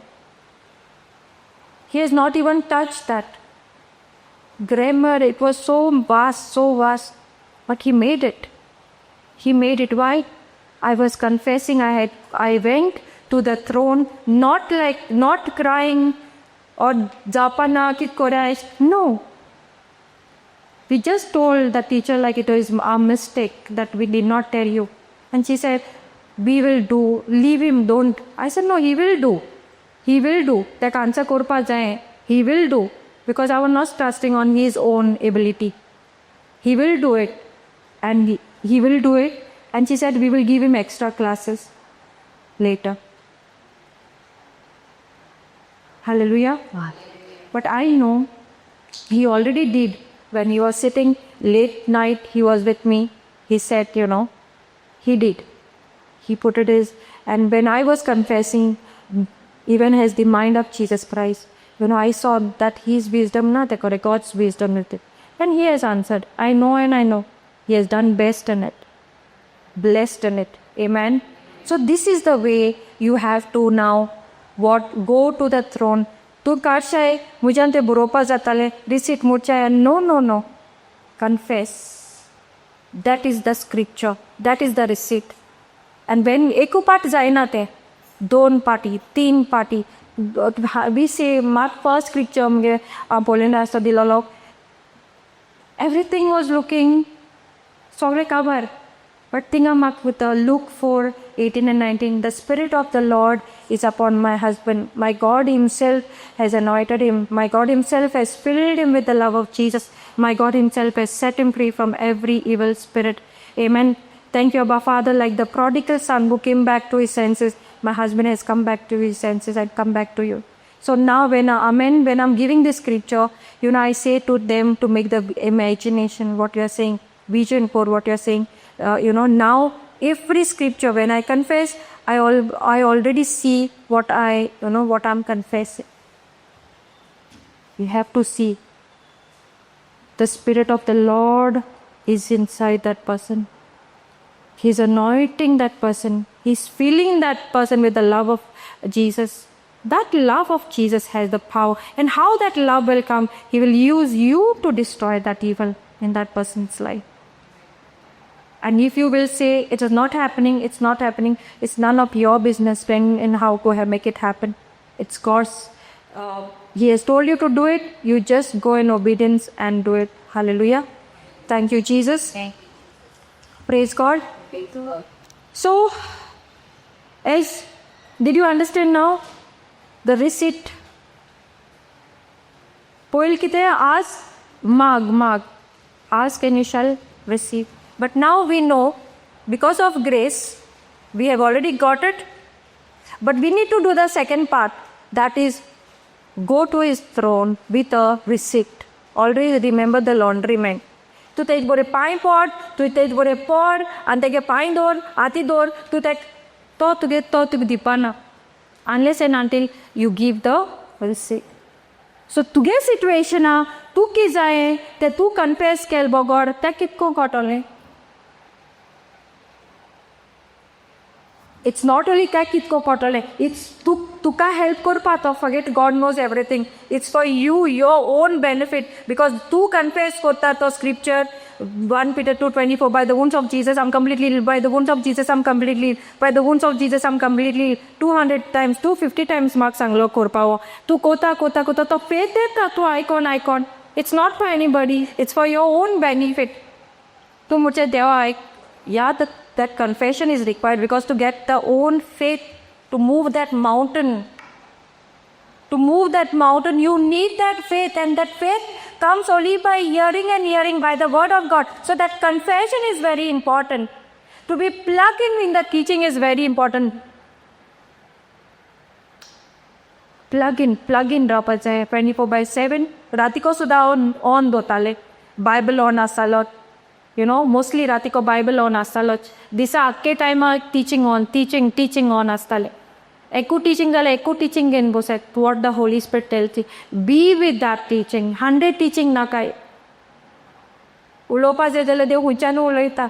He has not even touched that. Grammar, it was so vast, so vast. But he made it. He made it. Why? I was confessing. I went to the throne, not crying or japana ki korai. No. We just told the teacher like it was our mistake that we did not tell you. And she said, we will do, leave him, don't. I said, no, he will do. He will do. That answer korpa jaye. He will do. Because I was not trusting on his own ability. He will do it. And he will do it. And she said, we will give him extra classes later. Hallelujah. But I know he already did. When he was sitting late night, he was with me. He said, he did. He put it his, and when I was confessing, even has the mind of Jesus Christ, I saw that his wisdom, not the God's wisdom with it. And he has answered. I know and I know. He has done best in it. Blessed in it. Amen. So this is the way you have to now what go to the throne. तूं काडशाय म्हज्यान तें बरोवपा जातालें, receipt मोडच्याय. No, no, no. Confess. That is the scripture. That is the receipt. And when एकू पाट जायना तें, दोन पाटी, तीन पाटी, we say mark first scripture मगे पोलिना आसता दिलोलो, everything was looking सगळें काबार. But थिंगा म्हाका with Luke 4:18 and 19, the Spirit of the Lord is upon my husband. My God himself has anointed him. My God himself has filled him with the love of Jesus. My God himself has set him free from every evil spirit. Amen. Thank you, Abba Father. Like the prodigal son who came back to his senses, my husband has come back to his senses and come back to you. So now when when I'm giving this scripture, I say to them to make the imagination what you are saying, vision for what you are saying. Now every scripture when I confess, I already see what what I'm confessing. You have to see. The Spirit of the Lord is inside that person. He is anointing that person. He is filling that person with the love of Jesus. That love of Jesus has the power. And how that love will come, He will use you to destroy that evil in that person's life. And if you will say, it is not happening, it's not happening, it's none of your business when and how to make it happen. It's God's. He has told you to do it. You just go in obedience and do it. Hallelujah. Thank you, Jesus. Praise God. So, as did you understand now the receipt? पयल कितें ask माग माग, ask and you shall receive. But now we know, because of grace, we have already got it. But we need to do the second part, that is, go to his throne with a receipt. Always remember the laundryman. तूं तेज बरें पांय पड, तूं तेज बरें पड आनी तेगे पांय दवर, हाती दवर, तूं तेक तो तुगे तो तुका दिवपाना unless and until you give the receipt. So तुगे सिट्युएशना तूं कितें जाय तें तूं कन्फेस केल बगर तें कितको कळटलें? It's not only काय कितको कळटलें, it's तूं तुका हेल्प करपा तो. Forget God knows everything. It's for you, your own benefit, because तूं कन्फेस करता तो scripture 1 Peter 2:24, by the wounds of Jesus I'm completely healed, by the wounds of Jesus I'm completely healed, by the wounds of Jesus I'm completely healed. 200 times, 250 times म्हाका सांगलो करपा हो. तूं कोता कोता कोता तो फेथ येता, तूं आयकोन आयकोन. It's not for anybody, it's for your own benefit. तूं म्हणचे देवा आयक या, that confession is required because to get the own faith to move that mountain. To move that mountain, you need that faith, and that faith comes only by hearing and hearing by the word of God. So that confession is very important. To be plugged in the teaching is very important. Plug in रावपाक जाय 24/7. रातीको सुद्दां on दवरताले, Bible on आसतालो, you know, mostly रातीको Bible on आसतालोच. दिसा आख्खे टायमार teaching on, teaching teaching on आसतालें. एकू टिचींग जाल्यार एकू टिचींग घेवन बसत. What the Holy Spirit tells, be with that teaching. 100 teaching नाकाय. उलोवपा जाय जाल्यार देव खंयच्यानू उलयता.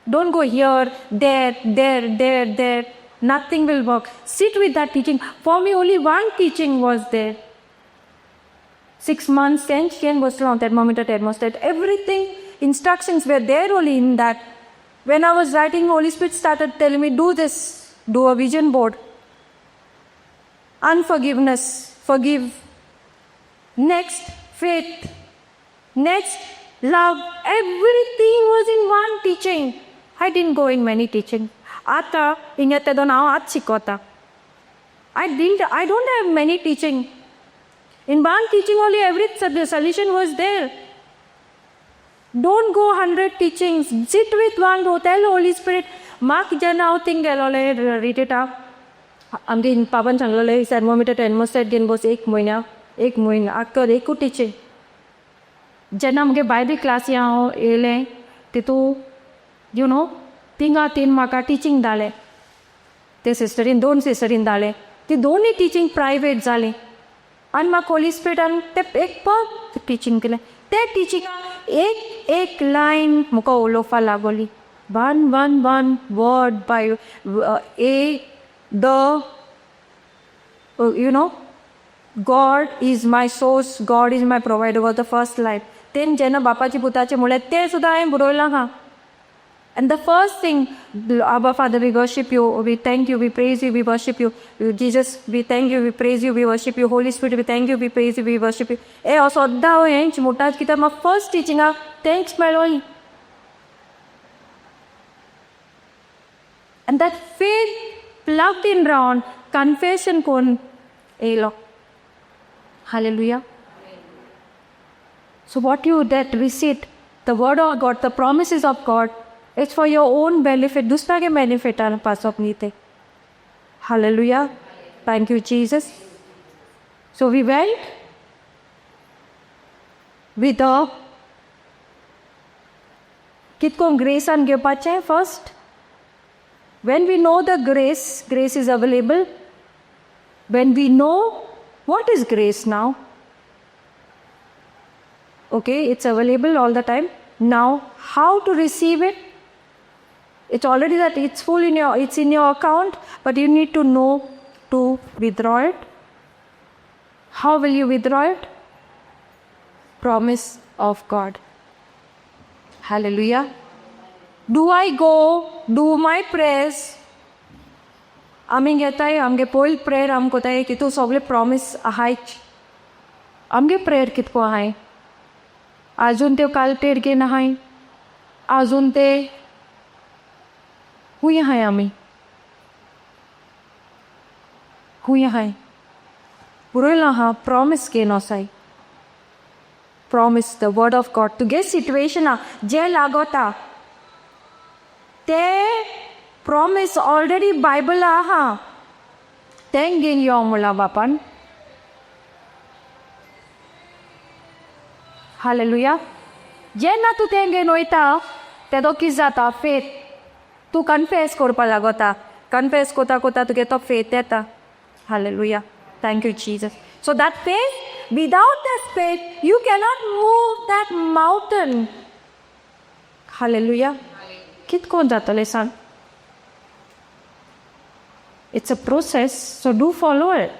Don't go here, there, there, there, there. Nothing will work. Sit with that teaching. For me only one teaching was there. 6 months तेंच घेवन बसलो हांव, thermometer, thermostat, everything, instructions were there only in that. When I was writing, Holy Spirit started telling me, do this, do a vision board. Unforgiveness, forgive. Next, faith. Next, love. Everything was in one teaching. I didn't go in many teaching. आतां हिंगा तेदोन हांव आतां शिकोता. I don't have many teaching. In one teaching only every solution was there. Don't go 100 teachings. Sit with one, tell Holy Spirit. म्हाका जेन्ना हांव thing गेलोलें रिट्रीटाक, आमगे पापान सांगलेलें thermometer thermostat घेवन बस एक म्हयन्या, एक म्हयनो आख्खो एकू टिचींग. जेन्ना मुगे बायबल क्लासी हांव येयलें तितू, you know, थिंगा तीन म्हाका टिचींग धाडलें. ते सिस्टरीन, दोन सिस्टरीन धाडलें. ती दोनूय टिचींग प्रायवेट जालीं आनी म्हाका होली स्पिरिटान ते एक पग टिचींग केलें. ते टिचिंगाक एक एक लायन म्हाका उलोवपा लागली. One one one word by a the you know, God is my source, God is my provider was the first line. तेन जेन्ना बापाचे पुताचे म्हणलें तें सुद्दां हांवें बरयलां आहा. And the first thing, Abba Father, we worship you, we thank you, we praise you, we worship you. Jesus, we thank you, we praise you, we worship you. Holy Spirit, we thank you, we praise you, we worship you. ए सद्दां हांव हेंच म्हणटा कित्याक म्हाका first टिचिंगाक तेंच मेळोली. And that faith plugged in round confession कोण येयलो. Hallelujah. So what you that receipt, the word of God, the promises of God, it's for your own benefit. दुसऱ्यागे बेनिफिटान पासप न्ही तें. Hallelujah. Thank you, Jesus. So we went with a कितको ग्रेसान घेवपाचें first. When we know the grace, grace is available. When we know what is grace now, okay, it's available all the time. Now, how to receive it? It's already that it's full in your, it's in your account, but you need to know to withdraw it. How will you withdraw it? Promise of God. Hallelujah. Do I go do my prayers? आमी घेताय आमगे पयल prayer आम कोताय की तूं सगळे promise आहायच. आमगे prayer कितको आहाय? आजून त्यो काल प्रेयर घेन आहाय, आजून ते खूंय आहाय, आमी खूंय आहाय? बरयलां आहा प्रॉमीस घेन वसाय. Promise, the word of God. तुगे सिट्युएशना जें लागोता ते प्रॉमीस ऑलरेडी बायबल आहा, तें घेवन यो म्हणलां बापान. हालेलुया. जेन्ना तूं तें घेवन वयता तेदो कितें जाता? फेथ. तूं कन्फेस करपा लागता. कन्फेस कोता कोता तुगे तो फेथ येता. Hallelujah. Thank you Jesus. So that faith, without that faith you cannot move that mountain. Hallelujah. कित कोण जातलें सांग? It's a process, so do follow it.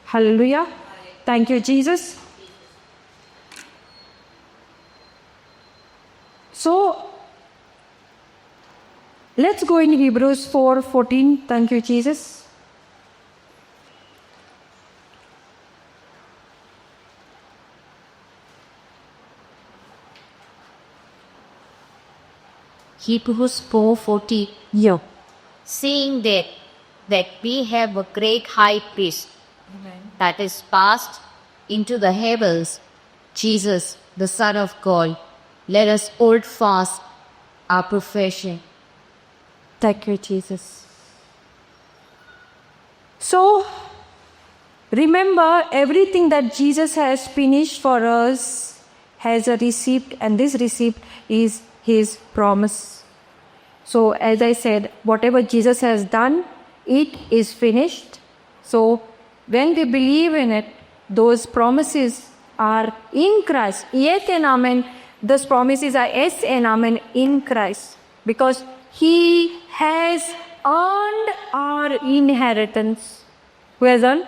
Hallelujah. Thank you Jesus. So let's go in Hebrews 4:14. Thank you, Jesus. Hebrews 4:14. Yeah. Seeing that we have a great high priest, amen, that is passed into the heavens, Jesus, the Son of God, let us hold fast our profession. Thank you, Jesus. So, remember, everything that Jesus has finished for us has a receipt, and this receipt is His promise. So, as I said, whatever Jesus has done, it is finished. So, when we believe in it, those promises are in Christ. Yes and amen. Those promises are yes and amen in Christ, because He has earned our inheritance. Who has earned?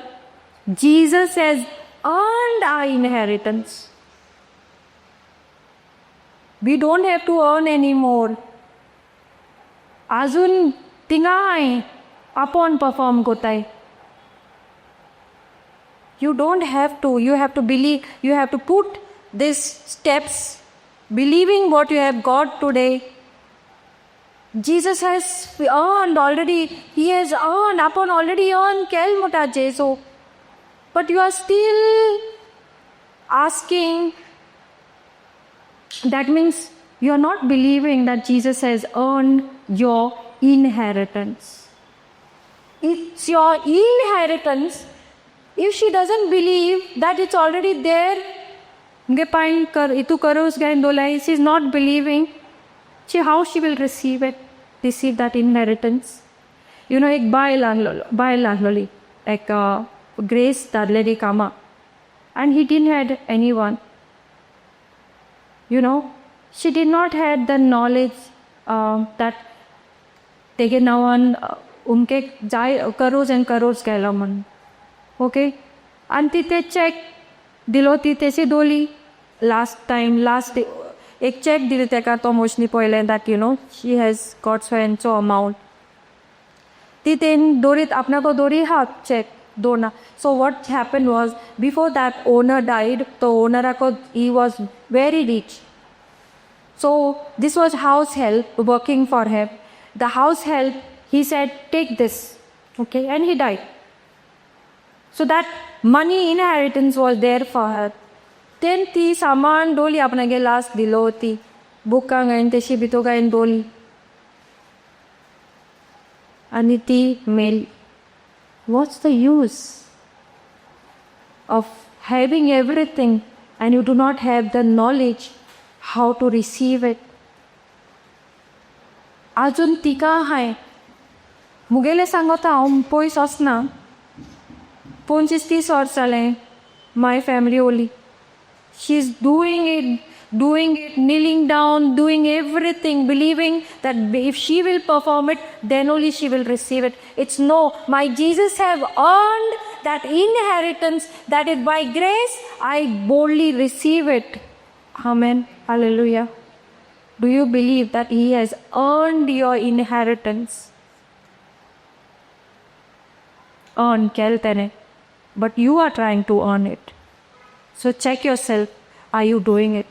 Jesus has earned our inheritance. We don't have to earn anymore. आजून थिंगा हांय आपोन perform कोताय. You don't have to. You have to believe. You have to put these steps, believing what you have got today. Jesus has earned already. He has earned. Upon already earned केल म्हणटा जेजू. But you are still asking. That means you are not believing that Jesus has earned your inheritance. It's your inheritance. If she doesn't believe that it's already there, मुगे पांय कर इतू करोस गायन Dolai, she is not believing, she how she will receive it, receive that inheritance? You know, एक बायल आहलोलो, बायल आहलोली, एक grace दादलेली कामा, and he didn't had anyone. You know, she did not had the knowledge that तेगे नांवान उमके जाय करोज एंड करोज गेलो म्हूण. ओके, आनी ती ते चॅक दिलो, ती तेशी दोली लास्ट टायम, लास्ट एक चॅक दिली तेका, तो मोशनी पळयलें that you know she has got so and so amount. ती तेन दोरीत आपणाको दोरी हा check Dona. So what happen was, before that owner died, तो ओनराको he was very rich. So this was house help working for him. The house help, he said, take this, okay, and he died. So that money inheritance was there for her. Then ती सामान डोली आपणागे last दिलो ती बुकां गायन तेशी भितर गायन डोली आनी ती मेली. What's the use of having everything and you do not have the knowledge how to receive it? आजून तिका आहाय मुगेलें सांगता हांव पयस वचना, 25-30 वर्स जालें, my family only she is doing it. doing it, kneeling down, doing everything, believing that if she will perform it, then only she will receive it. It's no, my Jesus have earned that inheritance, that it by grace I boldly receive it. Amen. Hallelujah. Do you believe that He has earned your inheritance? Earn केल तेणे, but you are trying to earn it. So check yourself, are you doing it?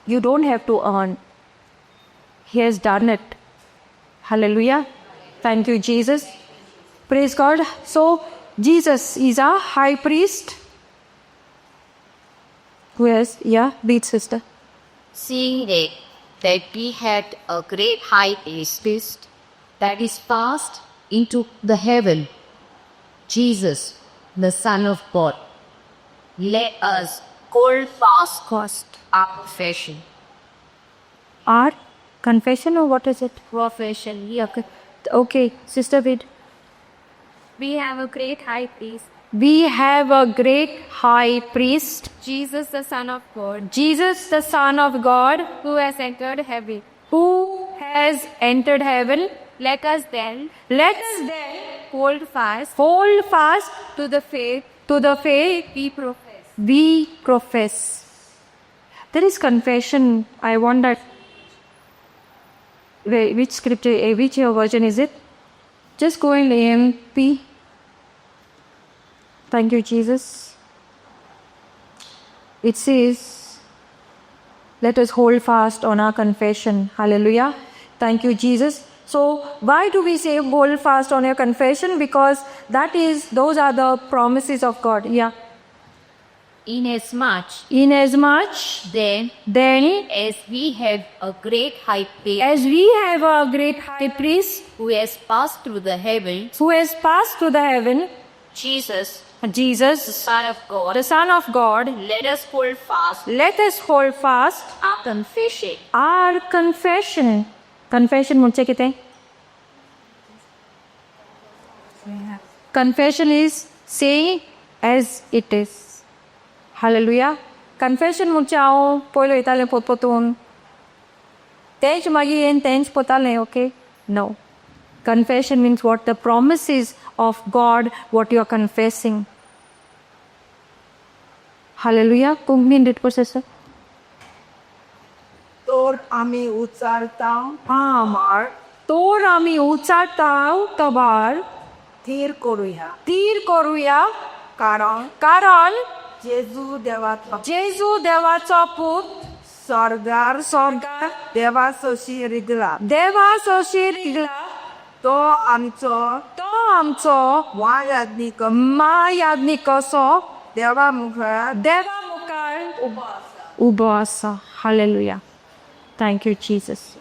You don't have to earn. He has done it. Hallelujah. Thank you, Jesus. Praise God. So, Jesus is our high priest. Who is? Yeah, lead sister. Seeing it that we had a great high priest that is passed into the heaven, Jesus, the Son of God, let us hold fast Cost. our profession. Our confession or what is it? Profession, yeah. Okay, okay, sister read. We have a great high priest, We have a great high priest, Jesus the Son of God, Jesus the Son of God, who has entered heaven. who has entered heaven. Let us then Let us then hold fast hold fast to the faith to the faith we profess. we profess. There is confession. I want that. Wait, which scripture, which your version is it? Just go in AMP. Thank you, Jesus. It says, let us hold fast on our confession. Hallelujah. Thank you, Jesus. So, why do we say hold fast on your confession? Because those are the promises of God. Yeah. Inasmuch Inasmuch then then as we have a great high priest as we have a great high priest who has passed through the heaven, who has passed through the heaven, Jesus, Jesus, the Son of God, the Son of God, let us hold fast let us hold fast our confession. our confession. Confession म्हणजे कितें? Confession is saying as it is. Hallelujah. Confession म्हणजे हांव पयलो वयतालें पोतपोतून तेंच मागीर येवन तेंच पोतालें. Okay, no. Confession means what the promises of God, what you are confessing. Hallelujah. Konkani read sister. तर आमी उच्चारता आमार तोर आमी उचारताव तबार थीर करुया, तीर करुया, कारण कारण जेजू देवाचो जेजू देवाचो पूत स्वर्गार स्वर्गार देवा सोशी रिगला, देवा सोशी रिगला, तो आमचो तो आमचो म्हायाज्ञीक म्हायाज्ञीक कसो देवा मुखार देवा मुखार उबो आसा. Hallelujah. Thank you, Jesus.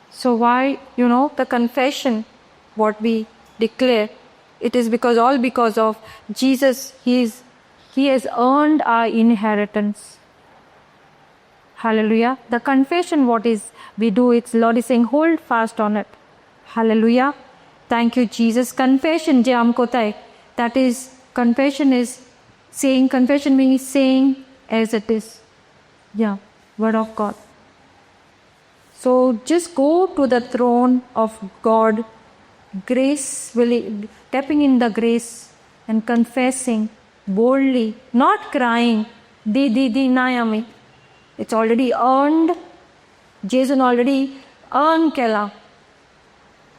So why, the confession, what we declare, it is because all because of Jesus. He has earned our inheritance. Hallelujah. The confession, what is we do, it's Lord is saying, hold fast on it. Hallelujah. Thank you, Jesus. Confession, je am kotai, that is, confession is saying, confession means saying as it is. Yeah, word of God. So just go to the throne of God, gracefully, tapping in the grace and confessing boldly, not crying, di di di nayami. It's already earned. Jason already earned kela.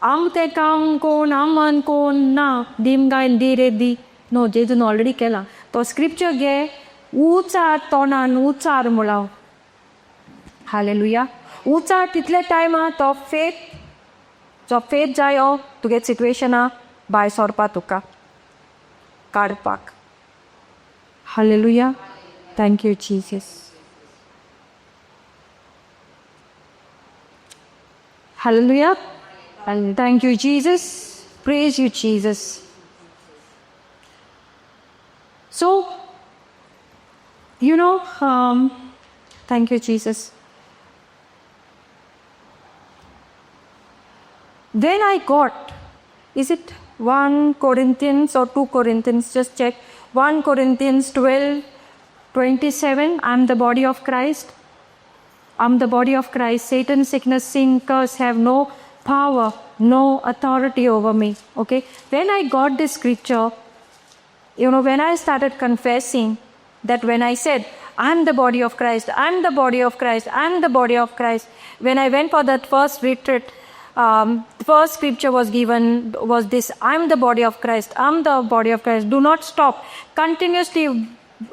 Am te kam kon, aman kon, na, dim gain di re di. No, Jason already kela. To scripture ge, उचार तोंडान उचार मुळाव. Hallelujah. उचार तितले टायमा तो faith, जो faith जायो तुगे सिट्युएशना भायर सरपा तुका काडपाक. Hallelujah. Thank you, Jesus. Hallelujah. Thank you, Jesus. Praise you, Jesus. So, thank you, Jesus. Then I got, is it 1 Corinthians or 2 Corinthians? Just check. 1 Corinthians 12, 27, I am the body of Christ. I am the body of Christ. Satan, sickness, sin, curse have no power, no authority over me. Okay? When I got this scripture, when I started confessing that, when I said, I'm the body of Christ, I'm the body of Christ, I'm the body of Christ. When I went for that first retreat, the first scripture was given was this, I'm the body of Christ, I'm the body of Christ. Do not stop. Continuously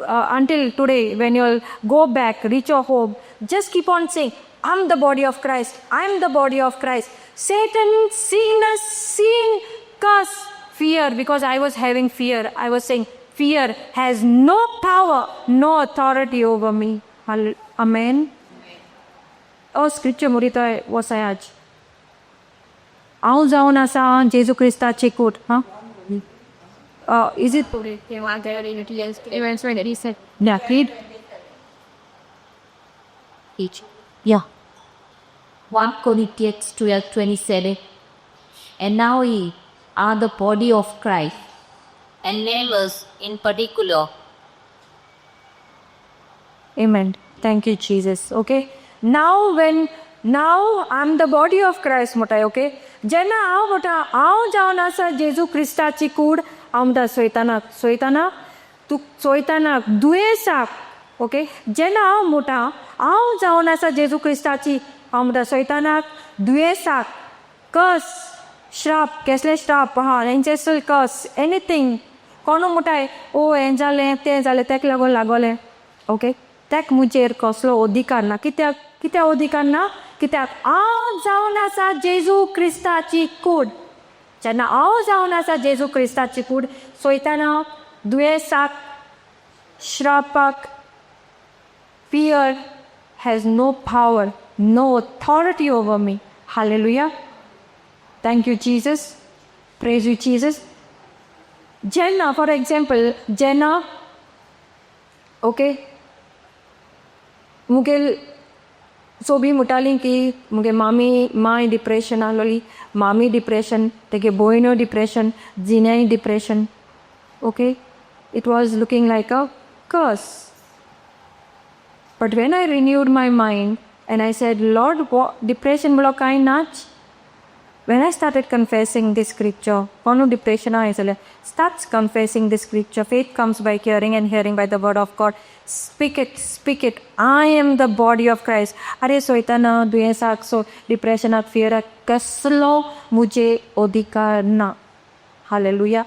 until today, when you'll go back, reach your home, just keep on saying, I'm the body of Christ, I'm the body of Christ. Satan, sickness, sin, curse, fear, because I was having fear. I was saying, fear has no power, no authority over me. Amen. O scripture मुरितोय वसाय आज हांव जावन आसा जेजू क्रिस्ताची कूड. हां, is it? Yeah, read. Each. Yeah. 1 Corinthians 12:27. And now ye are the body of Christ, and members in particular. Amen. Thank you, Jesus. Okay. Now I'm the body of Christ म्हणटा. Okay, जेन्ना हांव म्हणटा हांव जावन आसा जेजू क्रिस्ताची कूड, हांव म्हणटा सोयतानाक, सोयताना तूं सोयतानाक दुयेंसाक. ओके, जेन्ना हांव म्हणटा हांव जावन आसा जेजू क्रिस्ताची, हांव म्हणटा सोयतानाक, दुयेंसाक, कस, श्राप, केसले श्राप आहा, एन्सेस्ट्रल कस, एनीथींग. कोणू म्हणटाय, ओ हें जालें तें जालें, तेका लागून लागोलें. ओके, तेक म्हजेर कसलो अधिकार ना. कित्याक? कित्याक अधिकार ना? कित्याक हांव जावन आसा जेजू क्रिस्ताची कूड. जेन्ना हांव जावन आसा जेजू क्रिस्ताची कूड, सोयताना, दुयेंसाक, श्रापाक, fear has no power, no authority over me. Hallelujah. Thank you, Jesus. Praise you, Jesus. जेन्ना, फॉर एग्जाम्पल, जेन्ना, ओके, मुगेल सोबी म्हणटाली की मुगे मामी मांय डिप्रेशन आहलोली, मामी डिप्रेशन, तेगे भयण्यो depression, जिन्याय depression. Okay, it was looking like a curse. But when I renewed my mind and I said, Lord, depression म्हणलो कांय नाच. When I started confessing this scripture, कोणू depression आहा जाल्यार starts confessing this scripture. Faith comes by hearing and hearing by the word of God. Speak it, speak it. I am the body of Christ. अरे सोयताना, दुयेंसाक, so डिप्रेशनाक, फियराक कसलो मुजे अधिकार ना. Hallelujah.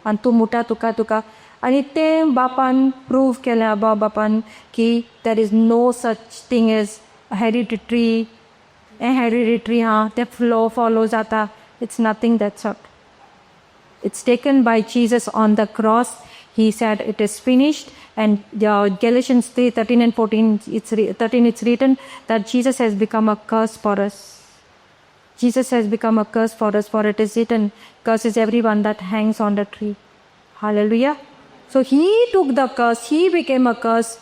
आनी तूं मुटा तुका तुका आनी तें बापान प्रूव केलें, आबा बापान, की there is no such thing as hereditary. हें हेरिडिटरी आहा तें फ्लो फॉलो जाता. It's nothing that sort. It's taken by Jesus on the cross. He said it is finished. And Galatians 3 13 and 14, 13, it's written that Jesus has become a curse for us. Jesus has become a curse for us, for it is written, curse is everyone that hangs on the tree. Hallelujah. So he took the curse, he became a curse.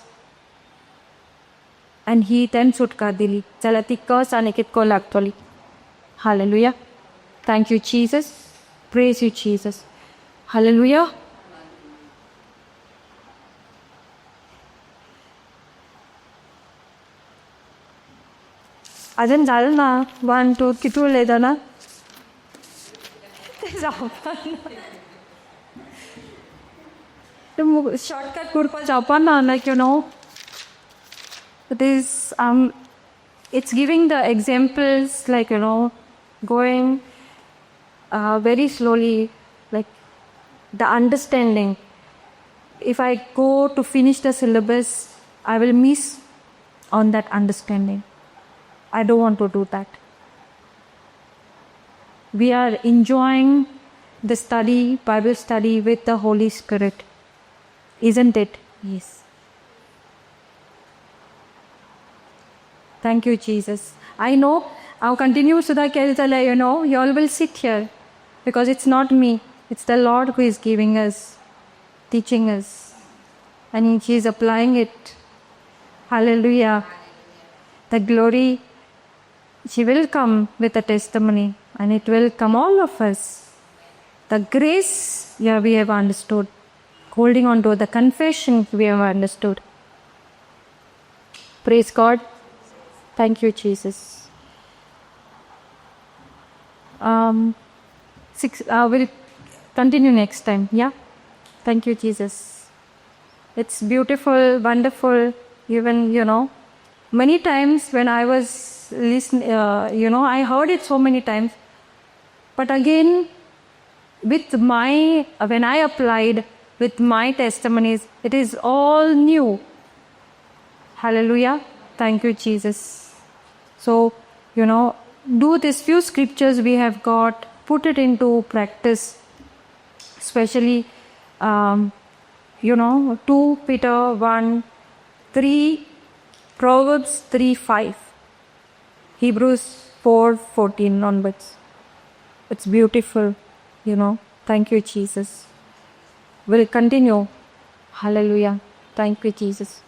And he then सुटका दिली जाल्यार ती कर्स आनी कितको लागतली. Hallelujah. Thank you, Jesus. Praise you, Jesus. Hallelujah. अजून जालें ना? वन टू कितू उलयता ना तें जावपा ना, शॉर्टकट करपाक जावपा ना. Like this it's giving the examples, like going very slowly, like the understanding. If I go to finish the syllabus, I will miss on that understanding. I don't want to do that. We are enjoying the study, Bible study with the Holy Spirit, isn't it? Yes. Thank you, Jesus. I know I'll continue सुद्दां केलें जाल्यार, you all will sit here because it's not me, it's the Lord who is giving us, teaching us, and He is applying it. Hallelujah. The glory, she will come with a testimony, and it will come all of us. The grace, yeah, we have understood. Holding on to the confession, we have understood. Praise God. Thank you, Jesus. 6. We'll continue next time. Yeah. Thank you, Jesus. It's beautiful, wonderful. Even, you know, many times when I was listening, you know, I heard it so many times. But again, with my, when I applied with my testimonies, it is all new. Hallelujah. Thank you, Jesus. So, you know, do these few scriptures we have got, put it into practice, especially, you know, 2 Peter 1, 3, Proverbs 3, 5, Hebrews 4, 14 onwards. It's beautiful, you know. Thank you, Jesus. We'll continue. Hallelujah. Thank you, Jesus.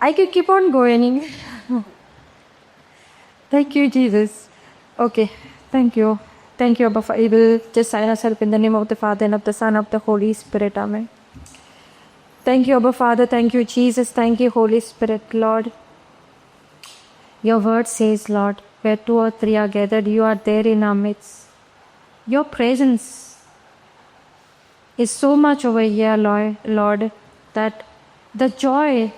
I could keep on going. Thank you, Jesus. Okay, thank you. Thank you, Abba. We will just sign ourselves in the name of the Father and of the Son, of the Holy Spirit. Amen. Thank you, Abba Father. Thank you, Jesus. Thank you, Holy Spirit, Lord. Your word says, Lord, where two or three are gathered, you are there in our midst. Your presence is so much over here, Lord, that the joy,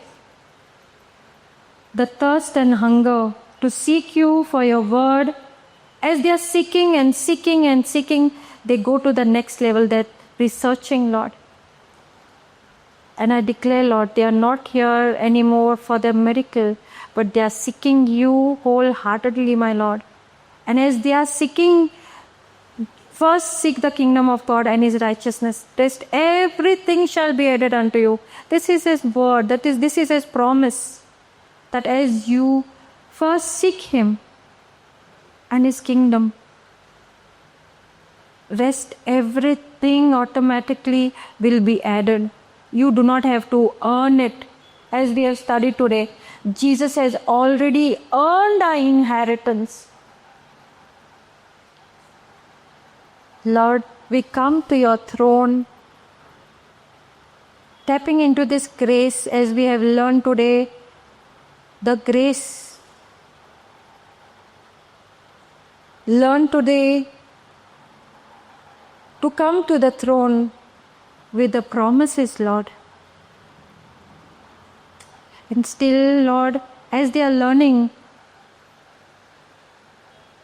the thirst and hunger to seek you for your word, as they are seeking and seeking and seeking, they go to the next level, that researching, Lord. And I declare, Lord, they are not here anymore for their miracle, but they are seeking you wholeheartedly, my Lord. And as they are seeking, first seek the kingdom of God and his righteousness. Rest everything shall be added unto you. This is his word. That is, this is his promise. That as you first seek him and his kingdom, rest everything automatically will be added. You do not have to earn it. As we have studied today, Jesus has already earned our inheritance. Lord, we come to your throne, tapping into this grace as we have learned today, the grace. Learn today to come to the throne with the promises, Lord. And still, Lord, as they are learning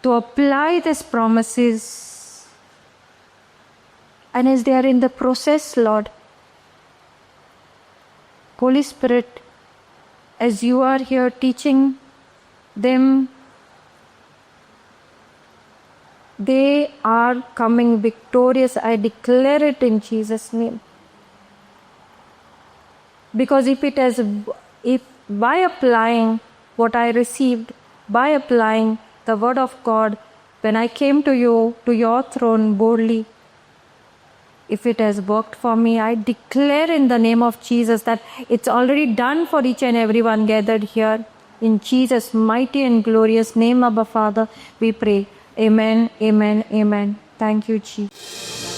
to apply these promises, and as they are in the process, Lord, Holy Spirit, as you are here teaching them, they are coming victorious. I declare it in Jesus' name. Because if by applying what I received, by applying the word of God, when I came to you, to your throne boldly, if it has worked for me, I declare in the name of Jesus that it's already done for each and everyone gathered here. In Jesus' mighty and glorious name, Abba Father, we pray. Amen, amen, amen. Thank you, Jesus.